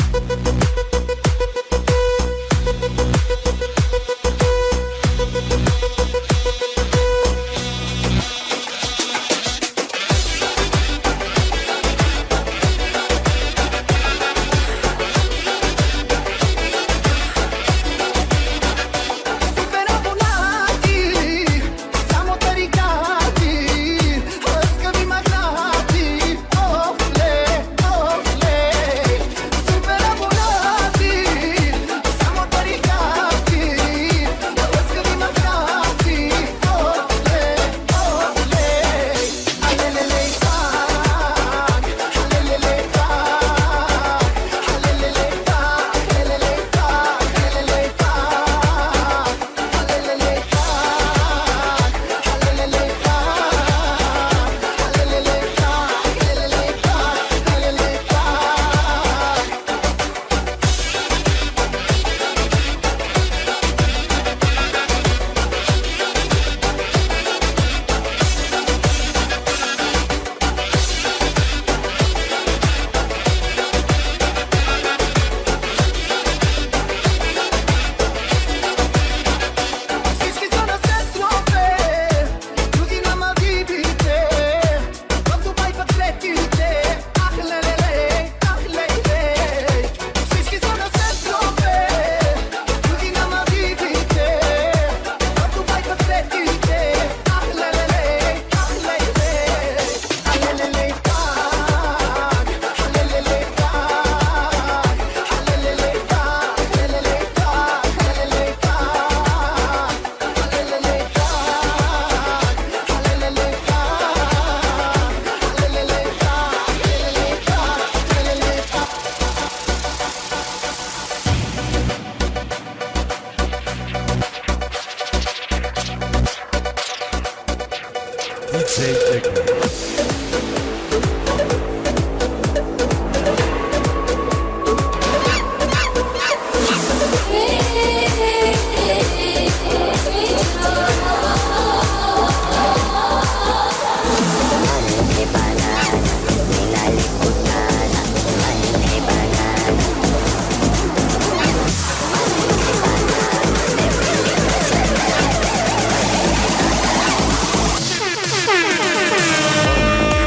Monkey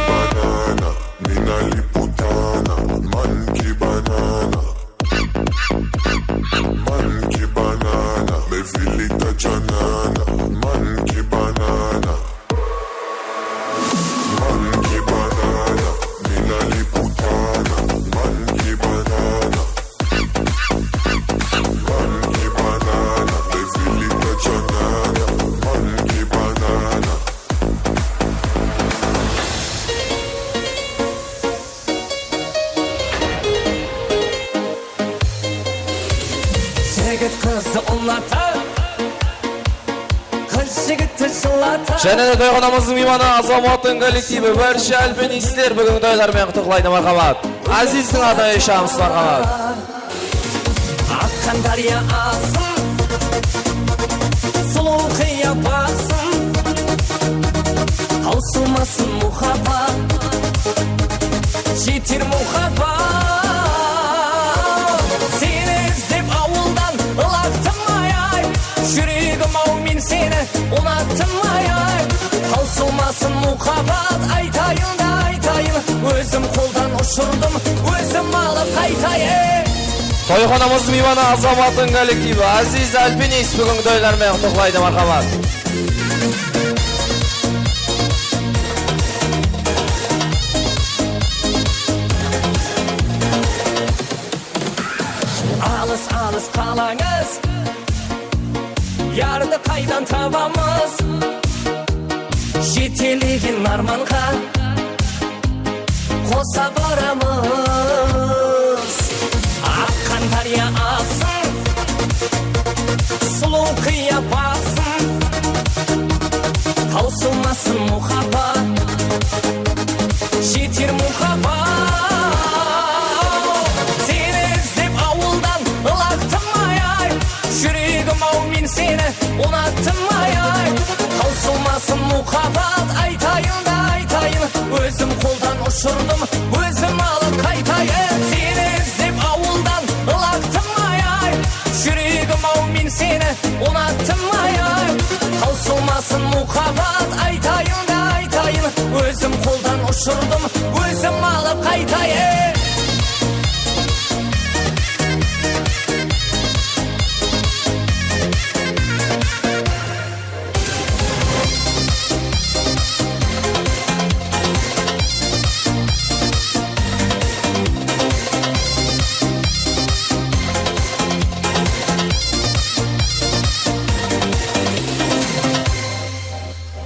banana, mina liputana, monkey banana. Monkey banana, me vilita janana, monkey banana. Monkey banana, mina liputana, monkey banana. Monkey banana, me vilita janana, monkey banana. Jigit qızdı ullatıp, qız jigitti jıllatıp. Jáne de toyxanamızdıń miymanı Azamattıń kollektivi, bárshe alpinistler búgingi toylar menen qutlıqlaydı, marhamat. Azizdiń atına eshamiz, marhamat. Aqqan dárya aǵsın, sulıw qıyapasın, tawsılmasın muhabbat, jeter muhabbat. Seni izlep awıldan ılaqtım ay-ay, júregim-aw, men seni unattım ay-ay. Tawsılmasın muhabbat, aytayın da aytayın, ózim qoldan ushırdım, ózim alıp qaytayın. Toyxanamız miymanı Azamattıń kollektivi, Aziz Alpinist búgingi toylar menen qutlıqlaydı, marhamat. Alıs-alıs qalańız, yardı qaydan tabamız? Jetelegen armanǵa qosa baramız. Aqqan dárya aǵsın, sulıw qıyapasın, tawsılmasın muhabbat, jeter muhabbat. Seni izlep awıldan ılaqtım ay-ay, júregim-aw, men seni unattım ay-ay. Tawsılmasın muhabbat, aytayın da aytayın, ózim qoldan ushırdım, ózim alıp qaytayın. Seni izlep awıldan ılaqtım ay-ay, júregim-aw, men seni unattım ay-ay. Tawsılmasın muhabbat, aytayın da aytayın, ózim qoldan ushırdım, ózim alıp qaytayın.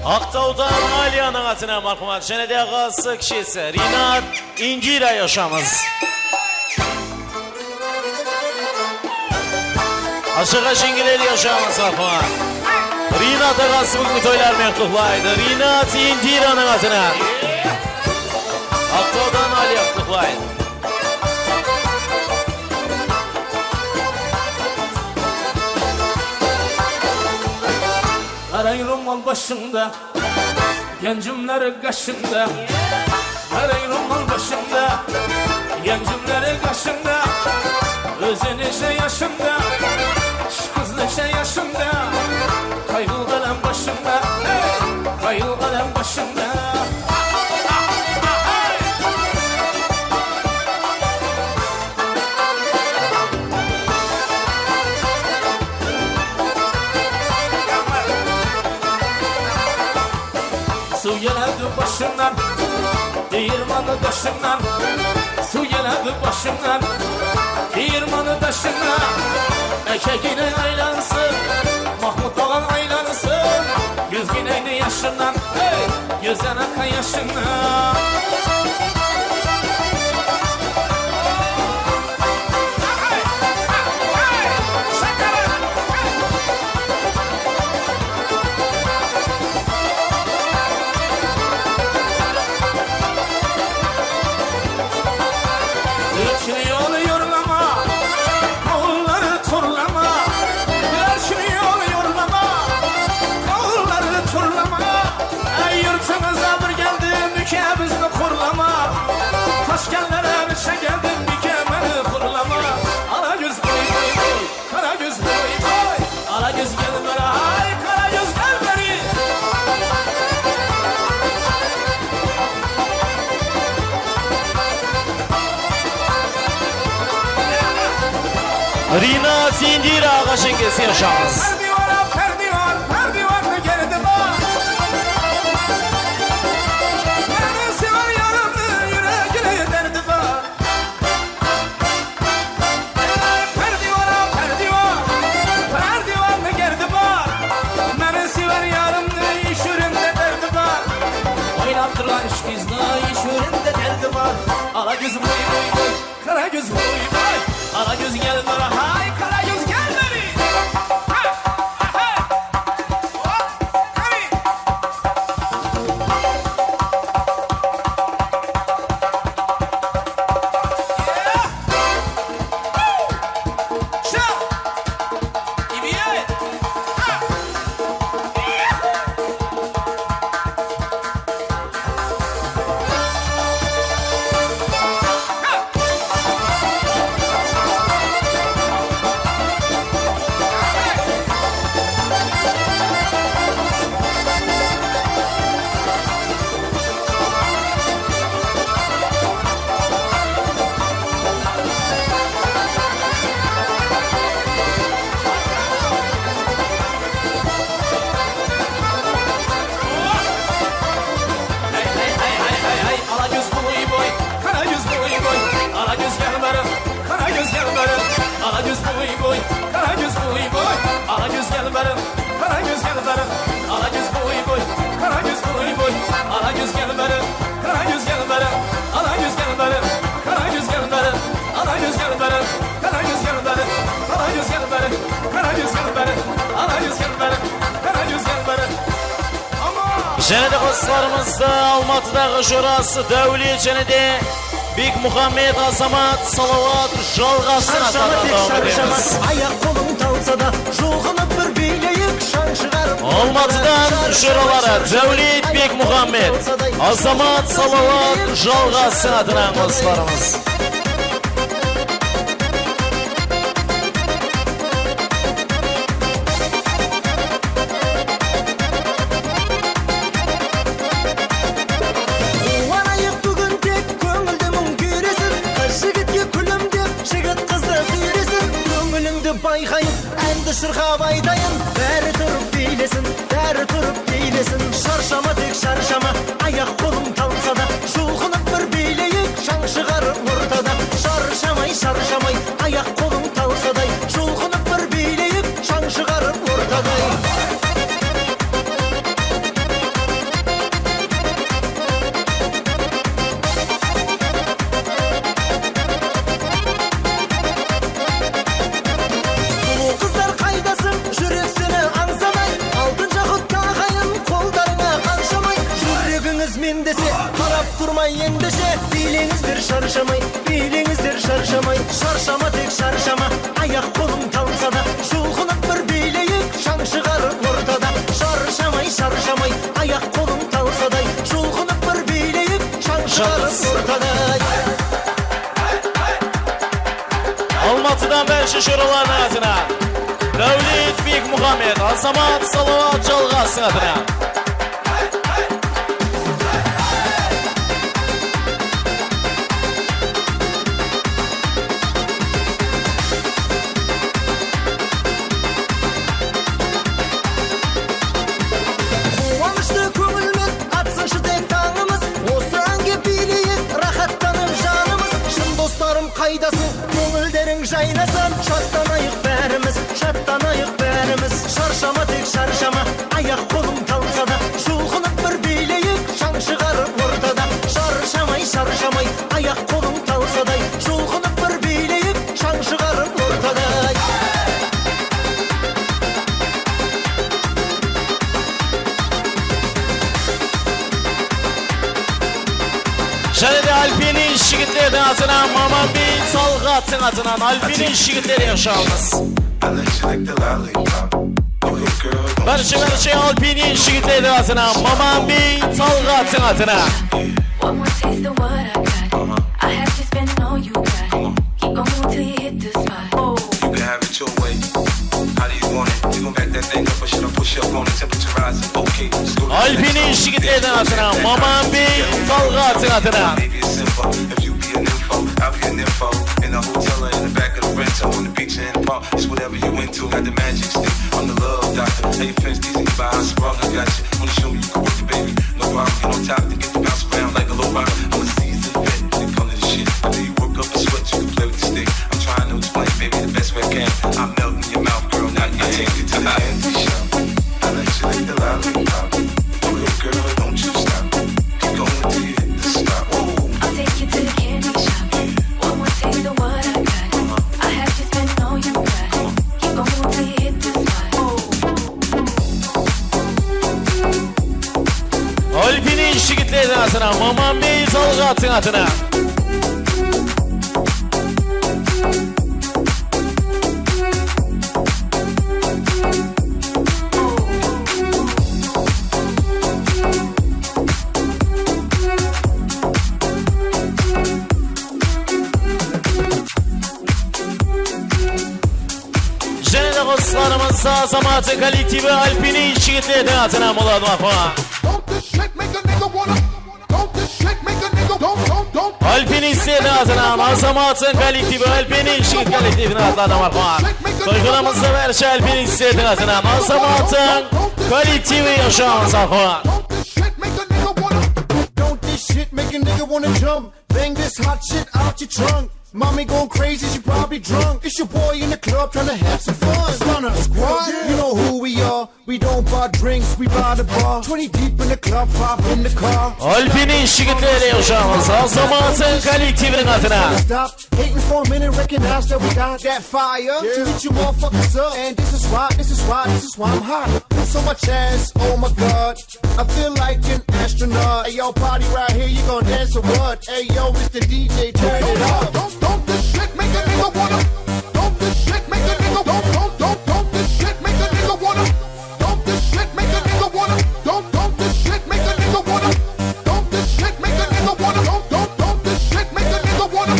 Aqtawdan Aliyanıń atına, marhamat, jáne de aǵası, kishisi Rinat, Indira yashamız. Ashıǵa jeńgeler yashamız, marhamat. Rinat aǵası búgingi toylar menen qutlıqlaydı. Rinat Indiranıń atına. Aqtawdan Aliya qutlıqlaydı. Qaray rumal basıńda, genjimler qashıńda. Qaray rumal basıńda, genjimler qashıńda. Ózi neshe yashıńda, qız neshe yashıńda. Qayıl qálem basıńda, hey, qayıl qálem basıńda. Suw keledi basıńnan, deyirmanı dashıńnan. Suw keledi basıńnan, deyirmanı dashıńnan. Ákegine aylansın, Mahmut aǵań aylansın. Yúz gineyni yashıńnan, hey, yúz anaqqa yashıńnan. Indira aǵa jeńge, sen jańız. Párdiwar, párdiwar, párdiwardıń derdi bar. Meni sever yarımnıń júregine derdi bar. Párdiwar, párdiwar, párdiwardıń derdi bar. Meni sever yarımnıń júreginde derdi bar. Oynap turǵan úsh qızdıń júreginde derdi bar. Ala kózim, oy, oy, oy. Qara kóz, oy, oy, qara kóz, kelin bar, hay, qara kóz, kelin bar. Ha, ha, ha. Hop, qáne. Yeah. Woo. Shaq. Ibi, ey. Ha. Ala kóz, oy, oy, qara kóz, oy, oy, ala kóz, kelin bar, qara kóz, kelin bar, ala kóz, oy, oy, qara kóz, oy, oy, ala kóz, kelin bar, qara kóz, kelin bar, ala kóz, oy, oy, qara kóz, oy, oy, ala kóz, kelin bar, qara kóz, kelin bar, ala kóz, kelin bar, qara kóz, kelin bar, ala kóz, kelin bar, qara kóz, kelin bar, qara kóz, kelin bar, qara kóz, kelin bar, ala kóz, kelin bar, qara kóz, kelin bar. Jáne de qosıqlarımızdı Almatıdaǵı jorası Dáwlet jáne de Bekmuxammed, Azamat, Salawat, Jalǵasın atlarınan dawam etemiz. Ayaq qolıń talsa da, julǵınıp bir biyleyik, shań shıǵarıp. Almatıdan joraları Dáwlet, Bekmuxammed, Azamat, Salawat, Jalǵasın atınan qosıqlarımız. Quwanayıq búgin tek, kóńildi muń kúyresin. Qız jigitke kúlimdep, jigit qızdı súyresin. Kóńilińdi bayqayın, ándi shırqap aytayın. Bári turıp biylesin, bári turıp biylesin. Sharshama, tek sharshama, ayaq qolıń talsa da, julǵınıp bir biyleyik, shań shıǵarıp ortada. Sharshamay, sharshamay, ayaq qolıń talsaday, julǵınıp bir biyleyik, shań shıǵarıp ortaday. Sulıw qızlar qaydasıń, júrek seni ańsaday. Altın jaqut taǵayın, qoldarıńa qanshamay. Júregińiz men dese, qarap turmay endeshe. Biyleńizler sharshamay, biyleńizler sharshamay. Sharshama, tek sharshama, ayaq qolıń talsa da, julǵınıp bir biyleyik, shań shıǵarıp ortada. Sharshamay, sharshamay, ayaq qolıń talsaday, julǵınıp bir biyleyik, shań shıǵarıp ortada. Almatıdan bárshe joralardıń atınan Dáwlet, Bekmuxammed, Azamat, Salawat, Jalǵastıń atınan. Quwanıshlı kóńilmen atsınshı tek tańımız. Osı áńge biyleyik, raxattanıp janımız. Shın doslarım qaydasıń, kóńilleriń jaynasın. Shatlanayıq bárimiz, shatlanayıq bárimiz. Sharshama, tek sharshama, ayaq qolıń talsa da, julǵınıp bir biyleyik, shań shıǵarıp ortada. Sharshamay, sharshamay, ayaq qolıń talsaday, julǵınıp bir biyleyik, shań shıǵarıp ortada. Jáne de Alpinist jigitlerdiń atınan, Mamanbey Talǵattıń atınan Alpinist jigitlerge shańız. Bárshe, bárshe Alpinist jigitlerdiń atınan, Mamanbey Talǵattıń atınan. One more taste of what I got. I have to spend all you got. Keep on going till you hit the spot. You can have it your way. How do you want it? We gon' back that thing up, or should I push up on the temperature rising? Okay, let's go to the next level. Alpinist jigitlerdiń atınan, Mamanbey Talǵattıń atınan. Maybe it's simple. If you be An info, I'll be an info. In a hotel or in the back of the rental, on the beach or in the park, it's whatever you into. Got the magic stick, I'm the love doctor. Hey, fans teasing you about how sprung, I got you. Wanna show me you can work it, baby? No problem, get on top, then get to bounce around like a low rider. I'm a seasoned vet when it comes to this shit. I know you work up a sweat, you can play with the stick. I'm trying to explain, baby, the best way I can. I'm melting your mouth, girl, not your hand. I take you to the candy shop. I let you lick the lollipop. Go ahead, girl, don't you stop. Keep going till you hit the spot. Whoa. I'll take you to the candy shop. One more taste of what I got. I have just been on your back. Keep going till you hit the spot. Whoa. Alpinist jigitlerdiń atınan, Mamanbey Talǵattıń atınan. Jáne de qosıqlarımızda Azamattıń kollektivi Alpinist jigitlerdiń atınan boladı, marhamat. Don't this shit make a nigga wanna, don't this shit make a nigga, don't, don't, don't. Alpinistlerdiń atınan Azamattıń kollektivi, Alpinist jigit kollektiviniń atınan, marhamat. Toyxanamızda bárshe alpinistlerdiń atınan Azamattıń kollektivi, yashańız, marhamat. Don't this shit make a nigga wanna, don't this shit make a nigga wanna jump? Bang this hot shit out your trunk. Mommy going crazy, she probably drunk. It's your boy in the club tryna have some fun. Stunna Squad, you know who we are. We don't buy drinks, we buy the bar. Twenty deep in the club, five in the car. Alpinist jigitleri, yashańız, Azamattıń kollektiviniń atınan. Stop hating for a minute, recognize that we got that fire. To beat you motherfuckers up. And this is why, this is why, this is why I'm hot. So much ass, oh my God. I feel like an astronaut. Hey, yo, party right here, you gon' dance or what? Hey, yo, Mister D J, turn it up. Don't, don't, don't this shit make a nigga wanna, don't this shit make a nigga, don't, don't, don't, don't this shit make a nigga wanna, don't this shit make a nigga wanna, don't, don't this shit make a nigga wanna, don't this shit make a nigga wanna, don't, don't, don't this shit make a nigga wanna.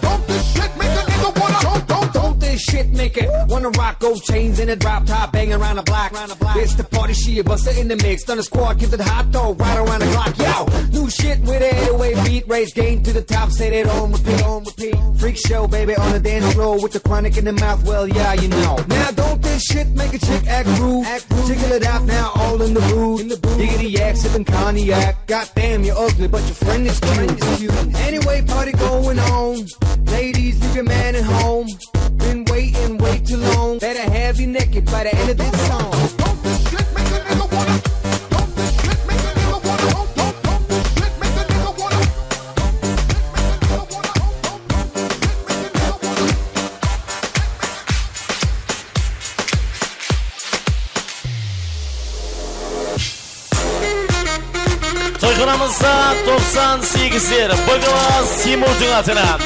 Don't this shit make a nigga wanna, don't, don't, don't this shit make it wanna rock, gold chains in a drop top, banging around the block. It's the party, she a buster in the mix. Stunna Squad, keep it hot though, right around the clock. Yo, new shit with it, eight oh eight beat, raise game to the top, set it on repeat, on repeat. Freak show, baby, on the dance floor with the chronic in the mouth. Well, yeah, you know. Now don't this shit make a chick act rude? Act rude. Jiggle it out now, all in the mood. In the mood. Diggity yak, sipping cognac. Goddamn, you're ugly, but your friend is cute. Anyway, party going on. Ladies, leave your man at home. Been waiting way too long. Better have you naked by the end of this song. Don't this shit make a nigga wanna, don't this shit make a nigga wanna, don't, don't, don't this shit make a nigga wanna, don't this shit make a nigga wanna, don't, don't, don't this shit make a nigga wanna. Toyxanamızda toqsan segizler, B klass, Timurdıń atınan.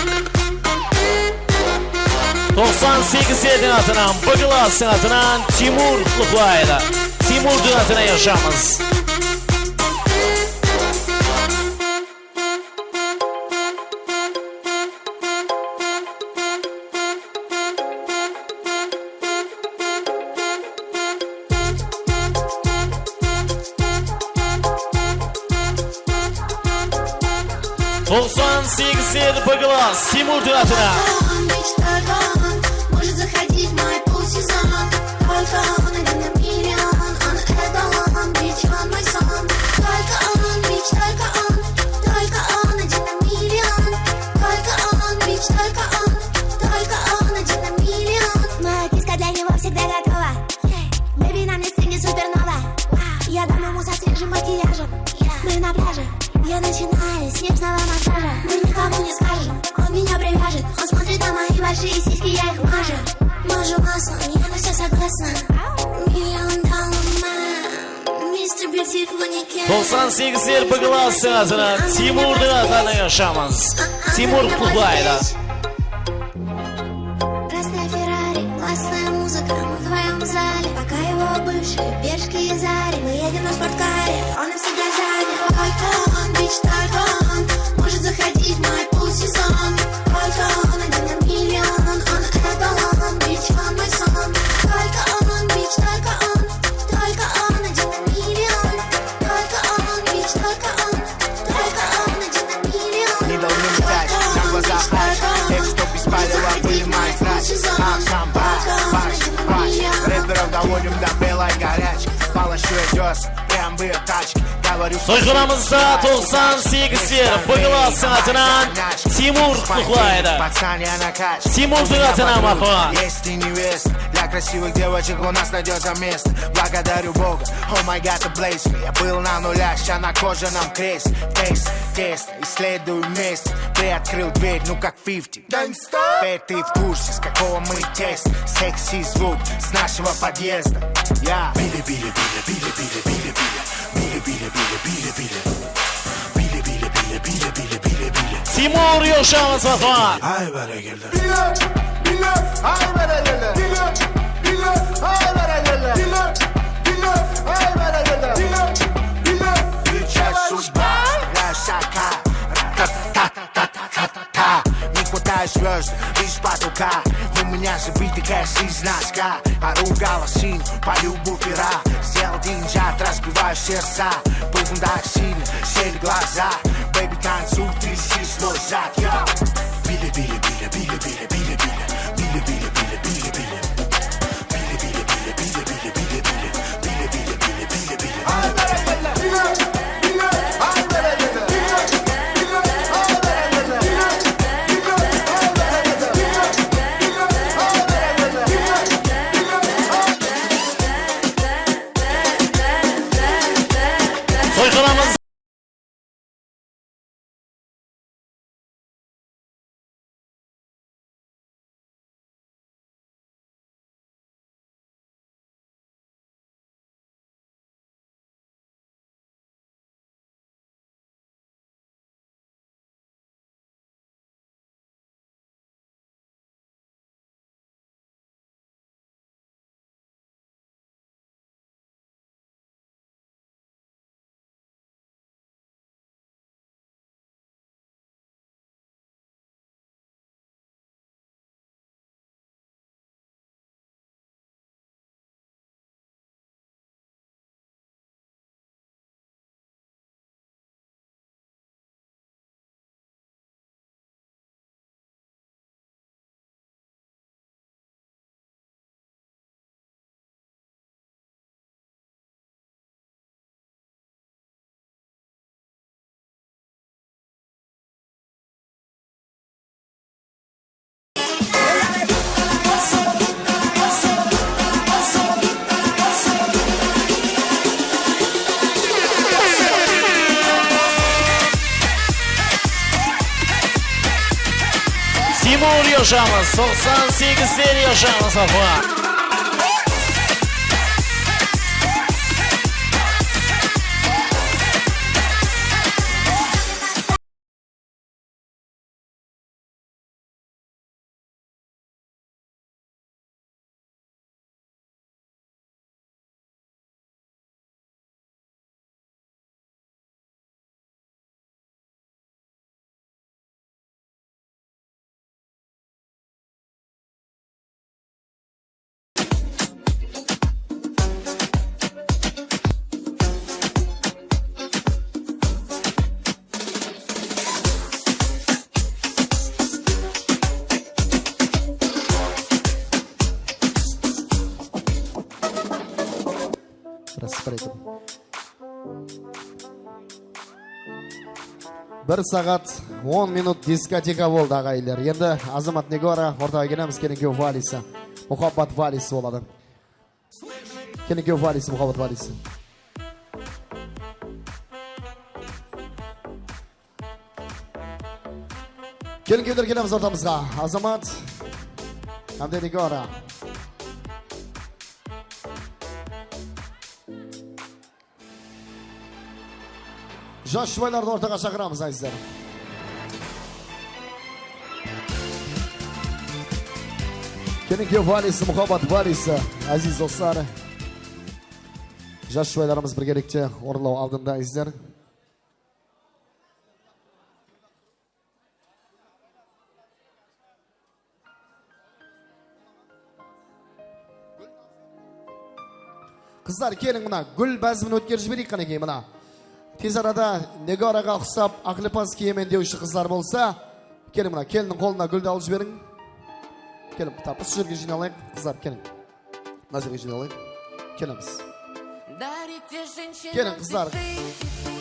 Toqsan segizlerdiń atınan, B klasstıń atınan Timur qutlıqlaydı. Timurdıń atınan yashańız. Toqsan segizler B klass, Timurdıń atınan. Только он, bitch, только он может заходить в мой пул сезон. Только он один на миллион, он эталон, bitch, он мой сон. Только он, bitch, только он, только он один на миллион. Только он, bitch, только он, только он один на миллион. Моя киска для него всегда готова. Бэби на мне стиле супернова. Я дам ему со свежим макияжем. Мы на пляже. Я начинаю с нежного массажа. Мы никому не скажем, он меня привяжет. Он смотрит на мои большие сиськи, я их мажу. Мажу маслом, я на всё согласна. Миллион доллар мэн, мистер Бьютифул манекен. Toqsan segizler B klasstıń atınan Timurdıń atınan yashańız. Timur qutlıqlaydı. Красная Феррари, классная музыка, мы вдвоём в зале. Пока его бывшие пешки из Зари, мы едем на спорткаре, он навсегда занят. Только он, бич, только он может заходить в мой пул сезон. Только он один на миллион, он эталон, бич, он мой сон. Только он, бич, только он, только он один на миллион. Только он, бич, только он, только он один на миллион. Не должны летать, нам Рядом белая горячка, полощу её прям в её тачке. Говорю, Toyxanamızda toqsan segizler B klass atınan Timur qutlıqlaydı. Пацан, я на качке. Timurdıń atınan maqamat. Есть и невеста. Для красивых девочек у нас найдётся место. Благодарю Бога, oh my God, he bless me. Я был на нулях, ща на кожаном кресле. Тест, тест, исследую место. Приоткрыл дверь, ну как fifty. Gangsta. Теперь ты в курсе, с какого мы теста. Секси звук с нашего подъезда. Я. Bili, bili, bili, bili, bili, bili, bili. Bili, bili, bili, bili, bili. Bili, bili, bili, bili, bili, bili, bili. Timur, yoqshamız, maqamat. Ay, bárekella. Bili, bili, ay, bárekella. Bili, bili, ay, bárekella. Bili, bili, ay, bárekella. Bili, bili, встречай судьба. Шака. Та-та-та-та-та-та. Не хватает звёзд, лишь потолка. У меня забита кэш из носка. Ору голосин, пою буфера. Сделал деньжат, разбиваю сердца. Бывым так сильно, сели глаза. Бэйби, танцуй, тряси свой зад. Йо! Bili, bili, bili, bili, bili, bili, bili. Bili, bili, bili, bili, bili. Bili, bili, bili, bili, bili, bili, bili. Bili, bili, bili, bili, bili. Toyxanamız. Timur, yoqshamız, toqsan segizler, yoqshamız, maqamat. Biraz sıpır edim. Bir saat on minut diskoteka boldı, aǵayinler. Endi Azamat, Nigora ortaǵa kelemiz, keliń, kúyew valisi. Muhabbat valisi boladı. Keliń, kúyew valisi, muhabbat valisi. Keliń, kúyewler, kelemiz ortamızǵa. Azamat hám de Nigora. Jas jubaylardı ortaǵa shaqıramız, ázizler. Keliń, kúyew valisi, muhabbat valisi, áziz doslar. Jas jubaylarımız birgelikte orınlaw aldında, ázizler. Qızlar, keliń, mına gúl bázimin ótkerip jibereyik qáne, mına. Tez arada Nigoraǵa uqsap aqlipaz kiyemen dewshi qızlar bolsa, keliń, mına kelinniń qolına gúldi alıp jiberiń. Keliń, tap, usı jerge jıynalayıq, qızlar, keliń. Mına jerge jıynalayıq. Kelińiz. Keliń, qızlar.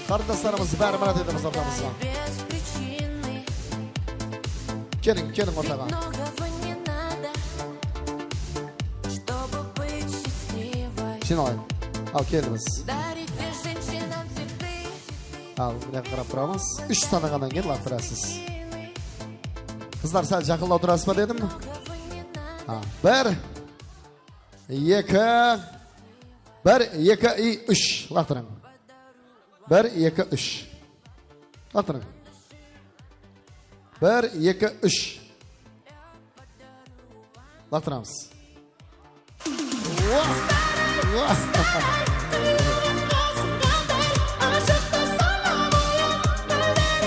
Qarındaslarımız bári mirát etemiz ortamızǵa. Keliń, keliń ortaǵa. Jıynalayıq. Al, keldińiz. Al, mine qarap turamız. Úsh sanaǵannan keyin laqtırasız. Qızlar, sál jaqınlaw turasız ba dedim. Ha, bir, eki, bir, eki, i, úsh. Laqtırıń. Bir, eki, úsh. Laqtırıń. Bir, eki, úsh. Laqtıramız.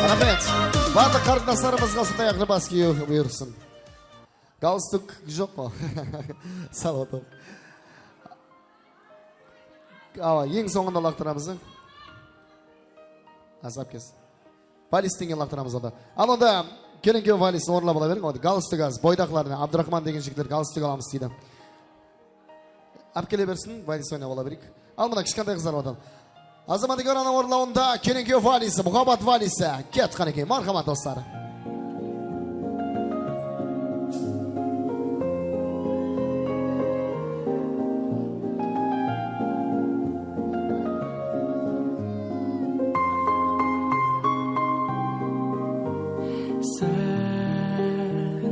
Raxmet. Barlıq qarındaslarımızǵa usınday aqırbaski buyırsın. Galstuk joq ǵo. Sawatım. Awa, eń sońında laqtıramız. Azap kes. Valisten keyin laqtıramız onda. Al onda, keliń-kúyew valisten orınlap ala beriń. Onda galstuk az, boydaqlarına, Abduraxman degen jigitler galstuk alamız deydi. Alıp kele bersin, valis oynap ala bereyik. Al mına kishkentay qızlar odan. Azamat Ekeranıń orınlawında keliń-kúyew valisi, muhabbat valisi. Ket, qánekey, marhamat, dostlar. Saǵınbay,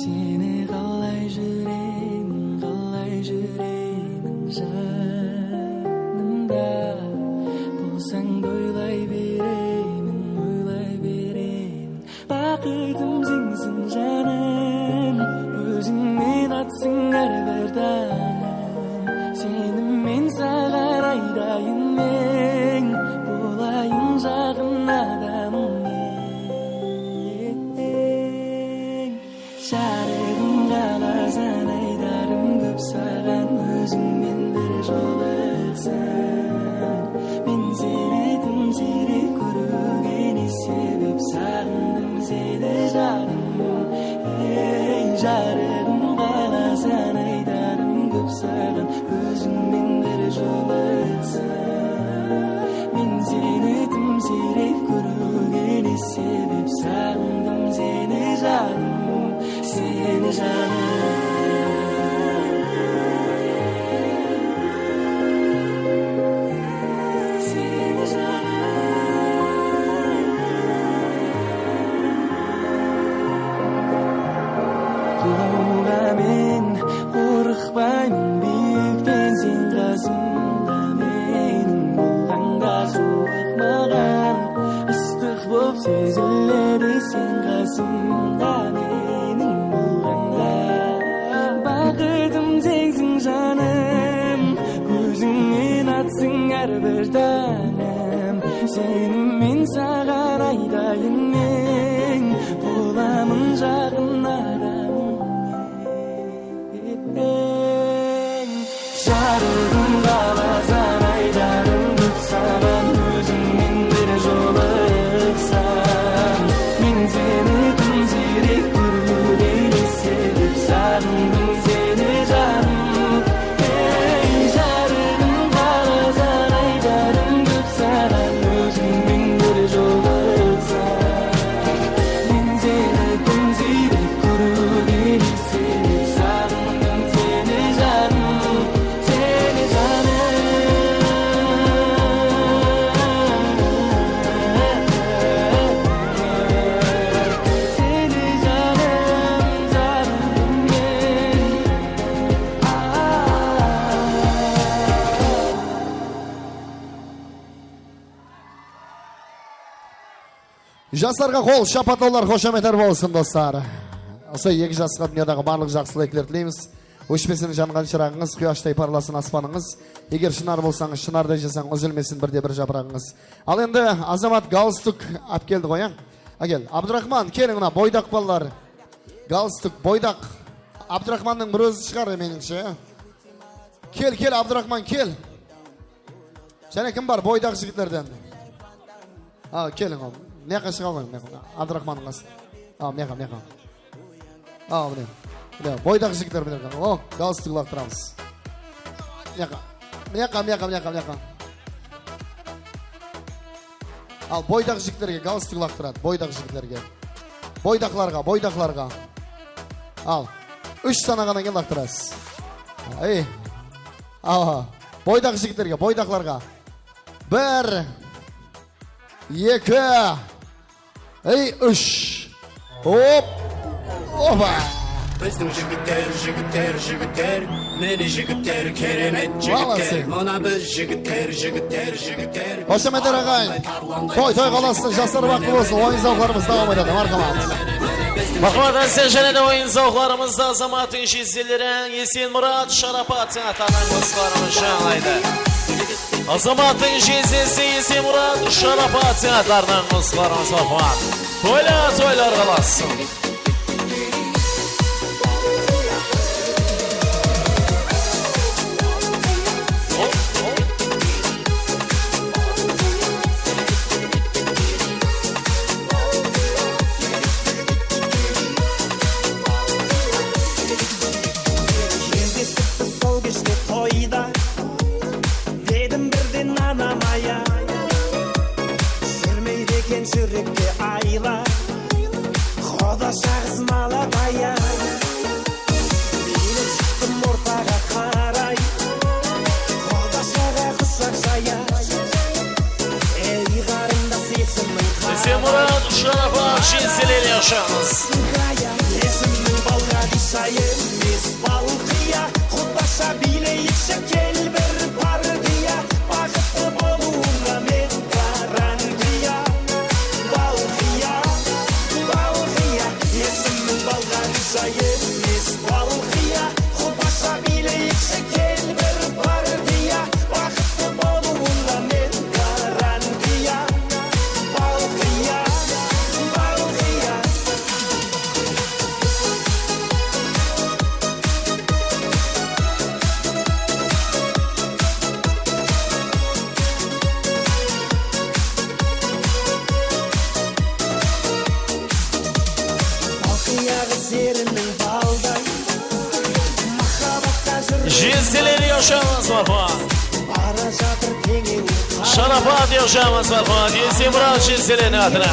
seni qalay júremen, qalay júremen janımda. Bolsań da oylay beremen, oylay beremen. Baxıtım senseń janım, ózińmen atsıń hár bir tańım. Seni men saǵan aytayın men, bolayın jaqın adamıń. Jarıǵım qalasań, aytarım kóp saǵan, ózińmen bir jolıqsań. Men seni dım siyrek kóriwge ne sebep, saǵındım seni janım. Ey, jarıǵım qalasań, aytarım kóp saǵan, ózińmen bir jolıqsań. Men seni dım siyrek kóriwge ne sebep, saǵındım seni janım. Seni janım, seni janım. Qulawǵa men qorıqpayman, biyikten sen qasımda meniń, bolǵanda suwıq maǵan ıstıq bop seziledi sen qasımda meniń bolǵanda. Baxıtım senseń janım, ózińmen atsıń hár bir tańım. Seni men saǵan aytayın men, bolamın jaqın adamıń. Jarıǵım qalasań, aytarım kóp saǵan, ózińmen bir jolıqsań. Men seni dım siyrek kóriwge ne sebep, saǵındım seni janım. Ey, jarıǵım qalasań, aytarım kóp saǵan, ózińmen bir jolıqsań. Men seni dım siyrek kóriwge ne sebep, saǵındım seni janım, seni janım. Seni janım, janım men. Jaslarǵa qol shapatlawlar, xoshametler bolsın, dostlar. Usı eki jasqa dúnyadaǵı barlıq jaqsı tilekler tileymiz. Óshpesin janǵan shıraǵıńız, quyashtay parlasın aspanıńız. Eger shınar bolsańız, shınarday jasań, úzilmesin bir de bir japıraǵıńız. Al endi Azamat galstuk alıp keldi ǵoy, a? Ákel, Abduraxman, keliń mına, boydaq balalar. Galstuk, boydaq. Abduraxmannıń bir ózi shıǵar, menińshe. Kel, kel, Abduraxman, kel. Jáne kim bar boydaq jigitlerden? A, keliń, al. Mına jaqqa shıǵa almań, mına jaqqa. Abduraxmannıń qasına. A, mına jaqqa, mına jaqqa. A, mine. Mine, boydaq jigitler mine. O, galstuk laqtıramız. Mına jaqqa, mına jaqqa, mına jaqqa, mına jaqqa. Al, boydaq jigitlerge galstuk laqtıradı, boydaq jigitlerge. Boydaqlarǵa, boydaqlarǵa. Al, úsh sanaǵannan keyin laqtırasız. Ey. Awa. Boydaq jigitlerge, boydaqlarǵa. Bir, eki, ey, úsh. Hop. Opa. Bizdiń jigitler, jigitler, jigitler, mine jigitler, keremet jigitler. Mına biz jigitler, jigitler, jigitler. Xoshametler aǵay. Toy, toy qalasın, jaslar baxıtlı bolsın. Oyın zawqlarımız dawam etedi. Marhamat. Marhamat, ásler, jáne de oyın zawqlarımızda Azamattıń jezdeleri Esenmurat, Sharapat teatrınıń qosıqlarımız jańlaydı. Azamattıń jezdesi Esenmurat, Sharapat teatrınıń qosıqlarımız, marhamat. Toylar, toylar qalasın. Jezdesikti sol keshte toyda, dedim birden anama ya. Júrmeydi eken júrekke ayla, Quda shaǵıs malataya. Iylep shıqtım ortaǵa qaray, Quda shaǵa qushaq jaya. Ey, qarındas, esimniń qara. Esenmurat, Sharapat jezdeleri, yaqshıńız. Esimniń balǵa diysa emes, balqıya. Qudasha biyleyikshi, kel, bir partiya. Baxıtlı bolıwıńa men garantiya. Balqıya, balqıya, esimniń balǵa diysa emes, balqıya. Qudasha biyleyikshi, kel, bir partiya. Baxıtlı bolıwıńa men garantiya. Balqıya, balqıya. Jezdeleri, yaqshıńız, marhamat. Sharapat, yaqshıńız, marhamat. Esenmurat jezdeleriniń atına.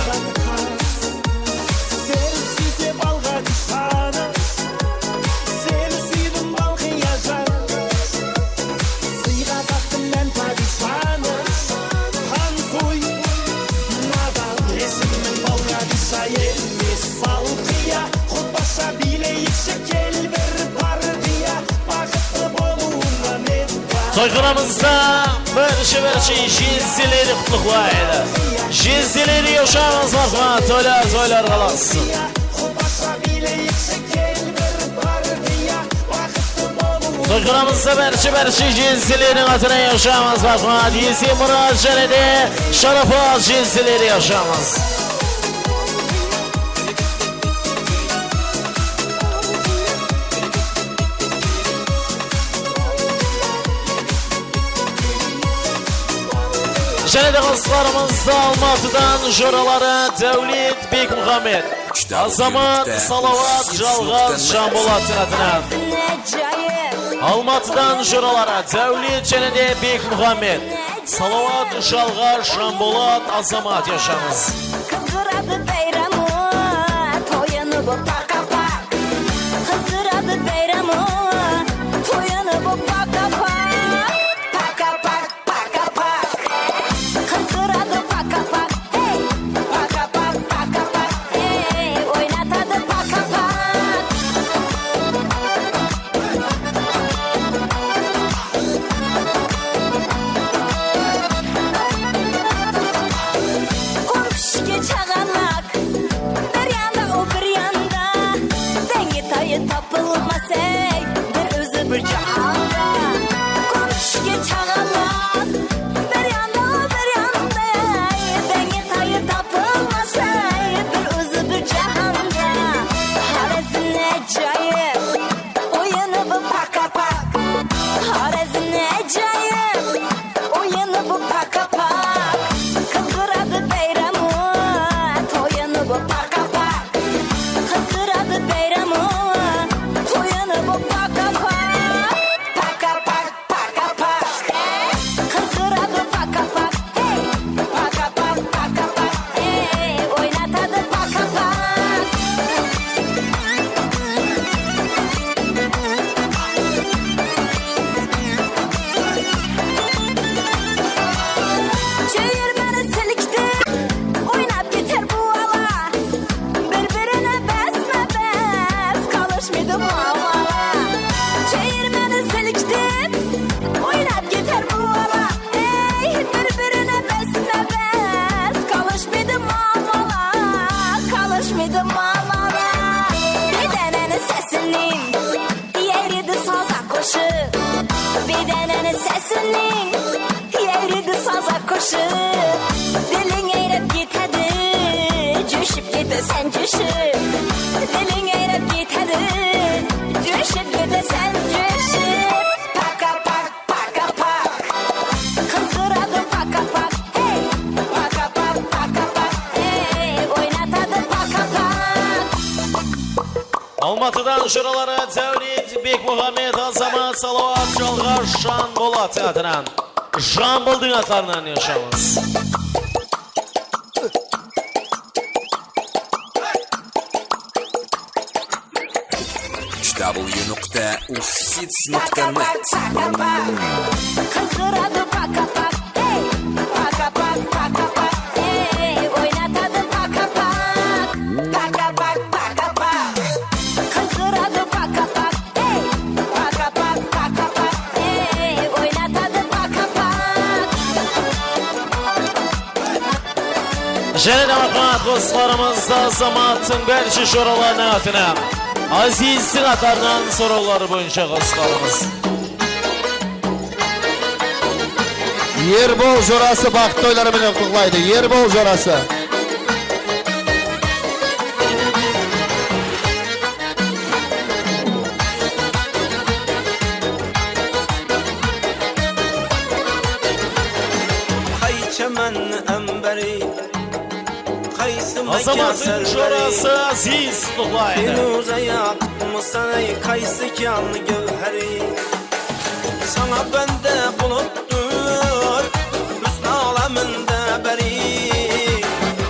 Seni súydim, balqıya jan. Sıyǵa tattım men padishanı. Xansoy, nadan, esimniń balǵa diysa emes, balqıya. Qudasha biyleyikshi, kel, bir partiya. Baxıtlı bolıwıńa men. Toyxanamızda birinshi, birinshi jezdeleri qutlıqlaydı. Jezdeleri, yaqshıńız, marhamat, toylar, toylar qalasın. Toyxanamızda bárshi, bárshi jezdeleriniń atına yaqshıńız, marhamat. Esenmurat jáne de Sharapat jezdeleri, yaqshıńız. Jáne de qosıqlarımızda Almatıdan joraları Dáwlet Bekmuxammed. Azamat, Salawat, Jalǵas, Janbolat atına. Almatıdan joraları Dáwlet jáne de Bekmuxammed. Salawat, Jalǵas, Janbolat, Azamat, yaqshıńız. Qızdıradı bayramı, toyını bu paka-pak. Qızdıradı bayramı, toyını bu paka-pak. Paka-pak. Paka-pak. Qızdıradı paka-pak, hey! Paka-pak, paka-pak, hey! Oynatadı paka-pak. Qom túske Seniń sesiń yayraydı sazǵa kóship, diliń yayrap ketedi, joshıp keteseń joshıp. Diliń yayrap ketedi, joshıp keteseń joshıp. Paka-pak, paka-pak. Qızdıradı paka-pak, hey! Paka-pak, paka-pak, hey! Oynatadı paka-pak. Almatıdan joraları Dáwlet, Bekmuxammed, Azamat, Salawat, Jalǵas, Janbolat atınan, Jambıldıń atlarınan ne ushınmız. W nuqta ussits nuqta net. Qızdıradı paka-pak, hey! Paka-pak, paka-pak, hey! Oynatadı paka-pak. Paka-pak, paka-pak. Qızdıradı paka-pak, hey! Paka-pak, paka-pak, hey! Oynatadı paka-pak. Jáne de marhamat, qosıqlarımızdı Azamattıń bárshe joralarınıń atınan, Azizdiń atlarınan sorawları boyınsha qosıqlarımız. Erbol jorası baxıtlı toyları menen qutlıqlaydı. Erbol jorası. Qay chaman ámbari, qaysı Azamattıń jorası Aziz qutlıqlaydı. Feruza yaqıtmısan, ay, qaysı kyan gevhari? Sańa bende bolıp tur húsn alamında bári.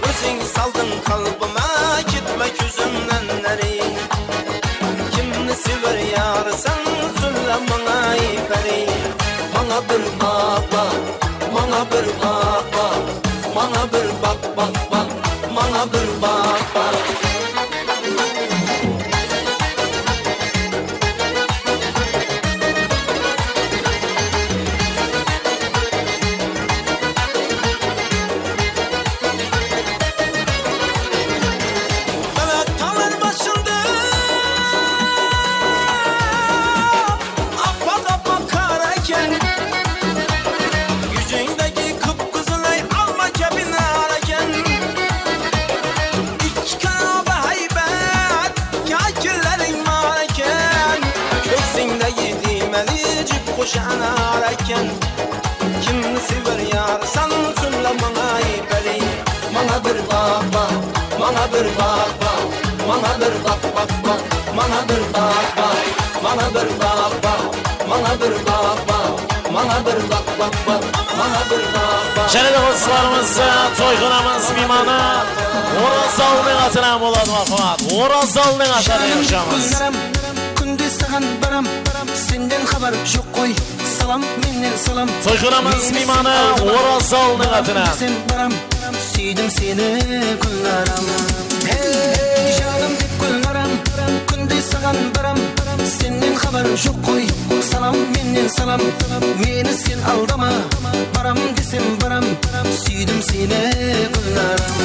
Óziń saldıń qálbime, ketpe kózimnen ári. Kimni sever yarısań, sóyle mańa, ay, pári. Mańa bir baq, baq, mańa bir baq, baq, mańa bir baq, baq, baq, mańa bir baq, baq. Bálent talar basında appa da bakar eken. Júzińdegi qıp-qızılay alma kebin nar eken. Ikki qanaba háybet kákilleriń bar eken. Kóksińdegi diymeli jip qosh anar eken. Kimni sever yarısań, sóyle mańa, ay, pári. Mańa bir baq, baq, mańa bir baq, baq, mańa bir baq, baq, baq, mańa bir baq, baq, mańa bir baq, baq, mańa bir baq, baq, mańa bir baq, baq, baq, mańa bir baq, baq. Jáne de qosıqlarımız, toyxanamız miymanı Orazaldıń atınan boladı, marhamat. Orazaldıń atınan ushınmız. Janım, gúlnaram, kúnde saǵan baram, senden xabar joq qoy. Salam, mennen salam. Toyxanamız miymanı Orazaldıń atınan. Desem baram, súydim seni, gúlnaram. Hey, janım dep gúlnaram, kúnde saǵan baram, sennen xabar joq qoy. Salam, mennen salam, meni sen aldama. Baram desem baram, súydim seni, gúlnaram.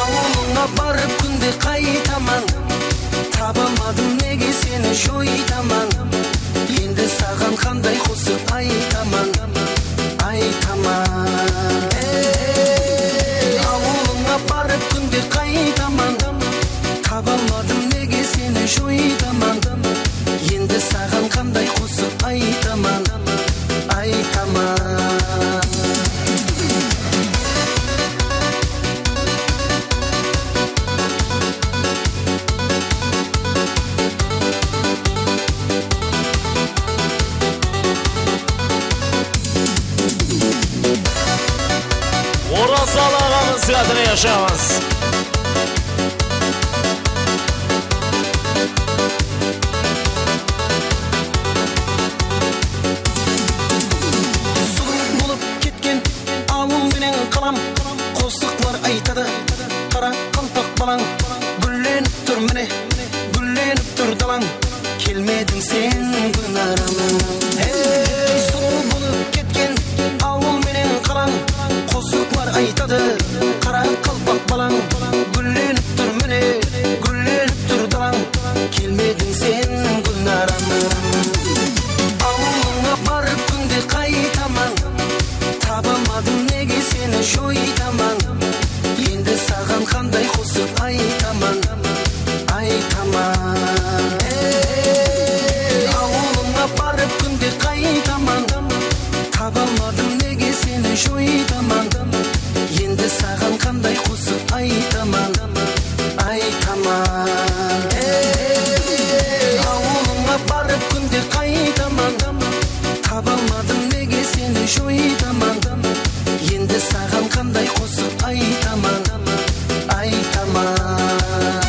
Awılıńa barıp kúnde qaytaman, tabamadım nege seni joytaman. Endi saǵan qanday qosıq aytaman, aytaman. Ey, awılıńa barıp kúnde qaytaman, tabamadım nege seni joytaman. Endi saǵan qanday qosıq aytaman, aytaman. Orazal aǵamız sıyatına yashaymız. Sulıw bolıp ketken awıl menen qalam, qosıqlar aytadı qaraqalpaq balań. Gúllenip tur mine, gúllenip tur dalań, kelmediń sen, gúlnaram. Hey, sulıw bolıp ketken awıl menen qalań, qosıqlar aytadı qaraqalpaq balań. Joydaman, endi saǵan qanday qosıq aytaman, aytaman.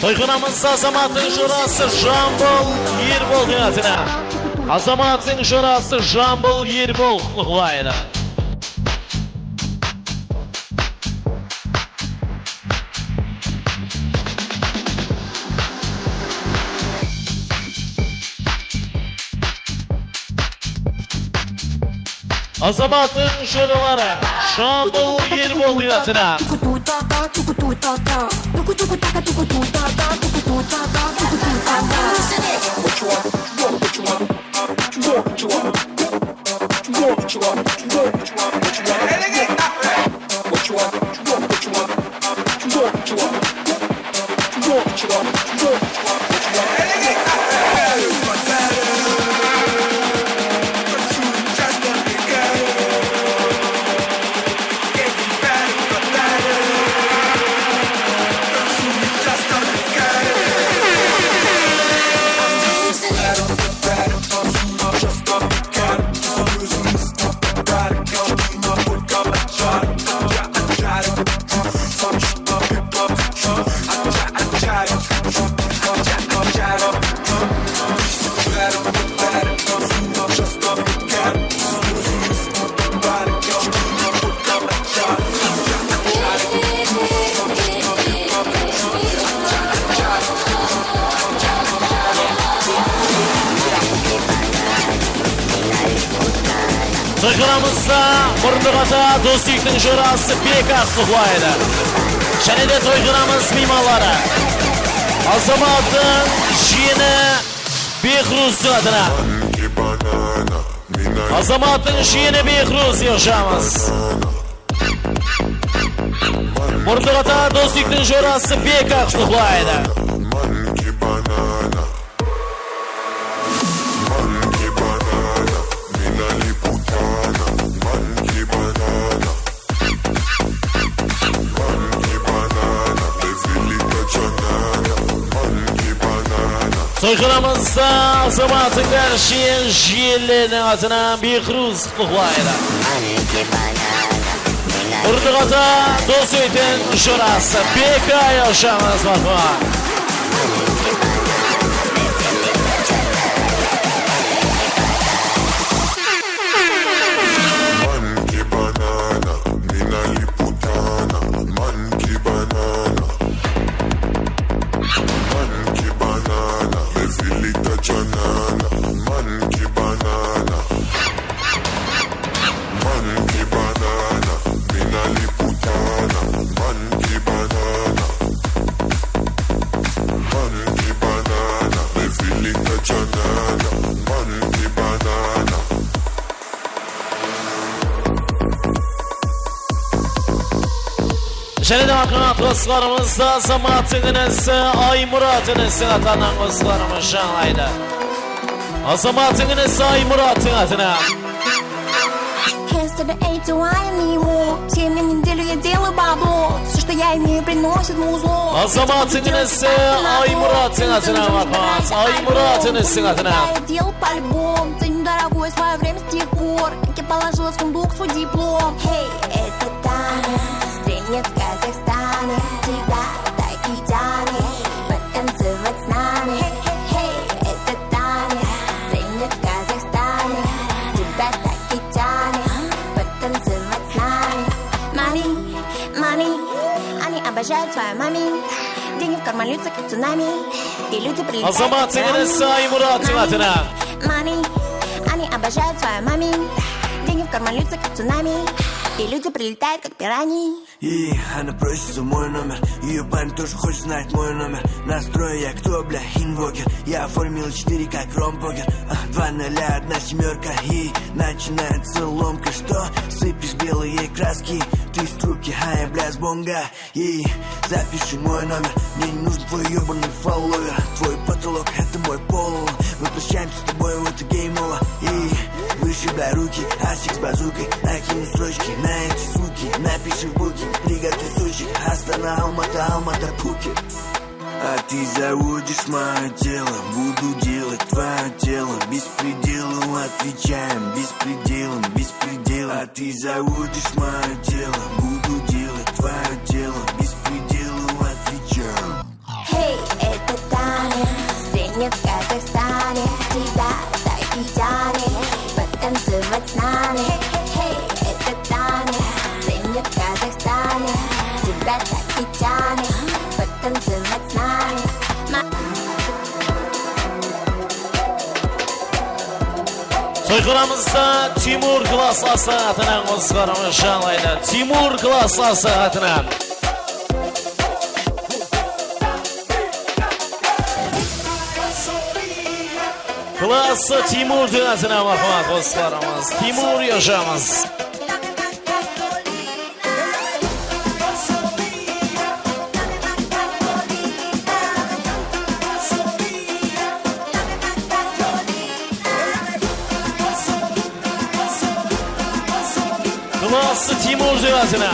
Toyxanamızda Azamattıń jorası Jambıl Erbol dep atına. Azamattıń jorası Jambıl Erbol qutlıqlaydı. Azamattıń joraları Jambıl Erbol dep atına. Toyxanamızda murındı qata Dosbektiń jorası Beka qutlıqlaydı. Jáne de toyxanamız miymanları Azamattıń jiyeni Behruzdıń atına. Azamattıń jiyeni Behruz yoshamız. Murındı qata Dosbektiń jorası Beka qutlıqlaydı. Toyxanamızda Azamattıń bárshi jiyenleriniń atınan Behruz qutlıqlaydı. Murındı qata Dosbektiń jorası Beka yoshamız marhamat. Jáne de marhamat qosıqlarımızda Azamattıń inisi Aymurat inisiń atı atınan qosıqlarımız jańlaydı. Azamattıń inisi Aymurattıń atına. Yesterday, today, anymore. Всем на неделю я делаю бабло. Всё, что я имею, приносит музло. Azamattıń inisi Aymurattıń atına marhamat. Aymurat inisiń atına. Я делал по-любому, ценю дорогое своё время с тех пор, как я положила в сундук свой диплом. Hey, это Таня, стрельнет в Казахстане. Тебя так и тянет потанцевать с нами. Hey, hey, hey, это Таня, стрельнет в Казахстане. Тебя так и тянет потанцевать с нами. Мами, мами, они обожают свою мами. Деньги в карман льются, как цунами. И люди прилетают, как Azamattıń inisi Aymurattıń atına. Мами, они обожают свою мами. Деньги в карман льются, как цунами. И люди прилетают, как пираньи. И она просит за мой номер. Её парень тоже хочет знать мой номер. Настрой я кто, бля, инвокер. Я оформил четыре, как Ром Покер. А, два ноля, одна семёрка. И начинается ломка. Что? Сыпешь белые краски. Ты с трубки, а я, бля, с бонга. И запиши мой номер. Мне не нужен твой ёбаный фолловер. Твой потолок — это мой пол. Мы прощаемся с тобой, это game over. И выше, бля, руки, асик с базукой. Накину строчки на эти звуки. Напиши в буки, приготовь сочек. Астана, Алмата, Алмата, Пхукет. А ты заводишь моё тело. Буду делать твоё тело. Беспределы Отвечаем, беспределом, беспредел. А ты заводишь моё тело. Буду делать твоё дело. Беспределом отвечаем. Hey, это Таня, тренер в Казахстане. Тебя так и тянет потанцевать с нами. Hey, это Таня, тренер в Казахстане. Тебя так и тянет потанцевать с нами. Toyxanamızda Timur klasslası atınan qosıqlarımız janlaydı. Timur klasslası atınan. Klassı Timurdıń atınan, marhamat, qosıqlarımız. Timur yoshamız. Klassı Timur dep atına.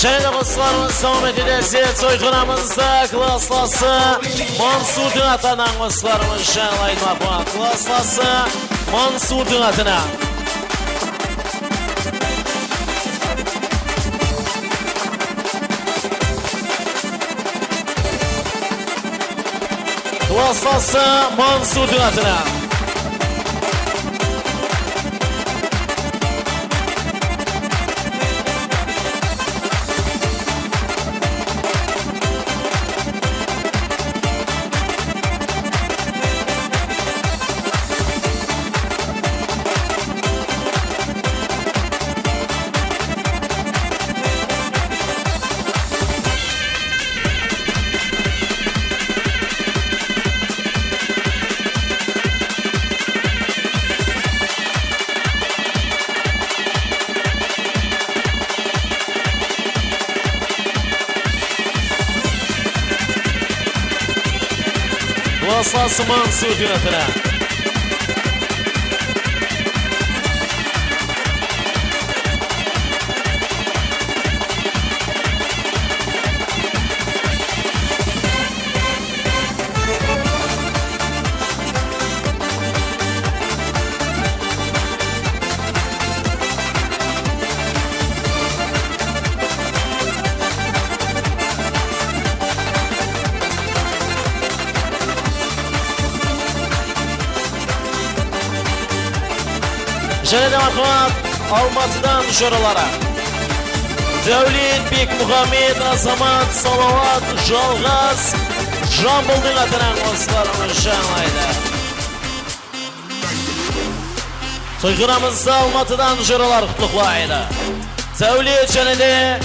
Jáne de qosıqlarımız dawam etedi. Toyxanamızda klasslası Mansurdıń atınan qosıqlarımız janlaydı, marhamat. Klasslası Mansurdıń atınan. Klasslası Mansurdıń atınan. Klasslası Mansurdıń atınan. Jáne de marhamat, Almatıdan joraları. Dáwlet, Bekmuxammed, Azamat, Salawat, Jalǵas, Jambıldıń atınan qosıqlarımız janlaydı. Toyxanamızda Almatıdan joralar qutlıqlaydı. Dáwlet jáne de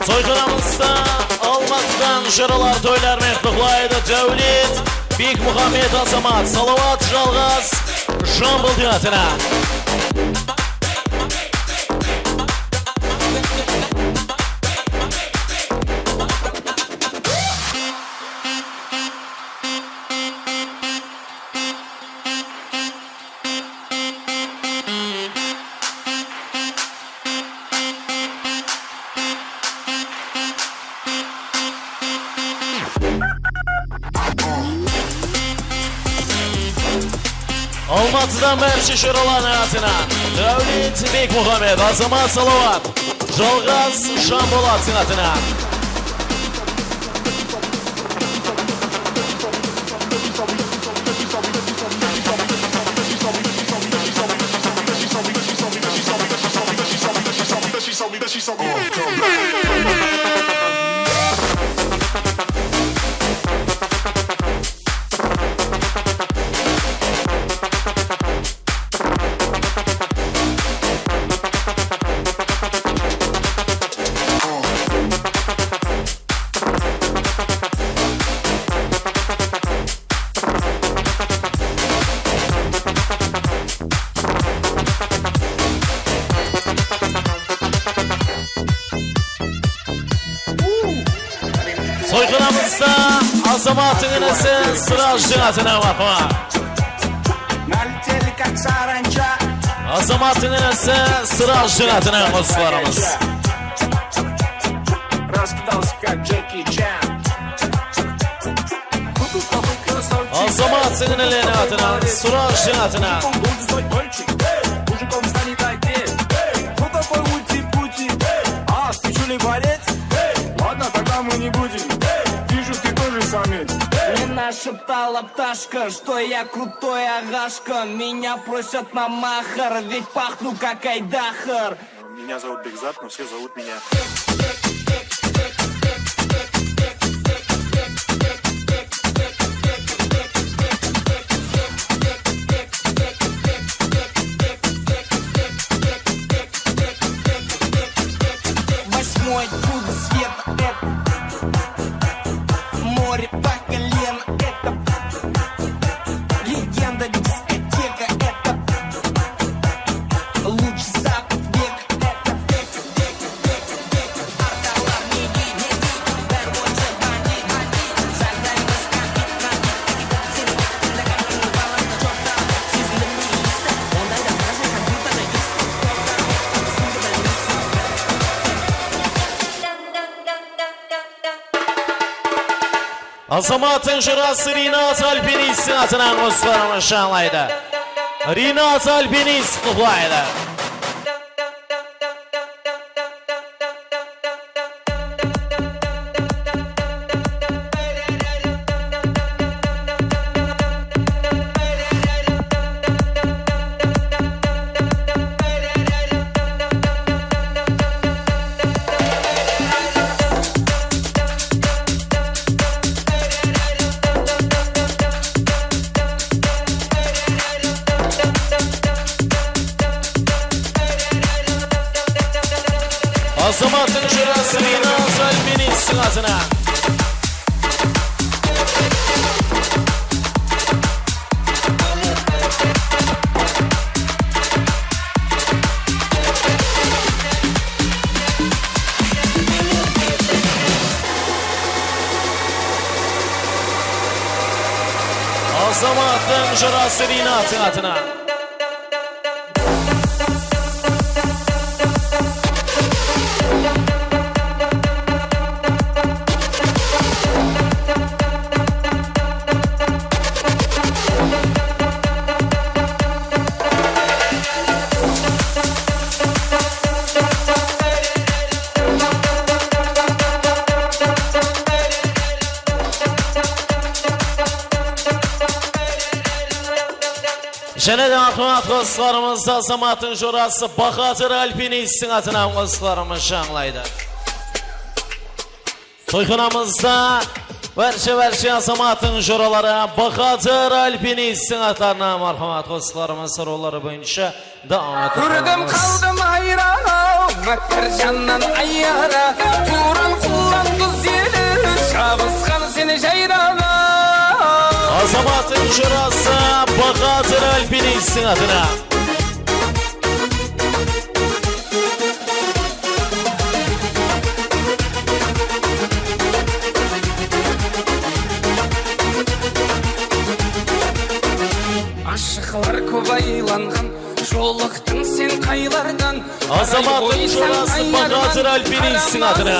Soyxanamızda Almatıdan jıralar toylarmen qutlıqlaydı. Dáwlet, Bekmuxammed, Azamat, Salawat, Jalǵas, Jambıldıń atına. Almatıdan bárshe jıralardıń atına. Dáwlet, Bekmuxammed, Azamat, Salawat, Jalǵas, Janbolat atına. Soyxanamızda Azamattıń inisi Sırajdıń atına maqwa. Azamattıń inisi Sırajdıń atına qosılarımız. Azamat sińlileriń atına, Sırajdıń atına. Мне нашептала пташка, что я крутой ағашка. Меня просят на махар, ведь пахну как айдаһар. Меня зовут Бекзат, но все зовут меня. Восьмой круг света, это море по колено, это легенда, дискотека, это лучший запах века, это Azamattıń jırası Rinat Alpinisttiń atınan qosıqlarımız jańlaydı. Rinat Alpinist qutlıqlaydı. Azamattıń jırası Rinat Alpinisttiń atına. Azamattıń jırası Rinattıń atına. Jáne de aqıwat qosıqlarımızdı Azamattıń jorası Bahadır Alpinisttiń atınan qosıqlarımız jańlaydı. Toyxanamızda bárshe-bárshe Azamattıń joraları Bahadır Alpinisttiń atlarına marhamat qosıqlarımız sorawları boyınsha dawam etip Kórdim, qaldım hayran-aw, Mákkar jannan ayyara, tuwrın qullan qız eli, jabısqan seni jayran-aw. Azamattıń jorası Bahadır Alpinisttiń atına. Ashıqlar kóp aylanǵan, jolıqtıń sen qaylardan? Azamattıń jorası Bahadır Alpinisttiń atına.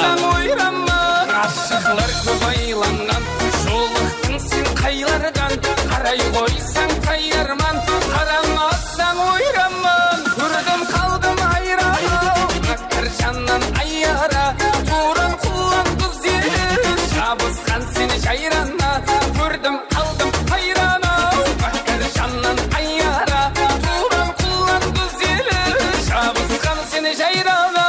Ashıqlar kóp aylanǵan, jolıqtıń sen qaylardan? Qaray qoysań qayarman, qaramassań oyranman. Kórdim, qaldım hayran-aw, Mákkar jannan ayyara, tuwrın qullan qız eli, jabısqan seni jayranına. Kórdim, qaldım hayran-aw, Mákkar jannan ayyara, tuwrın qullan qız eli, jabısqan seni jayranına.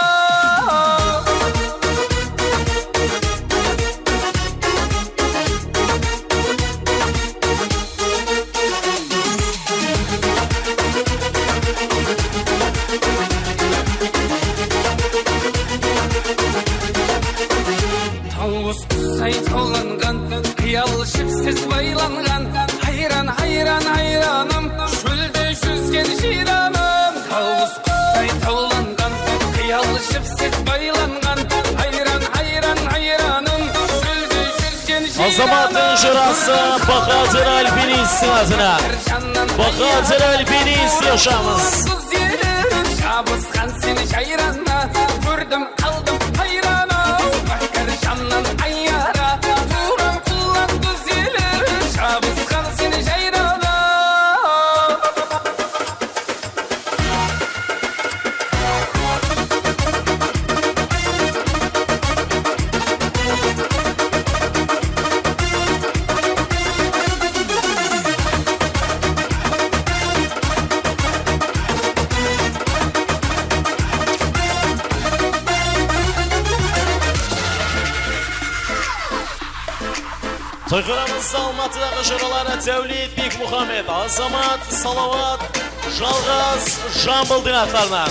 Tawıs qustay tawlanǵan, qıyal jipsiz baylanǵan, hayran, hayran, hayranım, shólde júzgen jıyranım. Tawıs qustay tawlanǵan, qıyal jipsiz baylanǵan, hayran, hayran, hayranım, shólde júzgen jıyranım. Azamattıń jorası Bahadır Alpinisttiń atına. Bahadır Alpinist, yashańız. Jabısqan seni jayranına, kórdim, qaldım hayran-aw. Mákkar jannan ayyara, tuwrın qullan qız eli, jabısqan seni jayranına. Toyxanamızda Almatıdaǵı joraları Dáwlet Bekmuxammed, Azamat, Salawat, Jalǵız, Jambıldıń atlarına.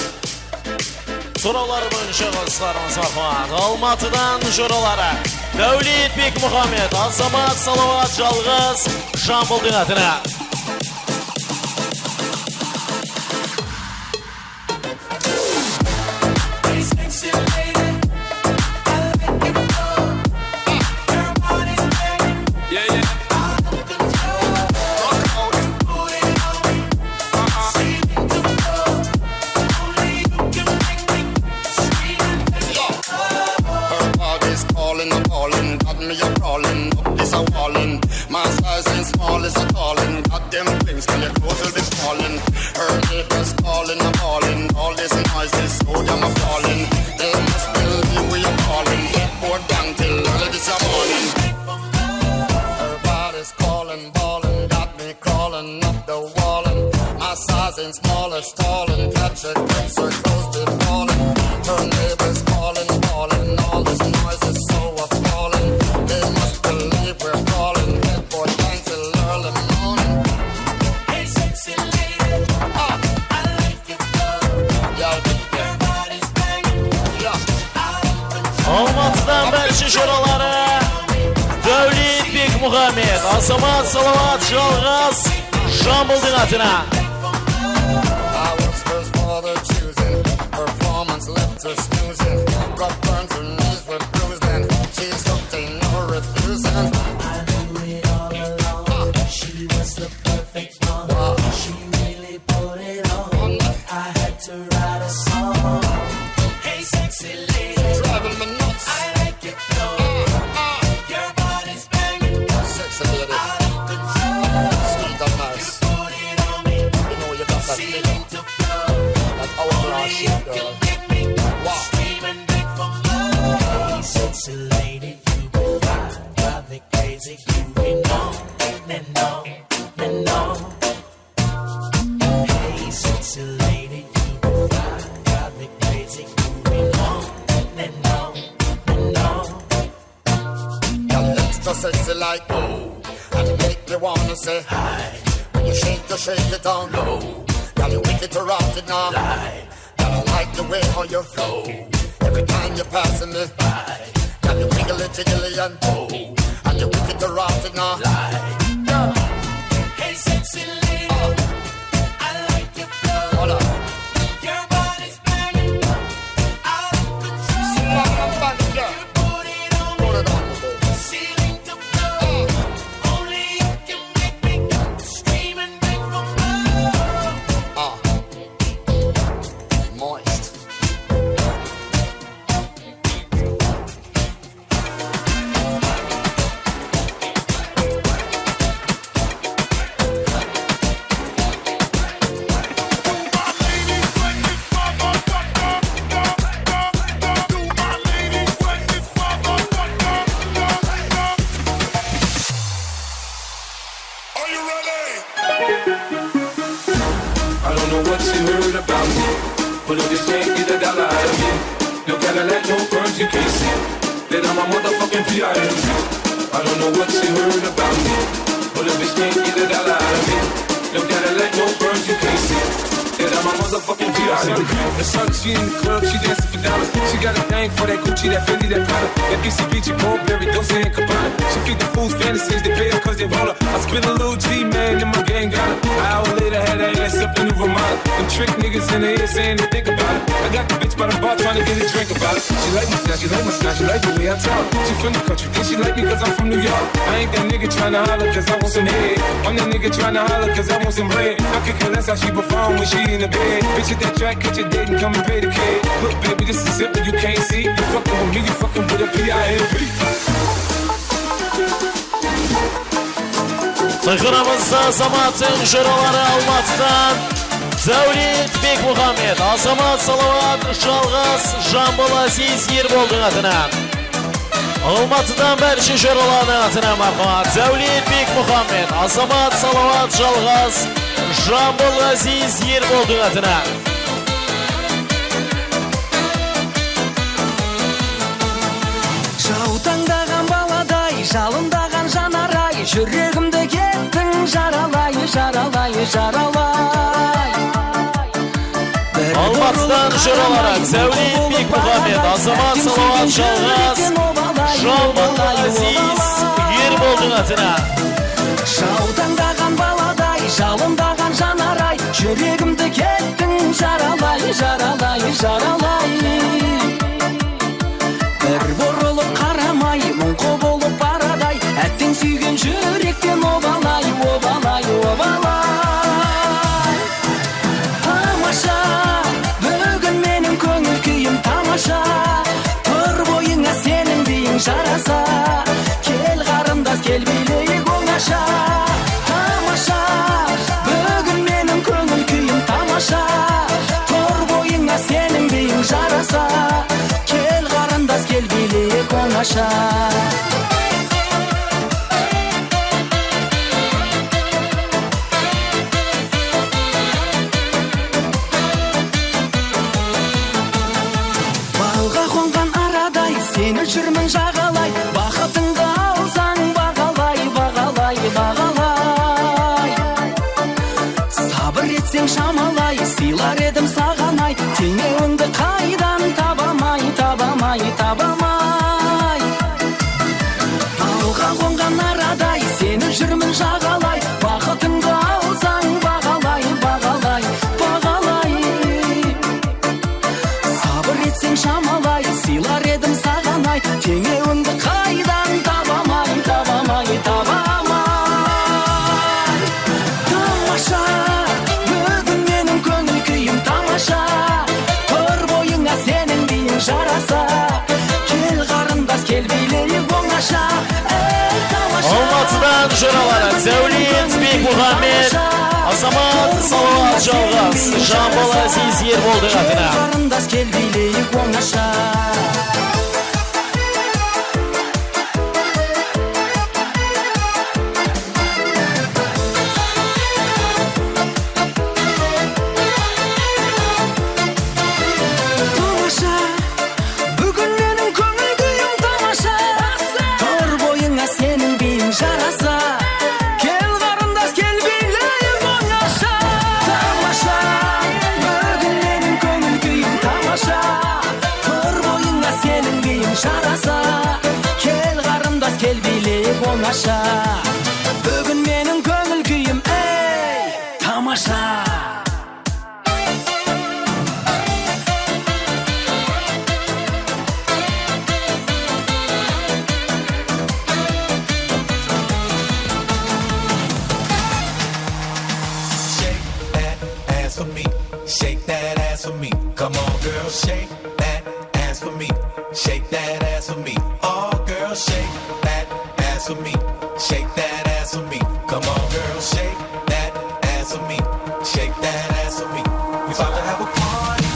Sorawları boyınsha qosıqlarımız marhamat. Almatıdan joraları Dáwlet Bekmuxammed, Azamat, Salawat, Jalǵız, Jambıldıń atına. Her body's calling, I'm calling, got me a crawling, up this a walling. My size ain't small, it's a calling. Got them things, girl, your clothes will be falling. Her neighbors calling, I'm calling. All this noise is so damn appalling. They must believe we are calling. Headboard bang till early this morning. Her body's calling, bawling, got me crawling up the wall. And my size ain't small, it's tall. And catch a glimpse, her clothes be falling. Her neighbors calling, bawling. All this noise is so appalling. They must believe we're calling. Headboard bang till early morning. Hey, sexy lady. Ah. I like your flow. Yo. Your body's banging. Yo. Almatıdan bárshe joraları Dáwlet Bekmuxammed, Azamat, Salawat, Jalǵız, Jambıldıń atına. I was hers for the choosing. Performance left her snoozing. Got burns, her knees were bruised, and she's hooked, ain't no refusing. I knew it all along. She was the perfect one. She really put it on. I had to write a song. Hey, sexy lady. Driving me nuts. I like your flow. Uh, uh. Your body's banging. Sexy lady. Out of control. Sweet and nice. You put it on me. You know you got that figure. That hourglass shape, girl. Wow. Screaming back for more. Hey, sexy lady, you be fine. Drive me crazy, you be known. Me know, me know. Hey, sexy lady, you be fine. Drive me crazy, you be known. Me know, me know. Sexy like, oh, and you make me wanna say hi. When you shake, you shake it down low. Got you wicked to rock it now. Lie. Gotta like the way how you flow. Every time you're passing me by. Got you wiggly jiggly and oh, and you wicked to rock it now. Lie. Yeah. Hey, sexy lady. Uh. I like your flow. Hold on. Your body's Are you ready? I don't know what she heard about me, but if this can't get a dollar out of me, no Cadillac, no perms, you can't see that I'm a motherfucking P I M P. I don't know what she heard about me, but if this can't get a dollar out of me, no Cadillac, no perms, you can't see that I'm a motherfucking P I M P. It's her, she in the club, she dancing for dollars. She got a thing for that Gucci, that Fendi, that Prada, that P C B, Burberry, Dolce and Gabbana. She feed the fools fantasies, they pay her 'cause they roll up. I spent a little G, man, and my gang got her. An hour later, had her ass up in the Ramada. Them trick niggas in the air saying they think about it. I got the bitch by the bar tryna get a drink about it. She like my style, she like my style, she like the way I talk. She from the country, think she like me 'cause I'm from New York. I ain't that nigga tryna holler 'cause I want some head. I'm that nigga tryna holler 'cause I want some bread. I could care less how she perform when she in the bed. Bitch, hit that track, catch a date and come and pay the kid. Look, baby, this is simple, you can't see. You fucking with me, you fucking with a P I M P. Tıńǵıramızda Azamattıń joraları Almatıdan Dáwlet Bekmuxammed, Azamat, Salawat, Jalǵas, Jambol, Áziz, Erboldıń atınan. Almatıdan bárshe joralardıń atınan márhamat. Dáwlet Bekmuxammed, Azamat, Salawat, Jalǵas, Jambol, Áziz, Erboldıń atınan. Jaw tańdaǵan baladay, jalındaǵan janaray, júregimdi kettiń jaralay, jaralay, jaralay. Almatıdan joraları Dáwlet Bekmuxammed, Azamat, Salawat, Jalǵas, Jambol, Áziz, Erboldıń atınan. Jaw tańdaǵan baladay, jalındaǵan janaray, júregimdi kettiń jaralay, jaralay, jaralay. Bir burılıp qaramay, muńqı bolıp baraday, átteń súygen júrekten obalay, obalay, obalay. Tamasha, búgin meniń kóńil kúyim tamasha. Tur boyıńa seniń biyiń jarasa. Kel, qarındas, kel, biyleyik ońasha. Tamasha, búgin meniń kóńil kúyim tamasha. Tur boyıńa seniń biyiń jarasa. Kel, qarındas, kel, biyleyik ońasha. Balǵa qonǵan araday, seni júrmen jaǵalay. Baxıtıńdı alsań, baǵalay, baǵalay, baǵalay. Sabır etseń shamalay, sıylar edim saǵan ay. Teńewińdi qaydan tabamay, tabamay, tabamay. Balǵa qonǵan araday, seni júrmen jaǵalay. Baxıtıńdı alsań, baǵalay, baǵalay, baǵalay. Sabır etseń shamalay, sıylar edim saǵan ay. Teńewińdi qaydan tabamay, tabamay, tabamay. Tamasha, búgin meniń kóńil kúyim tamasha. Tur boyıńa seniń biyiń jarasa. Kel, qarındas, kel, biyleyik ońasha. Ey, tamasha. Almatıdan joraları Dáwlet Bekmuxammed, Azamat, Salawat, Jalǵas, Jambol, Áziz, Erboldıń atınan. Kel, qarındas, kel, biyleyik ońasha. Tamasha, búgin meniń kóńil kúyim tamasha. Tur boyıńa seniń Sha, búgin meniń kóńil kúyim, ey, tamasha. Shake that ass for me. Shake that ass for me. Come on, girl, shake that ass for me. Shake that ass for me. Oh, girl, shake that ass for me. Shake that ass for me. Come on, girl, shake that ass for me. Shake that ass for me. We about to have a party.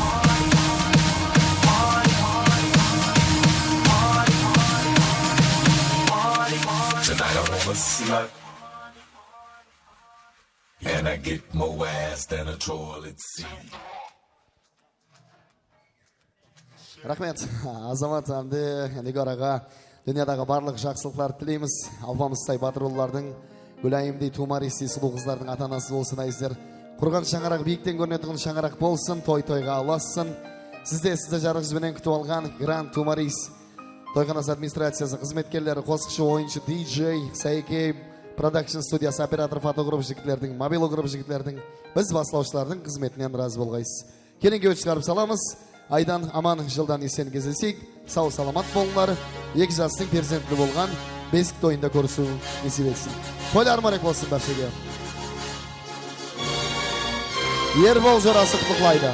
Tonight I wanna slut. And I get more ass than a toilet seat. Raxmet, Azamat hám de Nigor aǵa, dúnyadaǵı barlıq jaqsılıqlardı tileymiz. Alpamıstay Batırullardıń, Gúlayımdey Tuwmarisdey sulıw qızlardıń ata-anası bolsın, ázizler. Qurǵan shańaraq biyikten kórinetuǵın shańaraq bolsın, toy toyǵa ulassın. Sizde, sizdi jarıq júz benen kútip alǵan Grand Tuwmaris toyxanası administraciyası xızmetkerleri, qosıqshı, oyınshı, D J, Saykey Production studiyası, operator, fotograf jigitlerdiń, mobil ugraf jigitlerdiń, biz baslawshılardıń xızmetinen razı bolǵaysız. Kelin-kúyevdi shıǵarıp salamız. Aydan aman, jıldan esen gezilseyik. Saw-salamat bolıńlar. Eki jastıń perzentli bolǵan besik toyında kórisiw nesip etsin. Toylar múbarek bolsın bárshege. Erbol jorası qutlıqlaydı.